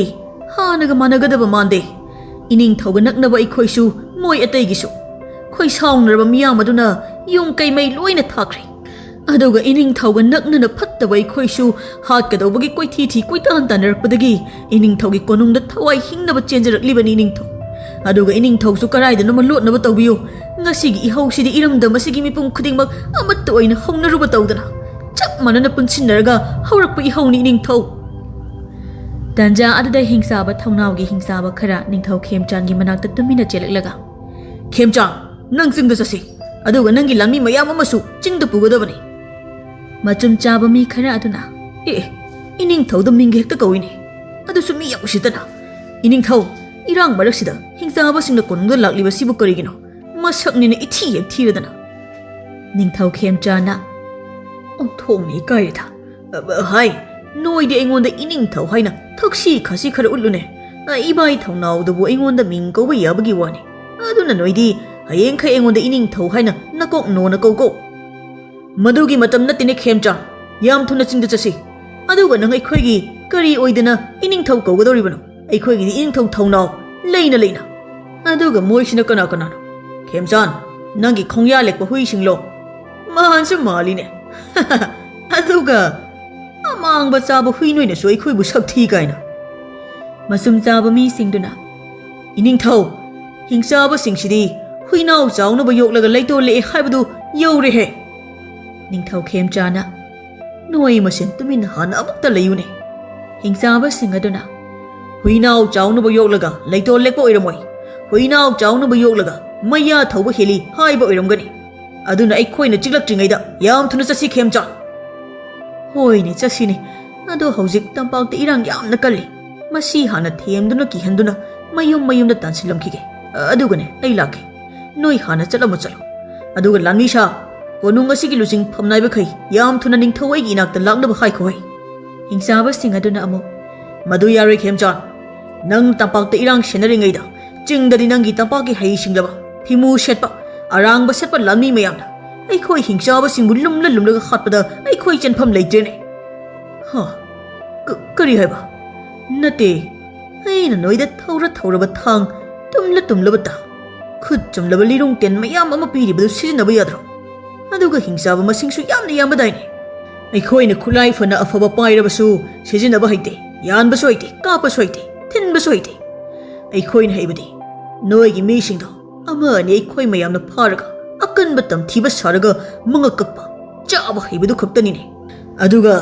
ꯍꯥꯟꯅꯒ ꯃꯥꯟꯅꯒꯗꯕ ꯃꯥꯟꯗꯦ꯫ ꯏꯅꯤꯡꯊꯧꯒ ꯅꯛꯅꯕ ꯑꯩꯈꯣꯏꯁꯨ, ꯃꯣꯏ ꯑꯇꯩꯒꯤꯁꯨ, ꯈꯣꯏ ꯁꯥꯎꯅꯔꯕ ꯃꯤꯌꯥꯝ ꯑꯗꯨꯅ ꯌꯨꯝ ꯀꯩꯃꯩ ꯂꯣꯏꯅ ꯊꯥꯈ꯭ꯔꯦ꯫ ꯑꯗꯨꯒ ꯏꯅꯤꯡꯊꯧꯒ ꯅꯛꯅꯅ ꯐꯠꯇꯕ ꯑꯩꯈꯣꯏꯁꯨ ꯍꯥꯠꯀꯗꯧꯕꯒꯤ ꯀꯣꯏꯊꯤ ꯊꯤ ꯀꯣꯏꯇꯥꯟ ꯇꯥꯟꯅꯔꯛꯄꯗꯒꯤ ꯏꯅꯤꯡꯊꯧꯒꯤ ꯀꯣꯅꯨꯡꯗ ꯊꯋꯥꯏ ꯍꯤꯡꯅꯕ ꯆꯦꯟꯖꯔꯛꯂꯤꯕꯅꯤ ꯏꯅꯤꯡꯊꯧ꯫ ꯑꯗꯨꯒ ꯏꯅꯤꯡꯊꯧꯁꯨ ꯀꯔꯥꯏꯗꯅꯣꯃ ꯂꯣꯠꯅꯕ ꯇꯧꯕꯤꯌꯨ꯫ ꯉꯁꯤꯒꯤ ꯏꯍꯧꯁꯤꯗꯤ ꯏꯔꯝꯗꯝ ꯑꯁꯤꯒꯤ ꯃꯤꯄꯨꯝ ꯈꯨꯗꯤꯡꯃꯛ ꯑꯃꯠꯇ ꯑꯣꯏꯅ ꯍꯧꯅꯔꯨꯕ ꯇꯧꯗꯅ, ꯆꯞ ꯃꯥꯟꯅꯅ ꯄꯨꯟꯁꯤꯟꯅꯔꯒ ꯍꯧꯔꯛꯄ ꯏꯍꯧꯅꯤ ꯏꯅꯤꯡꯊꯧ꯫" ꯇꯟꯖꯥ ꯑꯗꯨꯗ ꯍꯤꯡꯆꯥꯕ ꯊꯧꯅꯥꯎꯒꯤ ꯍꯤꯡꯆꯥꯕ ꯈꯔ ꯅꯤꯡꯊꯧ ꯈꯦꯝꯆꯥꯟꯒꯤ ꯃꯅꯥꯛꯇ ꯇꯨꯃꯤꯟꯅ ꯆꯦꯜꯂꯛꯂꯒ, "ꯈꯦꯝꯆꯥꯟ, ꯅꯪ ꯆꯤꯡꯗ ꯆꯠꯁꯤ, ꯑꯗꯨꯒ ꯅꯪꯒꯤ ꯂꯥꯟꯃꯤ ꯃꯌꯥꯝ ꯑꯃꯁꯨ ꯆꯤꯡꯗ ꯄꯨꯒꯗꯕꯅꯤ꯫" ꯃꯆꯨꯝ ꯆꯥꯕ ꯃꯤ ꯈꯔ ꯑꯗꯨꯅ, "ꯑꯦ, ꯏꯅꯤꯡꯊꯧꯗ ꯃꯤꯡꯒ ꯍꯦꯛꯇ ꯀꯧꯏꯅꯦ, ꯑꯗꯨꯁꯨ ꯃꯤ ꯌꯥꯝ ꯎꯁꯤꯠꯇꯅ꯫ ꯏꯅꯤꯡꯊꯧ, ꯏꯔꯥꯡ ꯃꯔꯛꯁꯤꯗ ꯍꯤꯡꯆꯥꯕꯁꯤꯡꯅ ꯀꯣꯅꯨꯡꯗ ꯂꯥꯛꯂꯤꯕꯁꯤꯕꯨ ꯀꯔꯤꯒꯤꯅꯣ? ꯃꯁꯛꯅꯤꯅ ꯏꯊꯤ ꯍꯦꯛ ꯊꯤꯔꯗꯅ꯫" ꯅꯤꯡꯊꯧ ꯈꯦꯝꯆꯥꯟꯅ, "ꯑꯣꯟꯊꯣꯛꯅ ꯏꯀꯥꯏꯔꯦꯗ꯫ ꯑ, ꯍꯥꯏ, ꯅꯣꯏꯗꯤ ꯑꯩꯉꯣꯟꯗ ꯏꯅꯤꯡꯊꯧ ꯍꯥꯏꯅ ꯊꯛꯁꯤ ꯈꯥꯁꯤ ꯈꯔ ꯎꯠꯂꯨꯅꯦ꯫ ꯑ, ꯏꯕꯥꯏ ꯊꯧꯅꯥꯎꯗꯕꯨ ꯑꯩꯉꯣꯟꯗ ꯃꯤꯡ ꯀꯧꯕ ꯌꯥꯕꯒꯤ ꯋꯥꯅꯤ꯫ ꯑꯗꯨꯅ ꯅꯣꯏꯗꯤ ꯍꯌꯦꯡꯈꯩ ꯑꯩꯉꯣꯟꯗ ꯏꯅꯤꯡꯊꯧ ꯍꯥꯏꯅ ꯅꯀꯣꯛ ꯅꯣꯅ ꯀꯧꯀꯣ꯫" "ꯃꯗꯨꯒꯤ ꯃꯇꯝ ꯅꯠꯇꯦꯅꯦ ꯈꯦꯝꯆꯥꯟ꯫ ꯌꯥꯝ ꯊꯨꯅ ꯆꯤꯡꯗ ꯆꯠꯁꯤ꯫ ꯑꯗꯨꯒ ꯅꯪ ꯑꯩꯈꯣꯏꯒꯤ ꯀꯔꯤ ꯑꯣꯏꯗꯅ ꯏꯅꯤꯡꯊꯧ ꯀꯧꯒꯗꯧꯔꯤꯕꯅꯣ? ꯑꯩꯈꯣꯏꯒꯤꯗꯤ ꯏꯅꯤꯡꯊꯧ ꯊꯧꯅꯥꯎ ꯂꯩꯅ ꯂꯩꯅ꯫ ꯑꯗꯨꯒ ꯃꯣꯏꯁꯤꯅ ꯀꯅꯥ ꯀꯅꯥꯅꯣ? ꯈꯦꯝꯆꯥꯟ, ꯅꯪꯒꯤ ꯈꯣꯡꯌꯥ ꯂꯦꯛꯄ ꯍꯨꯏꯁꯤꯡꯂꯣ? ꯃꯥꯟꯁꯨ ꯃꯥꯜꯂꯤꯅꯦ꯫ ꯑꯗꯨꯒ ꯑꯃꯥꯡꯕ ꯆꯥꯕ ꯍꯨꯏ ꯅꯣꯏꯅꯁꯨ ꯑꯩꯈꯣꯏꯕꯨ ꯁꯛꯊꯤ ꯀꯥꯏꯅ꯫" ꯃꯆꯨꯝ ꯆꯥꯕ ꯃꯤꯁꯤꯡꯗꯨꯅ, "ꯏꯅꯤꯡꯊꯧ, ꯍꯤꯡꯆꯥꯕꯁꯤꯡꯁꯤꯗꯤ ꯍꯨꯏꯅꯥꯎ ꯆꯥꯎꯅꯕ ꯌꯣꯛꯂꯒ ꯂꯩꯇꯣꯜꯂꯛꯑꯦ ꯍꯥꯏꯕꯗꯨ ꯌꯧꯔꯦꯍꯦ꯫" ꯅꯤꯡꯊꯧ ꯈꯦꯝꯆꯥꯅ, "ꯅꯣꯏ ꯃꯁꯦꯟ ꯇꯨꯃꯤꯟꯅ ꯍꯥꯟꯅ ꯑꯃꯨꯛꯇ ꯂꯩꯌꯨꯅꯦ꯫" ꯍꯤꯡꯆꯥꯕꯁꯤꯡ ꯑꯗꯨꯅ, "ꯍꯨꯏꯅꯥꯎ ꯆꯥꯎꯅꯕ ꯌꯣꯛꯂꯒ ꯂꯩꯇꯣꯜ ꯂꯦꯛꯄ ꯑꯣꯏꯔꯝꯃꯣꯏ꯫ ꯍꯨꯏꯅꯥꯎ ꯆꯥꯎꯅꯕ ꯌꯣꯛꯂꯒ ꯃꯩꯌꯥ ꯊꯧꯕ ꯍꯦꯜꯂꯤ ꯍꯥꯏꯕ ꯑꯣꯏꯔꯝꯒꯅꯤ꯫ ꯑꯗꯨꯅ ꯑꯩꯈꯣꯏꯅ ꯆꯤꯛꯂꯛꯇ꯭ꯔꯤꯉꯩꯗ ꯌꯥꯝ ꯊꯨꯅ ꯆꯠꯁꯤ ꯈꯦꯝꯆꯥꯟ꯫" "ꯍꯣꯏꯅꯦ, ꯆꯠꯁꯤꯅꯦ꯫ ꯑꯗꯣ ꯍꯧꯖꯤꯛ ꯇꯝꯄꯥꯛꯇ ꯏꯔꯥꯡ ꯌꯥꯝꯅ ꯀꯜꯂꯤ꯫ ꯃꯁꯤ ꯍꯥꯟꯅ ꯊꯦꯝꯗꯨꯅ ꯀꯤꯍꯟꯗꯨꯅ ꯃꯌꯨꯝ ꯃꯌꯨꯝꯗ ꯇꯥꯟꯁꯤꯜꯂꯝꯈꯤꯒꯦ꯫ ꯑꯗꯨꯒꯅꯦ ꯑꯩ ꯂꯥꯛꯀꯦ꯫ ꯅꯣꯏ ꯍꯥꯟꯅ ꯆꯠꯂꯝꯃꯣ ꯆꯠꯂꯣ꯫ ꯑꯗꯨꯒ ꯂꯥꯟꯃꯤ ꯁꯥ, ꯀꯣꯅꯨꯡ ꯑꯁꯤꯒꯤ ꯂꯨꯆꯤꯡꯐꯝ ꯅꯥꯏꯕꯈꯩ ꯌꯥꯝ ꯊꯨꯅ ꯅꯤꯡꯊꯧ ꯑꯩꯒꯤ ꯏꯅꯥꯛꯇ ꯂꯥꯛꯅꯕ ꯍꯥꯏꯈꯣ ꯍꯥꯏ꯫" ꯍꯤꯡꯆꯥꯕꯁꯤꯡ ꯑꯗꯨꯅ ꯑꯃꯨꯛ, "ꯃꯗꯨ ꯌꯥꯔꯣꯏ ꯈꯦꯝꯆꯥꯟ꯫ ꯅꯪ ꯇꯝꯄꯥꯛꯇ ꯏꯔꯥꯡ ꯁꯦꯟꯅꯔꯤꯉꯩꯗ ꯆꯤꯡꯗꯗꯤ ꯅꯪꯒꯤ ꯇꯝꯄꯥꯛꯀꯤ ꯍꯩ ꯁꯤꯡꯂꯕ, ꯐꯤꯃꯨ ꯁꯦꯠꯄ, ꯑꯔꯥꯡꯕ ꯁꯦꯠꯄ ꯂꯥꯟꯃꯤ ꯃꯌꯥꯝꯅ ꯑꯩꯈꯣꯏ ꯍꯤꯡꯆꯥꯕꯁꯤꯡꯕꯨ ꯂꯨꯝꯂ ꯂꯨꯝꯂꯒ ꯍꯥꯠꯄꯗ ꯑꯩꯈꯣꯏ ꯆꯦꯟꯐꯝ ꯂꯩꯇ꯭ꯔꯦꯅꯦ꯫ ꯍ, ꯀ- ꯀꯔꯤ ꯍꯥꯏꯕ? ꯅꯠꯇꯦ, ꯑꯩꯅ ꯅꯣꯏꯗ ꯊꯧꯔ ꯊꯧꯔꯕ ꯊꯥꯡ, ꯇꯨꯝꯂ ꯇꯨꯝꯂꯕ ꯇꯥ, ꯈꯨꯠ ꯆꯨꯝꯂꯕ ꯂꯤꯔꯨꯡ ꯇꯦꯟ ꯃꯌꯥꯝ ꯑꯃ ꯄꯤꯔꯤꯕꯗꯨ ꯁꯤꯖꯤꯟꯅꯕ ꯌꯥꯗ꯭ꯔꯣ? ꯑꯗꯨꯒ ꯍꯤꯡꯆꯥꯕ ꯃꯁꯤꯡꯁꯨ ꯌꯥꯝꯅ ꯌꯥꯝꯕꯗꯥꯏꯅꯦ꯫ ꯑꯩꯈꯣꯏꯅ ꯈꯨꯠꯂꯥꯏ ꯐꯅ ꯑꯐꯕ ꯄꯥꯏꯔꯕꯁꯨ ꯁꯤꯖꯤꯟꯅꯕ ꯍꯩꯇꯦ, ꯌꯥꯟꯕꯁꯨ ꯍꯩꯇꯦ, ꯀꯥꯞꯄꯁꯨ ꯍꯩꯇꯦ, ꯊꯤꯟꯕꯁꯨ ꯍꯩꯇꯦ꯫ ꯑꯩꯈꯣꯏꯅ ꯍꯩꯕꯗꯤ ꯅꯣꯏꯒꯤ ꯃꯤꯁꯤꯡꯗꯣ ꯑꯃ ꯑꯅꯤ ꯑꯩꯈꯣꯏ ꯃꯌꯥꯝꯅ ꯐꯥꯔꯒ ꯑꯀꯟꯕ ꯇꯝꯊꯤꯕ ꯁꯥꯔꯒ ꯃꯉꯛ ꯀꯛꯄ, ꯆꯥꯕ ꯍꯩꯕꯗꯨ ꯈꯛꯇꯅꯤꯅꯦ꯫ ꯑꯗꯨꯒ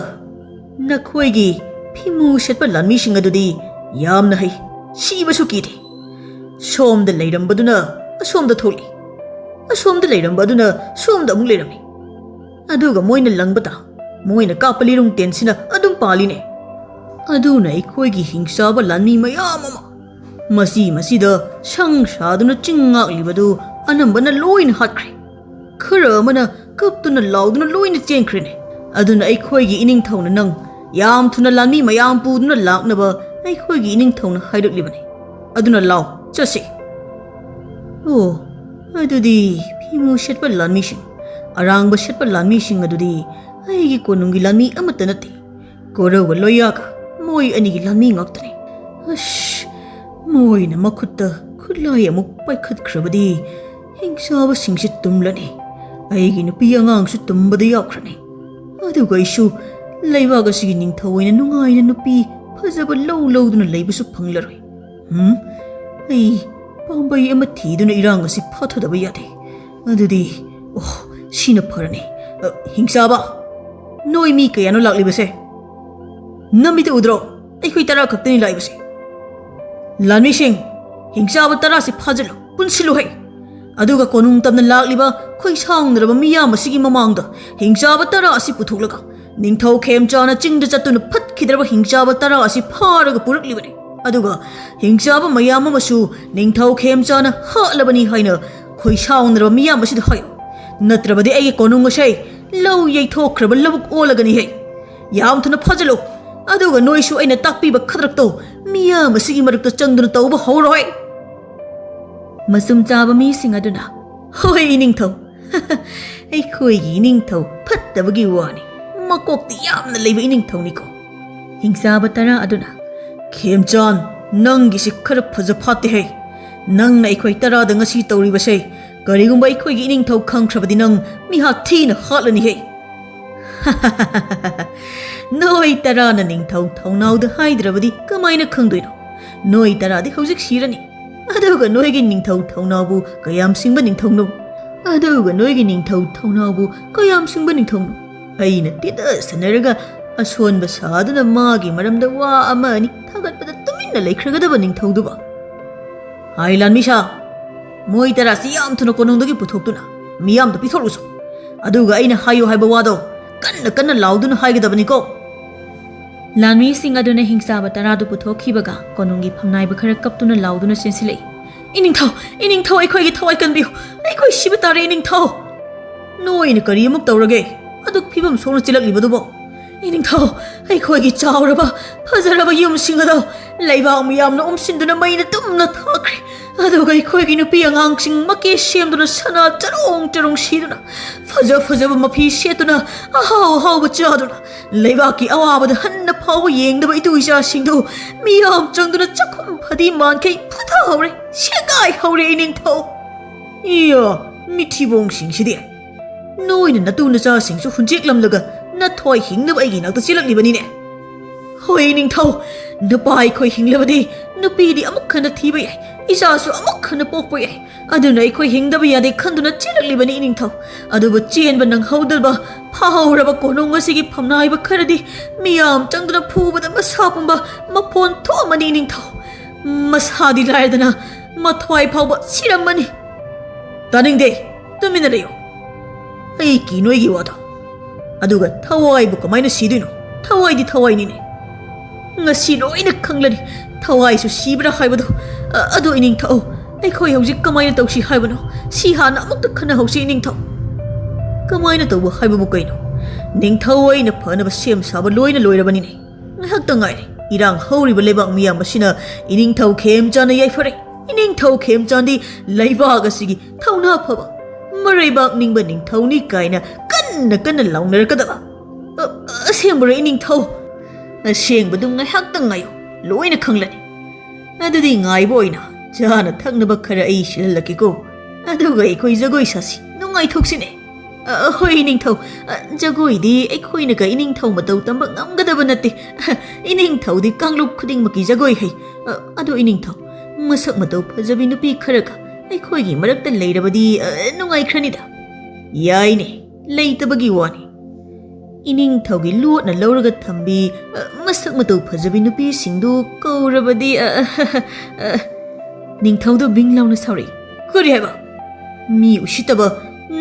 ꯅꯈꯣꯏꯒꯤ ꯐꯤꯃꯨ ꯁꯦꯠꯄ ꯂꯥꯟꯃꯤꯁꯤꯡ ꯑꯗꯨꯗꯤ ꯌꯥꯝꯅ ꯍꯩ, ꯁꯤꯕꯁꯨ ꯀꯤꯗꯦ꯫ ꯁꯣꯝꯗ ꯂꯩꯔꯝꯕꯗꯨꯅ ꯑꯁꯣꯝꯗ ꯊꯣꯛꯂꯛꯏ, ꯑꯁꯣꯝꯗ ꯂꯩꯔꯝꯕ ꯑꯗꯨꯅ ꯁꯣꯝꯗ ꯑꯃꯨꯛ ꯂꯩꯔꯝꯃꯤ꯫ ꯑꯗꯨꯒ ꯃꯣꯏꯅ ꯂꯪꯕꯗ ꯃꯣꯏꯅ ꯀꯥꯞꯄ ꯂꯤꯔꯨꯡ ꯇꯦꯟꯁꯤꯅ ꯑꯗꯨꯝ ꯄꯥꯜꯂꯤꯅꯦ꯫ ꯑꯗꯨꯅ ꯑꯩꯈꯣꯏꯒꯤ ꯍꯤꯡꯆꯥꯕ ꯂꯥꯟꯃꯤ ꯃꯌꯥꯝ ꯑꯃ ꯃꯁꯤ ꯃꯁꯤꯗ ꯁꯪ ꯁꯥꯗꯨꯅ ꯆꯤꯡ ꯉꯥꯛꯂꯤꯕꯗꯨ ꯑꯅꯝꯕꯅ ꯂꯣꯏꯅ ꯍꯥꯠꯈ꯭ꯔꯦ꯫ ꯈꯔ ꯑꯃꯅ ꯀꯞꯇꯨꯅ ꯂꯥꯎꯗꯨꯅ ꯂꯣꯏꯅ ꯆꯦꯟꯈ꯭ꯔꯦꯅꯦ꯫ ꯑꯗꯨꯅ ꯑꯩꯈꯣꯏꯒꯤ ꯏꯅꯤꯡꯊꯧꯅ ꯅꯪ ꯌꯥꯝ ꯊꯨꯅ ꯂꯥꯟꯃꯤ ꯃꯌꯥꯝ ꯄꯨꯗꯨꯅ ꯂꯥꯛꯅꯕ ꯑꯩꯈꯣꯏꯒꯤ ꯏꯅꯤꯡꯊꯧꯅ ꯍꯥꯏꯔꯛꯂꯤꯕꯅꯤ꯫ ꯑꯗꯨꯅ ꯂꯥꯎ, ꯆꯠꯁꯤ꯫ ꯑꯣ, ꯑꯗꯨꯗꯤ ꯐꯤꯃꯨ ꯁꯦꯠꯄ ꯂꯥꯟꯃꯤꯁꯤꯡ, ꯑꯔꯥꯡꯕ ꯁꯦꯠꯄ ꯂꯥꯟꯃꯤꯁꯤꯡ ꯑꯗꯨꯗꯤ ꯑꯩꯒꯤ ꯀꯣꯅꯨꯡꯒꯤ ꯂꯥꯟꯃꯤ ꯑꯃꯠꯇ ꯅꯠꯇꯦ꯫ ꯀꯣꯔꯧꯒ ꯂꯣꯌꯥꯒ ꯃꯣꯏ ꯑꯅꯤꯒꯤ ꯂꯥꯟꯃꯤ ꯉꯥꯛꯇꯅꯤ꯫ ꯑꯁ, ꯃꯣꯏꯅ ꯃꯈꯨꯠꯇ ꯈꯨꯠꯂꯥꯏ ꯑꯃꯨꯛ ꯄꯥꯏꯈꯠꯈ꯭ꯔꯕꯗꯤ ꯍꯤꯡꯆꯥꯕꯁꯤꯡꯁꯤ ꯇꯨꯝꯂꯅꯤ꯫ ꯑꯩꯒꯤ ꯅꯨꯄꯤ ꯑꯉꯥꯡꯁꯨ ꯇꯨꯝꯕꯗ ꯌꯥꯎꯈ꯭ꯔꯅꯤ꯫ ꯑꯗꯨꯒ ꯑꯩꯁꯨ ꯂꯩꯕꯥꯛ ꯑꯁꯤꯒꯤ ꯅꯤꯡꯊꯧ ꯑꯣꯏꯅ ꯅꯨꯡꯉꯥꯏꯅ ꯅꯨꯄꯤ ꯐꯖꯕ ꯂꯧ ꯂꯧꯗꯨꯅ ꯂꯩꯕꯁꯨ ꯐꯪꯂꯔꯣꯏ꯫ ꯍꯝ? ꯑꯩ ꯄꯥꯝꯕꯩ ꯑꯃ ꯊꯤꯗꯨꯅ ꯏꯔꯥꯡ ꯑꯁꯤ ꯐꯥꯊꯗꯕ ꯌꯥꯗꯦ꯫ ꯑꯗꯨꯗꯤ, ꯑꯣ, ꯁꯤꯅ ꯐꯔꯅꯤ꯫ ꯑ, ꯍꯤꯡꯆꯥꯕ, ꯅꯣꯏ ꯃꯤ ꯀꯌꯥꯅꯣ ꯂꯥꯛꯂꯤꯕꯁꯦ? ꯅꯃꯤꯠꯇ ꯎꯗ꯭ꯔꯣ? ꯑꯩꯈꯣꯏ ꯇꯔꯥ ꯈꯛꯇꯅꯤ ꯂꯥꯛꯏꯕꯁꯦ꯫ ꯂꯥꯟꯃꯤꯁꯤꯡ, ꯍꯤꯡꯆꯥꯕ ꯇꯔꯥꯁꯤ ꯐꯥꯖꯤꯜꯂꯨ, ꯄꯨꯟꯁꯤꯜꯂꯨ ꯍꯩ꯫ ꯑꯗꯨꯒ ꯀꯣꯅꯨꯡ ꯇꯝꯅ ꯂꯥꯛꯂꯤꯕ ꯈꯣꯏꯁꯥꯎꯅꯔꯕ ꯃꯤꯌꯥꯝ ꯑꯁꯤꯒꯤ ꯃꯃꯥꯡꯗ ꯍꯤꯡꯆꯥꯕ ꯇꯔꯥ ꯑꯁꯤ ꯄꯨꯊꯣꯛꯂꯒ ꯅꯤꯡꯊꯧ ꯈꯦꯝꯆꯥꯅ ꯆꯤꯡꯗ ꯆꯠꯇꯨꯅ ꯐꯠꯈꯤꯗ꯭ꯔꯕ ꯍꯤꯡꯆꯥꯕ ꯇꯔꯥ ꯑꯁꯤ ꯐꯥꯔꯒ ꯄꯨꯔꯛꯂꯤꯕꯅꯤ꯫ ꯑꯗꯨꯒ ꯍꯤꯡꯆꯥꯕ ꯃꯌꯥꯝ ꯑꯃꯁꯨ ꯅꯤꯡꯊꯧ ꯈꯦꯝꯆꯥꯅ ꯍꯥꯠꯂꯕꯅꯤ ꯍꯥꯏꯅ ꯈꯣꯏꯁꯥꯎꯅꯔꯕ ꯃꯤꯌꯥꯝ ꯑꯁꯤꯗ ꯍꯥꯏꯌꯨ꯫ ꯅꯠꯇ꯭ꯔꯕꯗꯤ ꯑꯩꯒꯤ ꯀꯣꯅꯨꯡ ꯑꯁꯦ ꯂꯧ ꯌꯩꯊꯣꯛꯈ꯭ꯔꯕ ꯂꯧꯕꯨꯛ ꯑꯣꯜꯂꯒꯅꯤ ꯍꯦ꯫ ꯌꯥꯝ ꯊꯨꯅ ꯐꯥꯖꯤꯜꯂꯨ꯫ ꯑꯗꯨꯒ ꯅꯣꯏꯁꯨ ꯑꯩꯅ ꯇꯥꯛꯄꯤꯕ ꯈꯗ꯭ꯔꯛꯇꯣ ꯃꯤꯌꯥꯝ ꯑꯁꯤꯒꯤ ꯃꯔꯛꯇ ꯆꯪꯗꯨꯅ ꯇꯧꯕ ꯍꯧꯔꯣꯏ꯫ ꯃꯆꯨꯝ ꯆꯥꯕ ꯃꯤꯁꯤꯡ ꯑꯗꯨꯅ, "ꯍꯣꯏ, ꯏꯅꯤꯡꯊꯧ, ꯑꯩꯈꯣꯏꯒꯤ ꯏꯅꯤꯡꯊꯧ ꯐꯠꯇꯕꯒꯤ ꯋꯥꯅꯤ꯫ ꯃꯀꯣꯛꯇꯤ ꯌꯥꯝꯅ ꯂꯩꯕ ꯏꯅꯤꯡꯊꯧꯅꯤꯀꯣ꯫ ꯍꯤꯡꯆꯥꯕ ꯇꯔꯥ ꯑꯗꯨꯅ, "ꯈꯦꯝꯆꯥꯟ, ꯅꯪꯒꯤꯁꯤ ꯈꯔ ꯐꯖ ꯐꯥꯠꯇꯦꯍꯦ꯫ ꯅꯪꯅ ꯑꯩꯈꯣꯏ ꯇꯔꯥꯗ ꯉꯁꯤ ꯇꯧꯔꯤꯕꯁꯦ, ꯀꯔꯤꯒꯨꯝꯕ ꯑꯩꯈꯣꯏꯒꯤ ꯏꯅꯤꯡꯊꯧ ꯈꯪꯈ꯭ꯔꯕꯗꯤ ꯅꯪ ꯃꯤꯍꯥꯠ ꯊꯤꯅ ꯍꯥꯠꯂꯅꯤꯍꯦ꯫" "ꯅꯣꯏ ꯇꯔꯥꯅ ꯅꯤꯡꯊꯧ ꯊꯧꯅꯥꯎꯗ ꯍꯥꯏꯗ꯭ꯔꯕꯗꯤ ꯀꯃꯥꯏꯅ ꯈꯪꯗꯣꯏꯅꯣ? ꯅꯣꯏ ꯇꯔꯥꯗꯤ ꯍꯧꯖꯤꯛ ꯁꯤꯔꯅꯤ꯫ ꯑꯗꯨꯒ ꯅꯣꯏꯒꯤ ꯅꯤꯡꯊꯧ ꯊꯧꯅꯥꯎꯕꯨ ꯀꯌꯥꯝ ꯁꯤꯡꯕ ꯅꯤꯡꯊꯧꯅꯣ? ꯑꯗꯨꯒ ꯅꯣꯏꯒꯤ ꯅꯤꯡꯊꯧ ꯊꯧꯅꯥꯎꯕꯨ ꯀꯌꯥꯝ ꯁꯤꯡꯕ ꯅꯤꯡꯊꯧꯅꯣ? ꯑꯩꯅ ꯇꯤꯇ ꯁꯟꯅꯔꯒ ꯑꯁꯣꯟꯕ ꯁꯥꯗꯨꯅ ꯃꯥꯒꯤ ꯃꯔꯝꯗ ꯋꯥ ꯑꯃ ꯑꯅꯤ ꯊꯥꯒꯠꯄꯗ ꯇꯨꯃꯤꯟꯅ ꯂꯩꯈ꯭ꯔꯒꯗꯕ ꯅꯤꯡꯊꯧꯗꯨꯕꯨ?" "ꯍꯥꯏ ꯂꯥꯟꯃꯤ ꯁꯥ, ꯃꯣꯏ ꯇꯔꯥꯁꯤ ꯌꯥꯝ ꯊꯨꯅ ꯀꯣꯅꯨꯡꯗꯒꯤ ꯄꯨꯊꯣꯛꯇꯨꯅ ꯃꯤꯌꯥꯝꯗ ꯄꯤꯊꯣꯛꯂꯨꯁꯨ꯫ ꯑꯗꯨꯒ ꯑꯩꯅ ꯍꯥꯏꯌꯨ ꯍꯥꯏꯕ ꯋꯥꯗꯣ ꯀꯟꯅ ꯀꯟꯅ ꯂꯥꯎꯗꯨꯅ ꯍꯥꯏꯒꯗꯕꯅꯤꯀꯣ꯫" ꯂꯥꯟꯃꯤꯁꯤꯡ ꯑꯗꯨꯅ ꯍꯤꯡꯆꯥꯕ ꯇꯔꯥꯗꯨ ꯄꯨꯊꯣꯛꯈꯤꯕꯒ ꯀꯣꯅꯨꯡꯒꯤ ꯐꯝꯅꯥꯏꯕ ꯈꯔ ꯀꯞꯇꯨꯅ ꯂꯥꯎꯗꯨꯅ ꯆꯦꯟꯁꯤꯜꯂꯛꯏ꯫ "ꯏꯅꯤꯡꯊꯧ, ꯏꯅꯤꯡꯊꯧ, ꯑꯩꯈꯣꯏꯒꯤ ꯊꯋꯥꯏ ꯀꯟꯕꯤꯌꯨ꯫ ꯑꯩꯈꯣꯏ ꯁꯤꯕ ꯇꯥꯔꯦ, ꯏꯅꯤꯡꯊꯧ!" "ꯅꯣꯏꯅ ꯀꯔꯤ ꯑꯃꯨꯛ ꯇꯧꯔꯒꯦ? ꯑꯗꯨꯛ ꯐꯤꯕꯝ ꯁꯣꯛꯅ ꯆꯦꯜꯂꯛꯂꯤꯕꯗꯨꯕꯣ?" "ꯏꯅꯤꯡꯊꯧ, ꯑꯩꯈꯣꯏꯒꯤ ꯆꯥꯎꯔꯕ, ꯐꯖꯔꯕ ꯌꯨꯝꯁꯤꯡ ꯑꯗꯣ ꯂꯩꯕꯥꯛ ꯃꯤꯌꯥꯝꯅ ꯎꯝꯁꯤꯟꯗꯨꯅ ꯃꯩꯅ ꯇꯨꯝꯅ ꯊꯥꯈ꯭ꯔꯦ꯫ ꯑꯗꯨꯒ ꯑꯩꯈꯣꯏꯒꯤ ꯅꯨꯄꯤ ꯑꯉꯥꯡꯁꯤꯡ ꯃꯀꯦ ꯁꯦꯝꯗꯨꯅ ꯁꯅꯥ ꯆꯔꯣꯡ ꯆꯔꯣꯡ ꯁꯤꯗꯨꯅ, ꯐꯖ ꯐꯖꯕ ꯃꯐꯤ ꯁꯦꯠꯇꯨꯅ, ꯑꯍꯥꯎ ꯑꯍꯥꯎꯕ ꯆꯥꯗꯨꯅ, ꯂꯩꯕꯥꯛꯀꯤ ꯑꯋꯥꯕꯗ ꯍꯟꯅ ꯐꯥꯎꯕ ꯌꯦꯡꯗꯕ ꯏꯇꯨ ꯏꯆꯥꯁꯤꯡꯗꯨ ꯃꯤꯌꯥꯝ ꯆꯪꯗꯨꯅ ꯆꯥꯛꯈꯨꯝ ꯐꯗꯤ ꯃꯥꯟꯈꯩ ꯐꯨꯊꯍꯧꯔꯦ, ꯁꯦꯒꯥꯏꯍꯧꯔꯦ, ꯏꯅꯤꯡꯊꯧ!" "ꯏꯌꯥ, ꯃꯤꯊꯤꯕꯣꯡꯁꯤꯡꯁꯤꯗꯤ! ꯅꯣꯏꯅ ꯅꯇꯨ ꯅꯆꯥꯁꯤꯡꯁꯨ ꯍꯨꯟꯖꯦꯛꯂꯝꯂꯒ ꯅꯊꯋꯥꯏ ꯍꯤꯡꯅꯕ ꯑꯩꯒꯤ ꯏꯅꯥꯛꯇ ꯆꯦꯜꯂꯛꯂꯤꯕꯅꯤꯅꯦ꯫" "ꯍꯣꯏ, ꯏꯅꯤꯡꯊꯧ, ꯅꯨꯄꯥ ꯑꯩꯈꯣꯏ ꯍꯤꯡꯂꯕꯗꯤ ꯅꯨꯄꯤꯗꯤ ꯑꯃꯨꯛ ꯍꯟꯅ ꯊꯤꯕ ꯌꯥꯏ, ꯏꯆꯥꯁꯨ ꯑꯃꯨꯛ ꯍꯟꯅ ꯄꯣꯛꯄ ꯌꯥꯏ꯫ ꯑꯗꯨꯅ ꯑꯩꯈꯣꯏ ꯍꯤꯡꯗꯕ ꯌꯥꯗꯦ ꯈꯟꯗꯨꯅ ꯆꯦꯜꯂꯛꯂꯤꯕꯅꯤ, ꯏꯅꯤꯡꯊꯧ꯫ ꯑꯗꯨꯕꯨ ꯆꯦꯟꯕ ꯅꯪꯍꯧꯗꯕ ꯐꯥꯍꯧꯔꯕ ꯀꯣꯅꯨꯡ ꯑꯁꯤꯒꯤ ꯐꯝꯅꯥꯏꯕ ꯈꯔꯗꯤ ꯃꯤꯌꯥꯝ ꯆꯪꯗꯨꯅ ꯐꯨꯕꯗ ꯃꯁꯥ ꯄꯨꯝꯕ ꯃꯐꯣꯟ ꯊꯣꯛꯑꯝꯃꯅꯤ, ꯏꯅꯤꯡꯊꯧ꯫ ꯃꯁꯥꯗꯤ ꯂꯥꯏꯔꯗꯅ ꯃꯊ꯭ꯋꯥꯏ ꯐꯥꯎꯕ ꯁꯤꯔꯝꯃꯅꯤ꯫" "ꯇꯥꯅꯤꯡꯗꯦ, ꯇꯨꯃꯤꯟꯅ ꯂꯩꯌꯨ꯫ ꯑꯩ ꯀꯤ ꯅꯣꯏꯒꯤ ꯋꯥꯗꯣ꯫ ꯑꯗꯨꯒ ꯊꯋꯥꯏꯕꯨ ꯀꯃꯥꯏꯅ ꯁꯤꯗꯣꯏꯅꯣ? ꯊꯋꯥꯏꯗꯤ ꯊꯋꯥꯏꯅꯤꯅꯦ꯫ ꯉꯁꯤ ꯂꯣꯏꯅ ꯈꯪꯂꯅꯤ ꯊꯋꯥꯏꯁꯨ ꯁꯤꯕ꯭ꯔꯥ ꯍꯥꯏꯕꯗꯣ꯫ ꯑ-, ꯑꯗꯨ ꯏꯅꯤꯡꯊꯧ, ꯑꯩꯈꯣꯏ ꯍꯧꯖꯤꯛ ꯀꯃꯥꯏꯅ ꯇꯧꯁꯤ ꯍꯥꯏꯕꯅꯣ? ꯁꯤ ꯍꯥꯟꯅ ꯑꯃꯨꯛꯇ ꯈꯟꯅꯍꯧꯁꯤ, ꯏꯅꯤꯡꯊꯧ꯫" "ꯀꯃꯥꯏꯅ ꯇꯧꯕ ꯍꯥꯏꯕꯕꯨ ꯀꯩꯅꯣ? ꯅꯤꯡꯊꯧ, ꯑꯩꯅ ꯐꯅꯕ ꯁꯦꯝ ꯁꯥꯕ ꯂꯣꯏꯅ ꯂꯣꯏꯔꯕꯅꯤꯅꯦ꯫ ꯉꯥꯏꯍꯥꯛꯇ ꯉꯥꯏꯔꯦ꯫ ꯏꯔꯥꯡ ꯍꯧꯔꯤꯕ ꯂꯩꯕꯥꯛ ꯃꯤꯌꯥꯝ ꯑꯁꯤꯅ ꯏꯅꯤꯡꯊꯧ ꯈꯦꯝꯆꯥꯟꯅ ꯌꯥꯏꯐꯔꯦ꯫ ꯏꯅꯤꯡꯊꯧ ꯈꯦꯝꯆꯥꯟꯗꯤ ꯂꯩꯕꯥꯛ ꯑꯁꯤꯒꯤ ꯊꯧꯅꯥ ꯐꯕ, ꯃꯔꯩꯕꯥꯛ ꯅꯤꯡꯕ ꯅꯤꯡꯊꯧꯅꯤ ꯀꯥꯏꯅ ꯀꯟꯅ ꯀꯟꯅ ꯂꯥꯎꯅꯔꯛꯀꯗꯕ꯫ ꯑ, ꯑꯁꯦꯡꯕꯔꯣ ꯏꯅꯤꯡꯊꯧ? ꯑꯁꯦꯡꯕꯗꯨ ꯉꯥꯏꯍꯥꯛꯇꯪ ꯉꯥꯏꯌꯨ, ꯂꯣꯏꯅ ꯈꯪꯂꯅꯤ꯫ ꯑꯗꯨꯗꯤ ꯉꯥꯏꯕ ꯑꯣꯏꯅ ꯆꯥꯅ ꯊꯛꯅꯕ ꯈꯔ ꯑꯩ ꯁꯤꯜꯍꯜꯂꯛꯀꯦꯀꯣ꯫ ꯑꯗꯨꯒ ꯑꯩꯈꯣꯏ ꯖꯒꯣꯏ ꯁꯥꯁꯤ, ꯅꯨꯡꯉꯥꯏꯊꯣꯛꯁꯤꯅꯦ꯫ ꯑ, ꯍꯣꯏ ꯏꯅꯤꯡꯊꯧ, ꯑ, ꯖꯒꯣꯏꯗꯤ ꯑꯩꯈꯣꯏꯅꯒ ꯏꯅꯤꯡꯊꯧ ꯃꯇꯧ ꯇꯝꯕ ꯉꯝꯒꯗꯕ ꯅꯠꯇꯦ꯫ ꯏꯅꯤꯡꯊꯧꯗꯤ ꯀꯥꯡꯂꯨꯞ ꯈꯨꯗꯤꯡꯃꯛꯀꯤ ꯖꯒꯣꯏ ꯍꯩ꯫ ꯑ, ꯑꯗꯣ ꯏꯅꯤꯡꯊꯧ, ꯃꯁꯛ ꯃꯇꯧ ꯐꯖꯕꯤ ꯅꯨꯄꯤ ꯈꯔꯒ ꯑꯩꯈꯣꯏꯒꯤ ꯃꯔꯛꯇ ꯂꯩꯔꯕꯗꯤ, ꯑ, ꯅꯨꯡꯉꯥꯏꯈ꯭ꯔꯅꯤꯗ꯫ ꯌꯥꯏꯅꯦ, ꯂꯩꯇꯕꯒꯤ ꯋꯥꯅꯤ꯫ ꯏꯅꯤꯡꯊꯧꯒꯤ ꯂꯣꯠꯅ ꯂꯧꯔꯒ ꯊꯝꯕꯤ, ꯑ, ꯃꯁꯛ ꯃꯇꯧ ꯐꯖꯕꯤ ꯅꯨꯄꯤꯁꯤꯡꯗꯨ ꯀꯧꯔꯕꯗꯤ, ꯑ, ꯑ, ꯅꯤꯡꯊꯧꯗꯨ ꯕꯤꯡ ꯂꯥꯎꯅ ꯁꯥꯎꯔꯛꯏ꯫ "ꯀꯔꯤ ꯍꯥꯏꯕ? ꯃꯤ ꯎꯁꯤꯠꯇꯕ,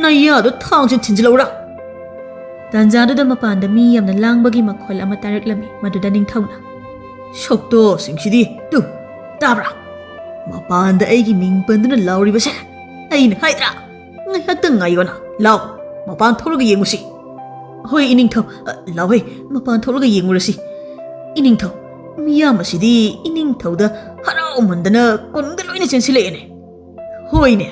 ꯅꯌꯥꯗꯣ ꯊꯥꯡꯁꯤꯅ ꯊꯤꯟꯖꯤꯜꯂꯧꯔꯥ?" ꯇꯥꯟꯖꯥꯗꯨꯗ ꯃꯄꯥꯟꯗ ꯃꯤ ꯌꯥꯝꯅ ꯂꯥꯡꯕꯒꯤ ꯃꯈꯣꯜ ꯑꯃ ꯇꯥꯔꯛꯂꯝꯃꯤ꯫ ꯃꯗꯨꯗ ꯅꯤꯡꯊꯧꯅ, "ꯁꯛꯇꯣꯁꯤꯡꯁꯤꯗꯤ ꯇꯨ, ꯇꯥꯕ꯭ꯔꯥ? ꯃꯄꯥꯟꯗ ꯑꯩꯒꯤ ꯃꯤꯡ ꯄꯟꯗꯨꯅ ꯂꯥꯎꯔꯤꯕꯁꯦ ꯑꯩꯅ ꯍꯥꯏꯗ꯭ꯔꯥ? ꯉꯥꯏꯍꯥꯛꯇꯪ ꯉꯥꯏꯌꯣꯅ, ꯂꯥꯎ, ꯃꯄꯥꯟ ꯊꯣꯛꯂꯒ ꯌꯦꯡꯉꯨꯁꯤ꯫" "ꯍꯣꯏ ꯏꯅꯤꯡꯊꯧ, ꯑ, ꯂꯥꯎꯍꯦ, ꯃꯄꯥꯟ ꯊꯣꯛꯂꯒ ꯌꯦꯡꯉꯨꯔꯁꯤ꯫" ꯏꯅꯤꯡꯊꯧ, ꯃꯤꯌꯥꯝ ꯑꯁꯤꯗꯤ ꯏꯅꯤꯡꯊꯧꯗ ꯍꯔꯥꯎꯃꯟꯗꯅ ꯀꯨꯟꯒ ꯂꯣꯏꯅ ꯆꯦꯟꯁꯤꯜꯂꯛꯑꯦꯅꯦ꯫ "ꯍꯣꯏꯅꯦ,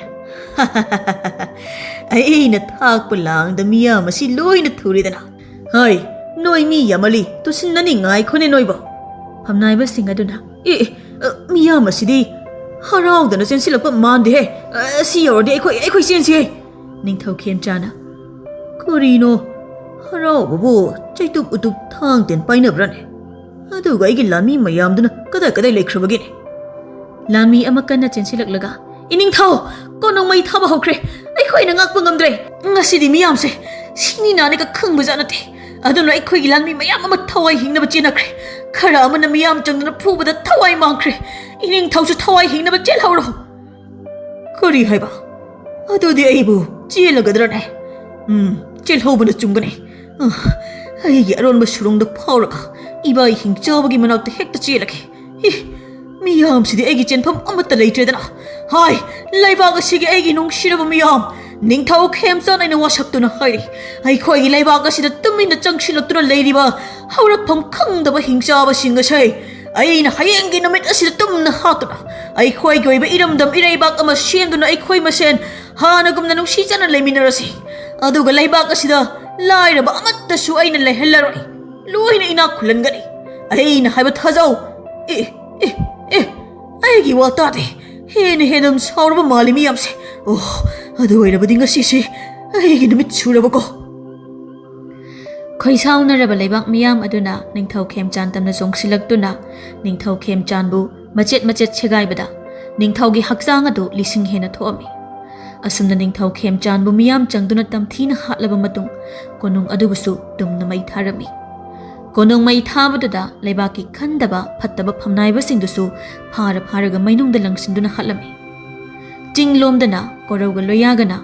ꯑꯩꯅ ꯊꯥꯛꯄ ꯂꯥꯡꯗ ꯃꯤꯌꯥꯝ ꯑꯁꯤ ꯂꯣꯏꯅ ꯊꯨꯔꯦꯗꯅ꯫ ꯍꯥꯏ, ꯅꯣꯏ ꯃꯤ ꯌꯥꯝꯃꯜꯂꯤ, ꯇꯨꯁꯤꯟꯅꯅꯤ, ꯉꯥꯏꯈꯣꯅꯦ ꯅꯣꯏꯕꯣ꯫" ꯐꯝꯅꯥꯏꯕꯁꯤꯡ ꯑꯗꯨꯅ, "ꯑꯦ, ꯑꯦ, ꯑ, ꯃꯤꯌꯥꯝ ꯑꯁꯤꯗꯤ ꯍꯔꯥꯎꯗꯅ ꯆꯦꯟꯁꯤꯜꯂꯛꯄ ꯃꯥꯟꯗꯦꯍꯦ꯫ ꯑ, ꯁꯤ ꯌꯧꯔꯗꯤ ꯑꯩꯈꯣꯏ, ꯑꯩꯈꯣꯏ ꯆꯦꯟꯁꯤꯍꯦ꯫" ꯅꯤꯡꯊꯧ ꯈꯦꯟꯆꯥꯅ, "ꯀꯔꯤꯅꯣ, ꯍꯔꯥꯎꯕꯕꯨ ꯆꯩꯇꯨꯞ ꯎꯇꯨꯞ ꯊꯥꯡ ꯇꯦꯟ ꯄꯥꯏꯅꯕ꯭ꯔꯥꯅꯦ? ꯑꯗꯨꯒ ꯑꯩꯒꯤ ꯂꯥꯟꯃꯤ ꯃꯌꯥꯝꯗꯨꯅ ꯀꯗꯥꯏ ꯀꯗꯥꯏ ꯂꯩꯈ꯭ꯔꯕꯒꯦꯅꯦ?" ꯂꯥꯟꯃꯤ ꯑꯃ ꯀꯟꯅ ꯆꯦꯟꯁꯤꯜꯂꯛꯂꯒ, "ꯏꯅꯤꯡꯊꯧ, ꯀꯣꯅꯨꯡ ꯃꯩ ꯊꯥꯕ ꯍꯧꯈ꯭ꯔꯦ꯫ ꯑꯩꯈꯣꯏꯅ ꯉꯥꯛꯄ ꯉꯝꯗ꯭ꯔꯦ꯫ ꯉꯁꯤꯗꯤ ꯃꯤꯌꯥꯝꯁꯦ ꯁꯤꯅꯤ ꯅꯥꯅꯤꯒ ꯈꯪꯕꯖꯥꯠ ꯅꯠꯇꯦ꯫ ꯑꯗꯨꯅ ꯑꯩꯈꯣꯏꯒꯤ ꯂꯥꯟꯃꯤ ꯃꯌꯥꯝ ꯑꯃ ꯊꯋꯥꯏ ꯍꯤꯡꯅꯕ ꯆꯦꯟꯅꯈ꯭ꯔꯦ꯫ ꯈꯔ ꯑꯃꯅ ꯃꯤꯌꯥꯝ ꯆꯪꯗꯨꯅ ꯐꯨꯕꯗ ꯊꯋꯥꯏ ꯃꯥꯡꯈ꯭ꯔꯦ꯫ ꯏꯅꯤꯡꯊꯧꯁꯨ ꯊꯋꯥꯏ ꯍꯤꯡꯅꯕ ꯆꯦꯜꯍꯧꯔꯣ꯫" "ꯀꯔꯤ ꯍꯥꯏꯕ? ꯑꯗꯨꯗꯤ ꯑꯩꯕꯨ ꯆꯦꯜꯂꯒꯗ꯭ꯔꯅꯦ? ꯎꯝ, ꯆꯦꯜꯍꯧꯕꯅ ꯆꯨꯝꯒꯅꯤ꯫ ꯑ, ꯑꯩꯒꯤ ꯑꯔꯣꯟꯕ ꯁꯨꯔꯨꯡꯗ ꯐꯥꯎꯔꯒ ꯏꯕꯥꯏ ꯍꯤꯡꯆꯥꯕꯒꯤ ꯃꯅꯥꯛꯇ ꯍꯦꯛꯇ ꯆꯦꯜꯂꯒꯦ꯫ ꯏ, ꯃꯤꯌꯥꯝꯁꯤꯗꯤ ꯑꯩꯒꯤ ꯆꯦꯟꯐꯝ ꯑꯃꯠꯇ ꯂꯩꯇ꯭ꯔꯦꯗꯅ꯫ ꯍꯥꯏ, ꯂꯩꯕꯥꯛ ꯑꯁꯤꯒꯤ ꯑꯩꯒꯤ ꯅꯨꯡꯁꯤꯔꯕ ꯃꯤꯌꯥꯝ, ꯅꯤꯡꯊꯧ ꯈꯦꯝꯆꯥꯟ ꯑꯩꯅ ꯋꯥꯁꯛꯇꯨꯅ ꯍꯥꯏꯔꯤ, ꯑꯩꯈꯣꯏꯒꯤ ꯂꯩꯕꯥꯛ ꯑꯁꯤꯗ ꯇꯨꯃꯤꯟꯅ ꯆꯪꯁꯤꯜꯂꯛꯇꯨꯅ ꯂꯩꯔꯤꯕ ꯍꯧꯔꯛꯐꯝ ꯈꯪꯗꯕ ꯍꯤꯡꯆꯥꯕꯁꯤꯡ ꯑꯁꯦ ꯑꯩꯅ ꯍꯌꯦꯡꯒꯤ ꯅꯨꯃꯤꯠ ꯑꯁꯤꯗ ꯇꯨꯝꯅ ꯍꯥꯠꯇꯨꯅ ꯑꯩꯈꯣꯏꯒꯤ ꯑꯣꯏꯕ ꯏꯔꯝꯗꯝ ꯏꯔꯩꯕꯥꯛ ꯑꯃ ꯁꯦꯝꯗꯨꯅ ꯑꯩꯈꯣꯏ ꯃꯁꯦꯟ ꯍꯥꯟꯅꯒꯨꯝꯅ ꯅꯨꯡꯁꯤ ꯆꯥꯟꯅ ꯂꯩꯃꯤꯟꯅꯔꯁꯤ꯫ ꯑꯗꯨꯒ ꯂꯩꯕꯥꯛ ꯑꯁꯤꯗ ꯂꯥꯏꯔꯕ ꯑꯃꯠꯇꯁꯨ ꯑꯩꯅ ꯂꯩꯍꯜꯂꯔꯣꯏ꯫ ꯂꯣꯏꯅ ꯏꯅꯥꯛ ꯈꯨꯜꯍꯟꯒꯅꯤ꯫ ꯑꯩꯅ ꯍꯥꯏꯕ ꯊꯥꯖꯧ꯫ ꯑꯦ, ꯑꯦ, ꯑꯦ, ꯑꯩꯒꯤ ꯋꯥ ꯇꯥꯗꯦ꯫ ꯍꯦꯟꯅ ꯍꯦꯟꯅ ꯑꯗꯨꯝ ꯁꯥꯎꯔꯕ ꯃꯥꯜꯂꯤ ꯃꯤꯌꯥꯝꯁꯦ꯫ ꯑꯣ, ꯑꯗꯨ ꯑꯣꯏꯔꯕꯗꯤ ꯉꯁꯤꯁꯤ ꯑꯩꯒꯤ ꯅꯨꯃꯤꯠ ꯁꯨꯔꯕꯀꯣ꯫ ꯈꯣꯏꯁꯥꯎꯅꯔꯕ ꯂꯩꯕꯥꯛ ꯃꯤꯌꯥꯝ ꯑꯗꯨꯅ ꯅꯤꯡꯊꯧ ꯈꯦꯝꯆꯥꯟ ꯇꯝꯅ ꯆꯣꯡꯁꯤꯜꯂꯛꯇꯨꯅ ꯅꯤꯡꯊꯧ ꯈꯦꯝꯆꯥꯟꯕꯨ ꯃꯆꯦꯠ ꯃꯆꯦꯠ ꯁꯦꯒꯥꯏꯕꯗ ꯅꯤꯡꯊꯧꯒꯤ ꯍꯛꯆꯥꯡ ꯑꯗꯨ ꯂꯤꯁꯤꯡ ꯍꯦꯟꯅ ꯊꯣꯛꯑꯝꯃꯤ꯫ ꯑꯁꯨꯝꯅ ꯅꯤꯡꯊꯧ ꯈꯦꯝꯆꯥꯟꯕꯨ ꯃꯤꯌꯥꯝ ꯆꯪꯗꯨꯅ ꯇꯝꯊꯤꯅ ꯍꯥꯠꯂꯕ ꯃꯇꯨꯡ ꯀꯣꯅꯨꯡ ꯑꯗꯨꯕꯨꯁꯨ ꯇꯨꯝꯅ ꯃꯩ ꯊꯥꯔꯝꯃꯤ꯫ ꯀꯣꯅꯨꯡ ꯃꯩ ꯊꯥꯕꯗꯨꯗ ꯂꯩꯕꯥꯛꯀꯤ ꯈꯟꯗꯕ ꯐꯠꯇꯕ ꯐꯝꯅꯥꯏꯕꯁꯤꯡꯗꯨꯁꯨ ꯐꯥꯔ ꯐꯥꯔꯒ ꯃꯩꯅꯨꯡꯗ ꯂꯪꯁꯤꯟꯗꯨꯅ ꯍꯥꯠꯂꯝꯃꯤ꯫ ꯆꯤꯡꯂꯣꯝꯗꯅ ꯀꯣꯔꯧꯒ ꯂꯣꯌꯥꯒꯅ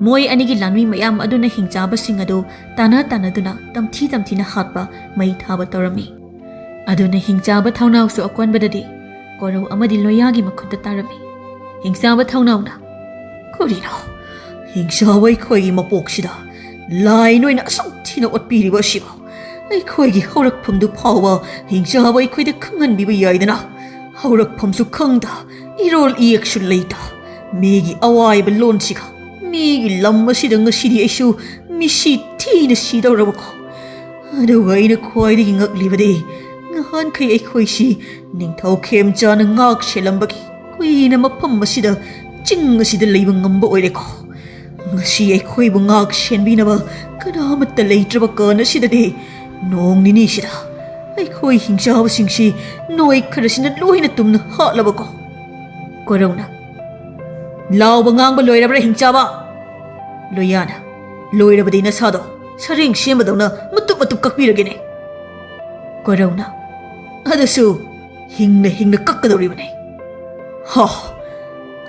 ꯃꯣꯏ ꯑꯅꯤꯒꯤ ꯂꯥꯟꯃꯤ ꯃꯌꯥꯝ ꯑꯗꯨꯅ ꯍꯤꯡꯆꯥꯕꯁꯤꯡ ꯑꯗꯨ ꯇꯥꯟꯅ ꯇꯥꯟꯅꯗꯨꯅ ꯇꯝꯊꯤ ꯇꯝꯊꯤꯅ ꯍꯥꯠꯄ ꯃꯩ ꯊꯥꯕ ꯇꯧꯔꯝꯃꯤ꯫ ꯑꯗꯨꯅ ꯍꯤꯡꯆꯥꯕ ꯊꯧꯅꯥꯎꯁꯨ ꯑꯀꯣꯟꯕꯗꯗꯤ ꯀꯣꯔꯧ ꯑꯃꯗꯤ ꯂꯣꯌꯥꯒꯤ ꯃꯈꯨꯠꯇ ꯇꯥꯔꯝꯃꯤ꯫ ꯍꯤꯡꯆꯥꯕ ꯊꯧꯅꯥꯎꯅ, "ꯀꯔꯤꯅꯣ? ꯍꯤꯡꯆꯥꯕ ꯑꯩꯈꯣꯏꯒꯤ ꯃꯄꯣꯛꯁꯤꯗ ꯂꯥꯏ ꯅꯣꯏꯅ ꯑꯁꯨꯛ ꯊꯤꯅ ꯑꯣꯠꯄꯤꯔꯤꯕ ꯑꯁꯤꯕꯨ ꯑꯩꯈꯣꯏꯒꯤ ꯍꯧꯔꯛꯐꯝꯗꯨ ꯐꯥꯎꯕ ꯍꯤꯡꯆꯥꯕ ꯑꯩꯈꯣꯏꯗ ꯈꯪꯍꯟꯕꯤꯕ ꯌꯥꯏꯗꯅ? ꯍꯧꯔꯛꯐꯝꯁꯨ ꯈꯪꯗ, ꯏꯔꯣꯜ ꯏꯌꯦꯛꯁꯨ ꯂꯩꯇ, ꯃꯤꯒꯤ ꯑꯋꯥꯏꯕ ꯂꯣꯟꯁꯤꯒ ꯃꯤꯒꯤ ꯂꯝ ꯑꯁꯤꯗ ꯉꯁꯤꯗꯤ ꯑꯩꯁꯨ ꯃꯤꯁꯤ ꯊꯤꯅ ꯁꯤꯗꯧꯔꯕꯀꯣ?" ꯑꯗꯨꯒ ꯑꯩꯅ ꯈ꯭ꯋꯥꯏꯗꯒꯤ ꯉꯛꯂꯤꯕꯗꯤ ꯅꯍꯥꯟꯈꯩ ꯑꯩꯈꯣꯏꯁꯤ ꯅꯤꯡꯊꯧ ꯈꯦꯝꯆꯥꯟꯅ ꯉꯥꯛ ꯁꯦꯜꯂꯝꯕꯒꯤ ꯀꯨꯏꯅ ꯃꯐꯝ ꯑꯁꯤꯗ, ꯆꯤꯡ ꯑꯁꯤꯗ ꯂꯩꯕ ꯉꯝꯕ ꯑꯣꯏꯔꯦꯀꯣ꯫ ꯉꯁꯤ ꯑꯩꯈꯣꯏꯕꯨ ꯉꯥꯛ ꯁꯦꯟꯕꯤꯅꯕ ꯀꯅꯥꯃꯠꯇ ꯂꯩꯇ꯭ꯔꯕ ꯀꯥꯟ ꯑꯁꯤꯗꯗꯤ ꯅꯣꯡ ꯅꯤꯅꯤꯁꯤꯗ ꯑꯩꯈꯣꯏ ꯍꯤꯡꯆꯥꯕꯁꯤꯡꯁꯤ ꯅꯣꯏ ꯈꯔꯁꯤꯅ ꯂꯣꯏꯅ ꯇꯨꯝꯅ ꯍꯥꯠꯂꯕꯀꯣ꯫ ꯀꯣꯔꯧꯅ, "ꯂꯥꯎꯕ ꯉꯥꯡꯕ ꯂꯣꯏꯔꯕ꯭ꯔꯥ ꯍꯤꯡꯆꯥꯕ?" ꯂꯣꯌꯥꯅ, "ꯂꯣꯏꯔꯕꯗꯤ ꯅꯁꯥꯗꯣ ꯁꯔꯦꯡ ꯁꯦꯝꯕꯗꯧꯅ ꯃꯇꯨꯞ ꯃꯇꯨꯞ ꯀꯛꯄꯤꯔꯒꯦꯅꯦ꯫" ꯀꯣꯔꯧꯅ, "ꯑꯗꯨꯁꯨ ꯍꯤꯡꯅ ꯍꯤꯡꯅ ꯀꯛꯀꯗꯧꯔꯤꯕꯅꯦ꯫ ꯍꯥ,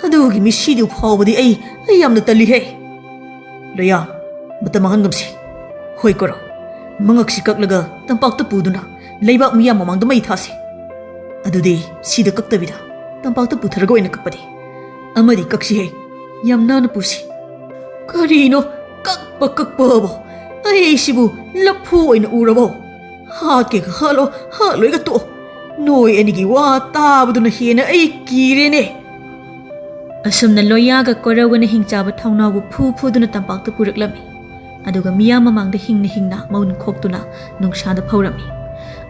ꯑꯗꯨꯒꯤ ꯃꯤꯁꯤꯗꯨ ꯐꯥꯎꯕꯗꯤ ꯑꯩ, ꯑꯩ ꯌꯥꯝꯅ ꯇꯜꯂꯤꯍꯦ꯫ ꯂꯣꯌꯥ, ꯃꯇꯝ ꯃꯥꯡꯍꯟꯒꯨꯝꯁꯤ꯫ ꯍꯣꯏ ꯀꯣꯔꯧ, ꯃꯉꯛꯁꯤ ꯀꯛꯂꯒ ꯇꯝꯄꯥꯛꯇ ꯄꯨꯗꯨꯅ ꯂꯩꯕꯥꯛ ꯃꯤꯌꯥꯝ ꯃꯃꯥꯡꯗ ꯃꯩ ꯊꯥꯁꯤ꯫ ꯑꯗꯨꯗꯤ ꯁꯤꯗ ꯀꯛꯇꯕꯤꯗ ꯇꯝꯄꯥꯛꯇ ꯄꯨꯊꯔꯒ ꯑꯣꯏꯅ ꯀꯛꯄꯗꯤ꯫ ꯑꯃꯗꯤ ꯀꯛꯁꯤꯍꯦ, ꯌꯥꯝ ꯅꯥꯟꯅ ꯄꯨꯁꯤ꯫" "ꯀꯔꯤꯅꯣ ꯀꯛꯄ ꯀꯛꯄ ꯑꯕꯣ? ꯑꯩꯁꯤꯕꯨ ꯂꯐꯨ ꯑꯣꯏꯅ ꯎꯔꯕꯣ? ꯍꯥꯠꯀꯦꯒ ꯍꯥꯠꯂꯣ, ꯍꯥꯠꯂꯣꯏꯒ ꯇꯣꯛꯑꯣ꯫ ꯅꯣꯏ ꯑꯅꯤꯒꯤ ꯋꯥ ꯇꯥꯕꯗꯨꯅ ꯍꯦꯟꯅ ꯑꯩ ꯀꯤꯔꯦꯅꯦ꯫ ꯑꯁꯨꯝꯅ ꯂꯣꯌꯥꯒ ꯀꯣꯔꯧꯒꯅ ꯍꯤꯡꯆꯥꯕ ꯊꯧꯅꯥꯎꯕꯨ ꯐꯨ ꯐꯨꯗꯨꯅ ꯇꯝꯄꯥꯛꯇ ꯄꯨꯔꯛꯂꯝꯃꯤ꯫ ꯑꯗꯨꯒ ꯃꯤꯌꯥꯝ ꯃꯃꯥꯡꯗ ꯍꯤꯡꯅ ꯍꯤꯡꯅ ꯃꯎꯟ ꯈꯣꯛꯇꯨꯅ ꯅꯨꯡꯁꯥꯗ ꯐꯧꯔꯝꯃꯤ꯫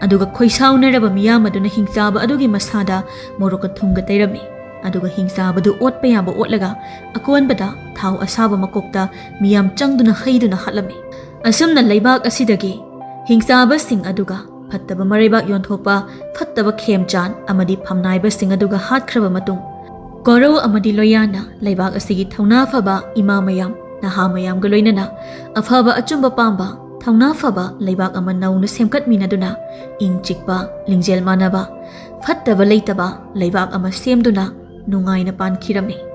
ꯑꯗꯨꯒ ꯈꯣꯏꯁꯥꯎꯅꯔꯕ ꯃꯤꯌꯥꯝ ꯑꯗꯨꯅ ꯍꯤꯡꯆꯥꯕ ꯑꯗꯨꯒꯤ ꯃꯁꯥꯗ ꯃꯣꯔꯣꯛꯀ ꯊꯨꯝꯒ ꯇꯩꯔꯝꯃꯤ꯫ ꯑꯗꯨꯒ ꯍꯤꯡꯆꯥꯕꯗꯨ ꯑꯣꯠꯄ ꯌꯥꯕ ꯑꯣꯠꯂꯒ ꯑꯀꯣꯟꯕꯗ ꯊꯥꯎ ꯑꯁꯥꯕ ꯃꯀꯣꯛꯇ ꯃꯤꯌꯥꯝ ꯆꯪꯗꯨꯅ ꯍꯩꯗꯨꯅ ꯍꯥꯠꯂꯝꯃꯤ꯫ ꯑꯁꯨꯝꯅ ꯂꯩꯕꯥꯛ ꯑꯁꯤꯗꯒꯤ ꯍꯤꯡꯆꯥꯕꯁꯤꯡ ꯑꯗꯨꯒ ꯐꯠꯇꯕ ꯃꯔꯩꯕꯥꯛ ꯌꯣꯟꯊꯣꯛꯄ, ꯐꯠꯇꯕ ꯈꯦꯝꯆꯥꯟ ꯑꯃꯗꯤ ꯐꯝꯅꯥꯏꯕꯁꯤꯡ ꯑꯗꯨꯒ ꯍꯥꯠꯈ꯭ꯔꯕ ꯃꯇꯨꯡ, ꯀꯣꯔꯧ ꯑꯃꯗꯤ ꯂꯣꯌꯥꯅ ꯂꯩꯕꯥꯛ ꯑꯁꯤꯒꯤ ꯊꯧꯅꯥ ꯐꯕ ꯏꯃꯥ ꯃꯌꯥꯝ, ꯅꯍꯥ ꯃꯌꯥꯝꯒ ꯂꯣꯏꯅꯅ ꯑꯐꯕ ꯑꯆꯨꯝꯕ ꯄꯥꯝꯕ, ꯊꯧꯅꯥ ꯐꯕ ꯂꯩꯕꯥꯛ ꯑꯃ ꯅꯧꯅ ꯁꯦꯝꯒꯠꯃꯤꯟꯅꯗꯨꯅ ꯏꯪ ꯆꯤꯛꯄ, ꯂꯤꯡꯖꯦꯜ ꯃꯥꯟꯅꯕ, ꯐꯠꯇꯕ ꯂꯩꯇꯕ ꯂꯩꯕꯥꯛ ꯑꯃ ꯁꯦꯝꯗꯨꯅ ꯅꯨꯡꯉꯥꯏꯅ ꯄꯥꯟꯈꯤꯔꯝꯃꯤ꯫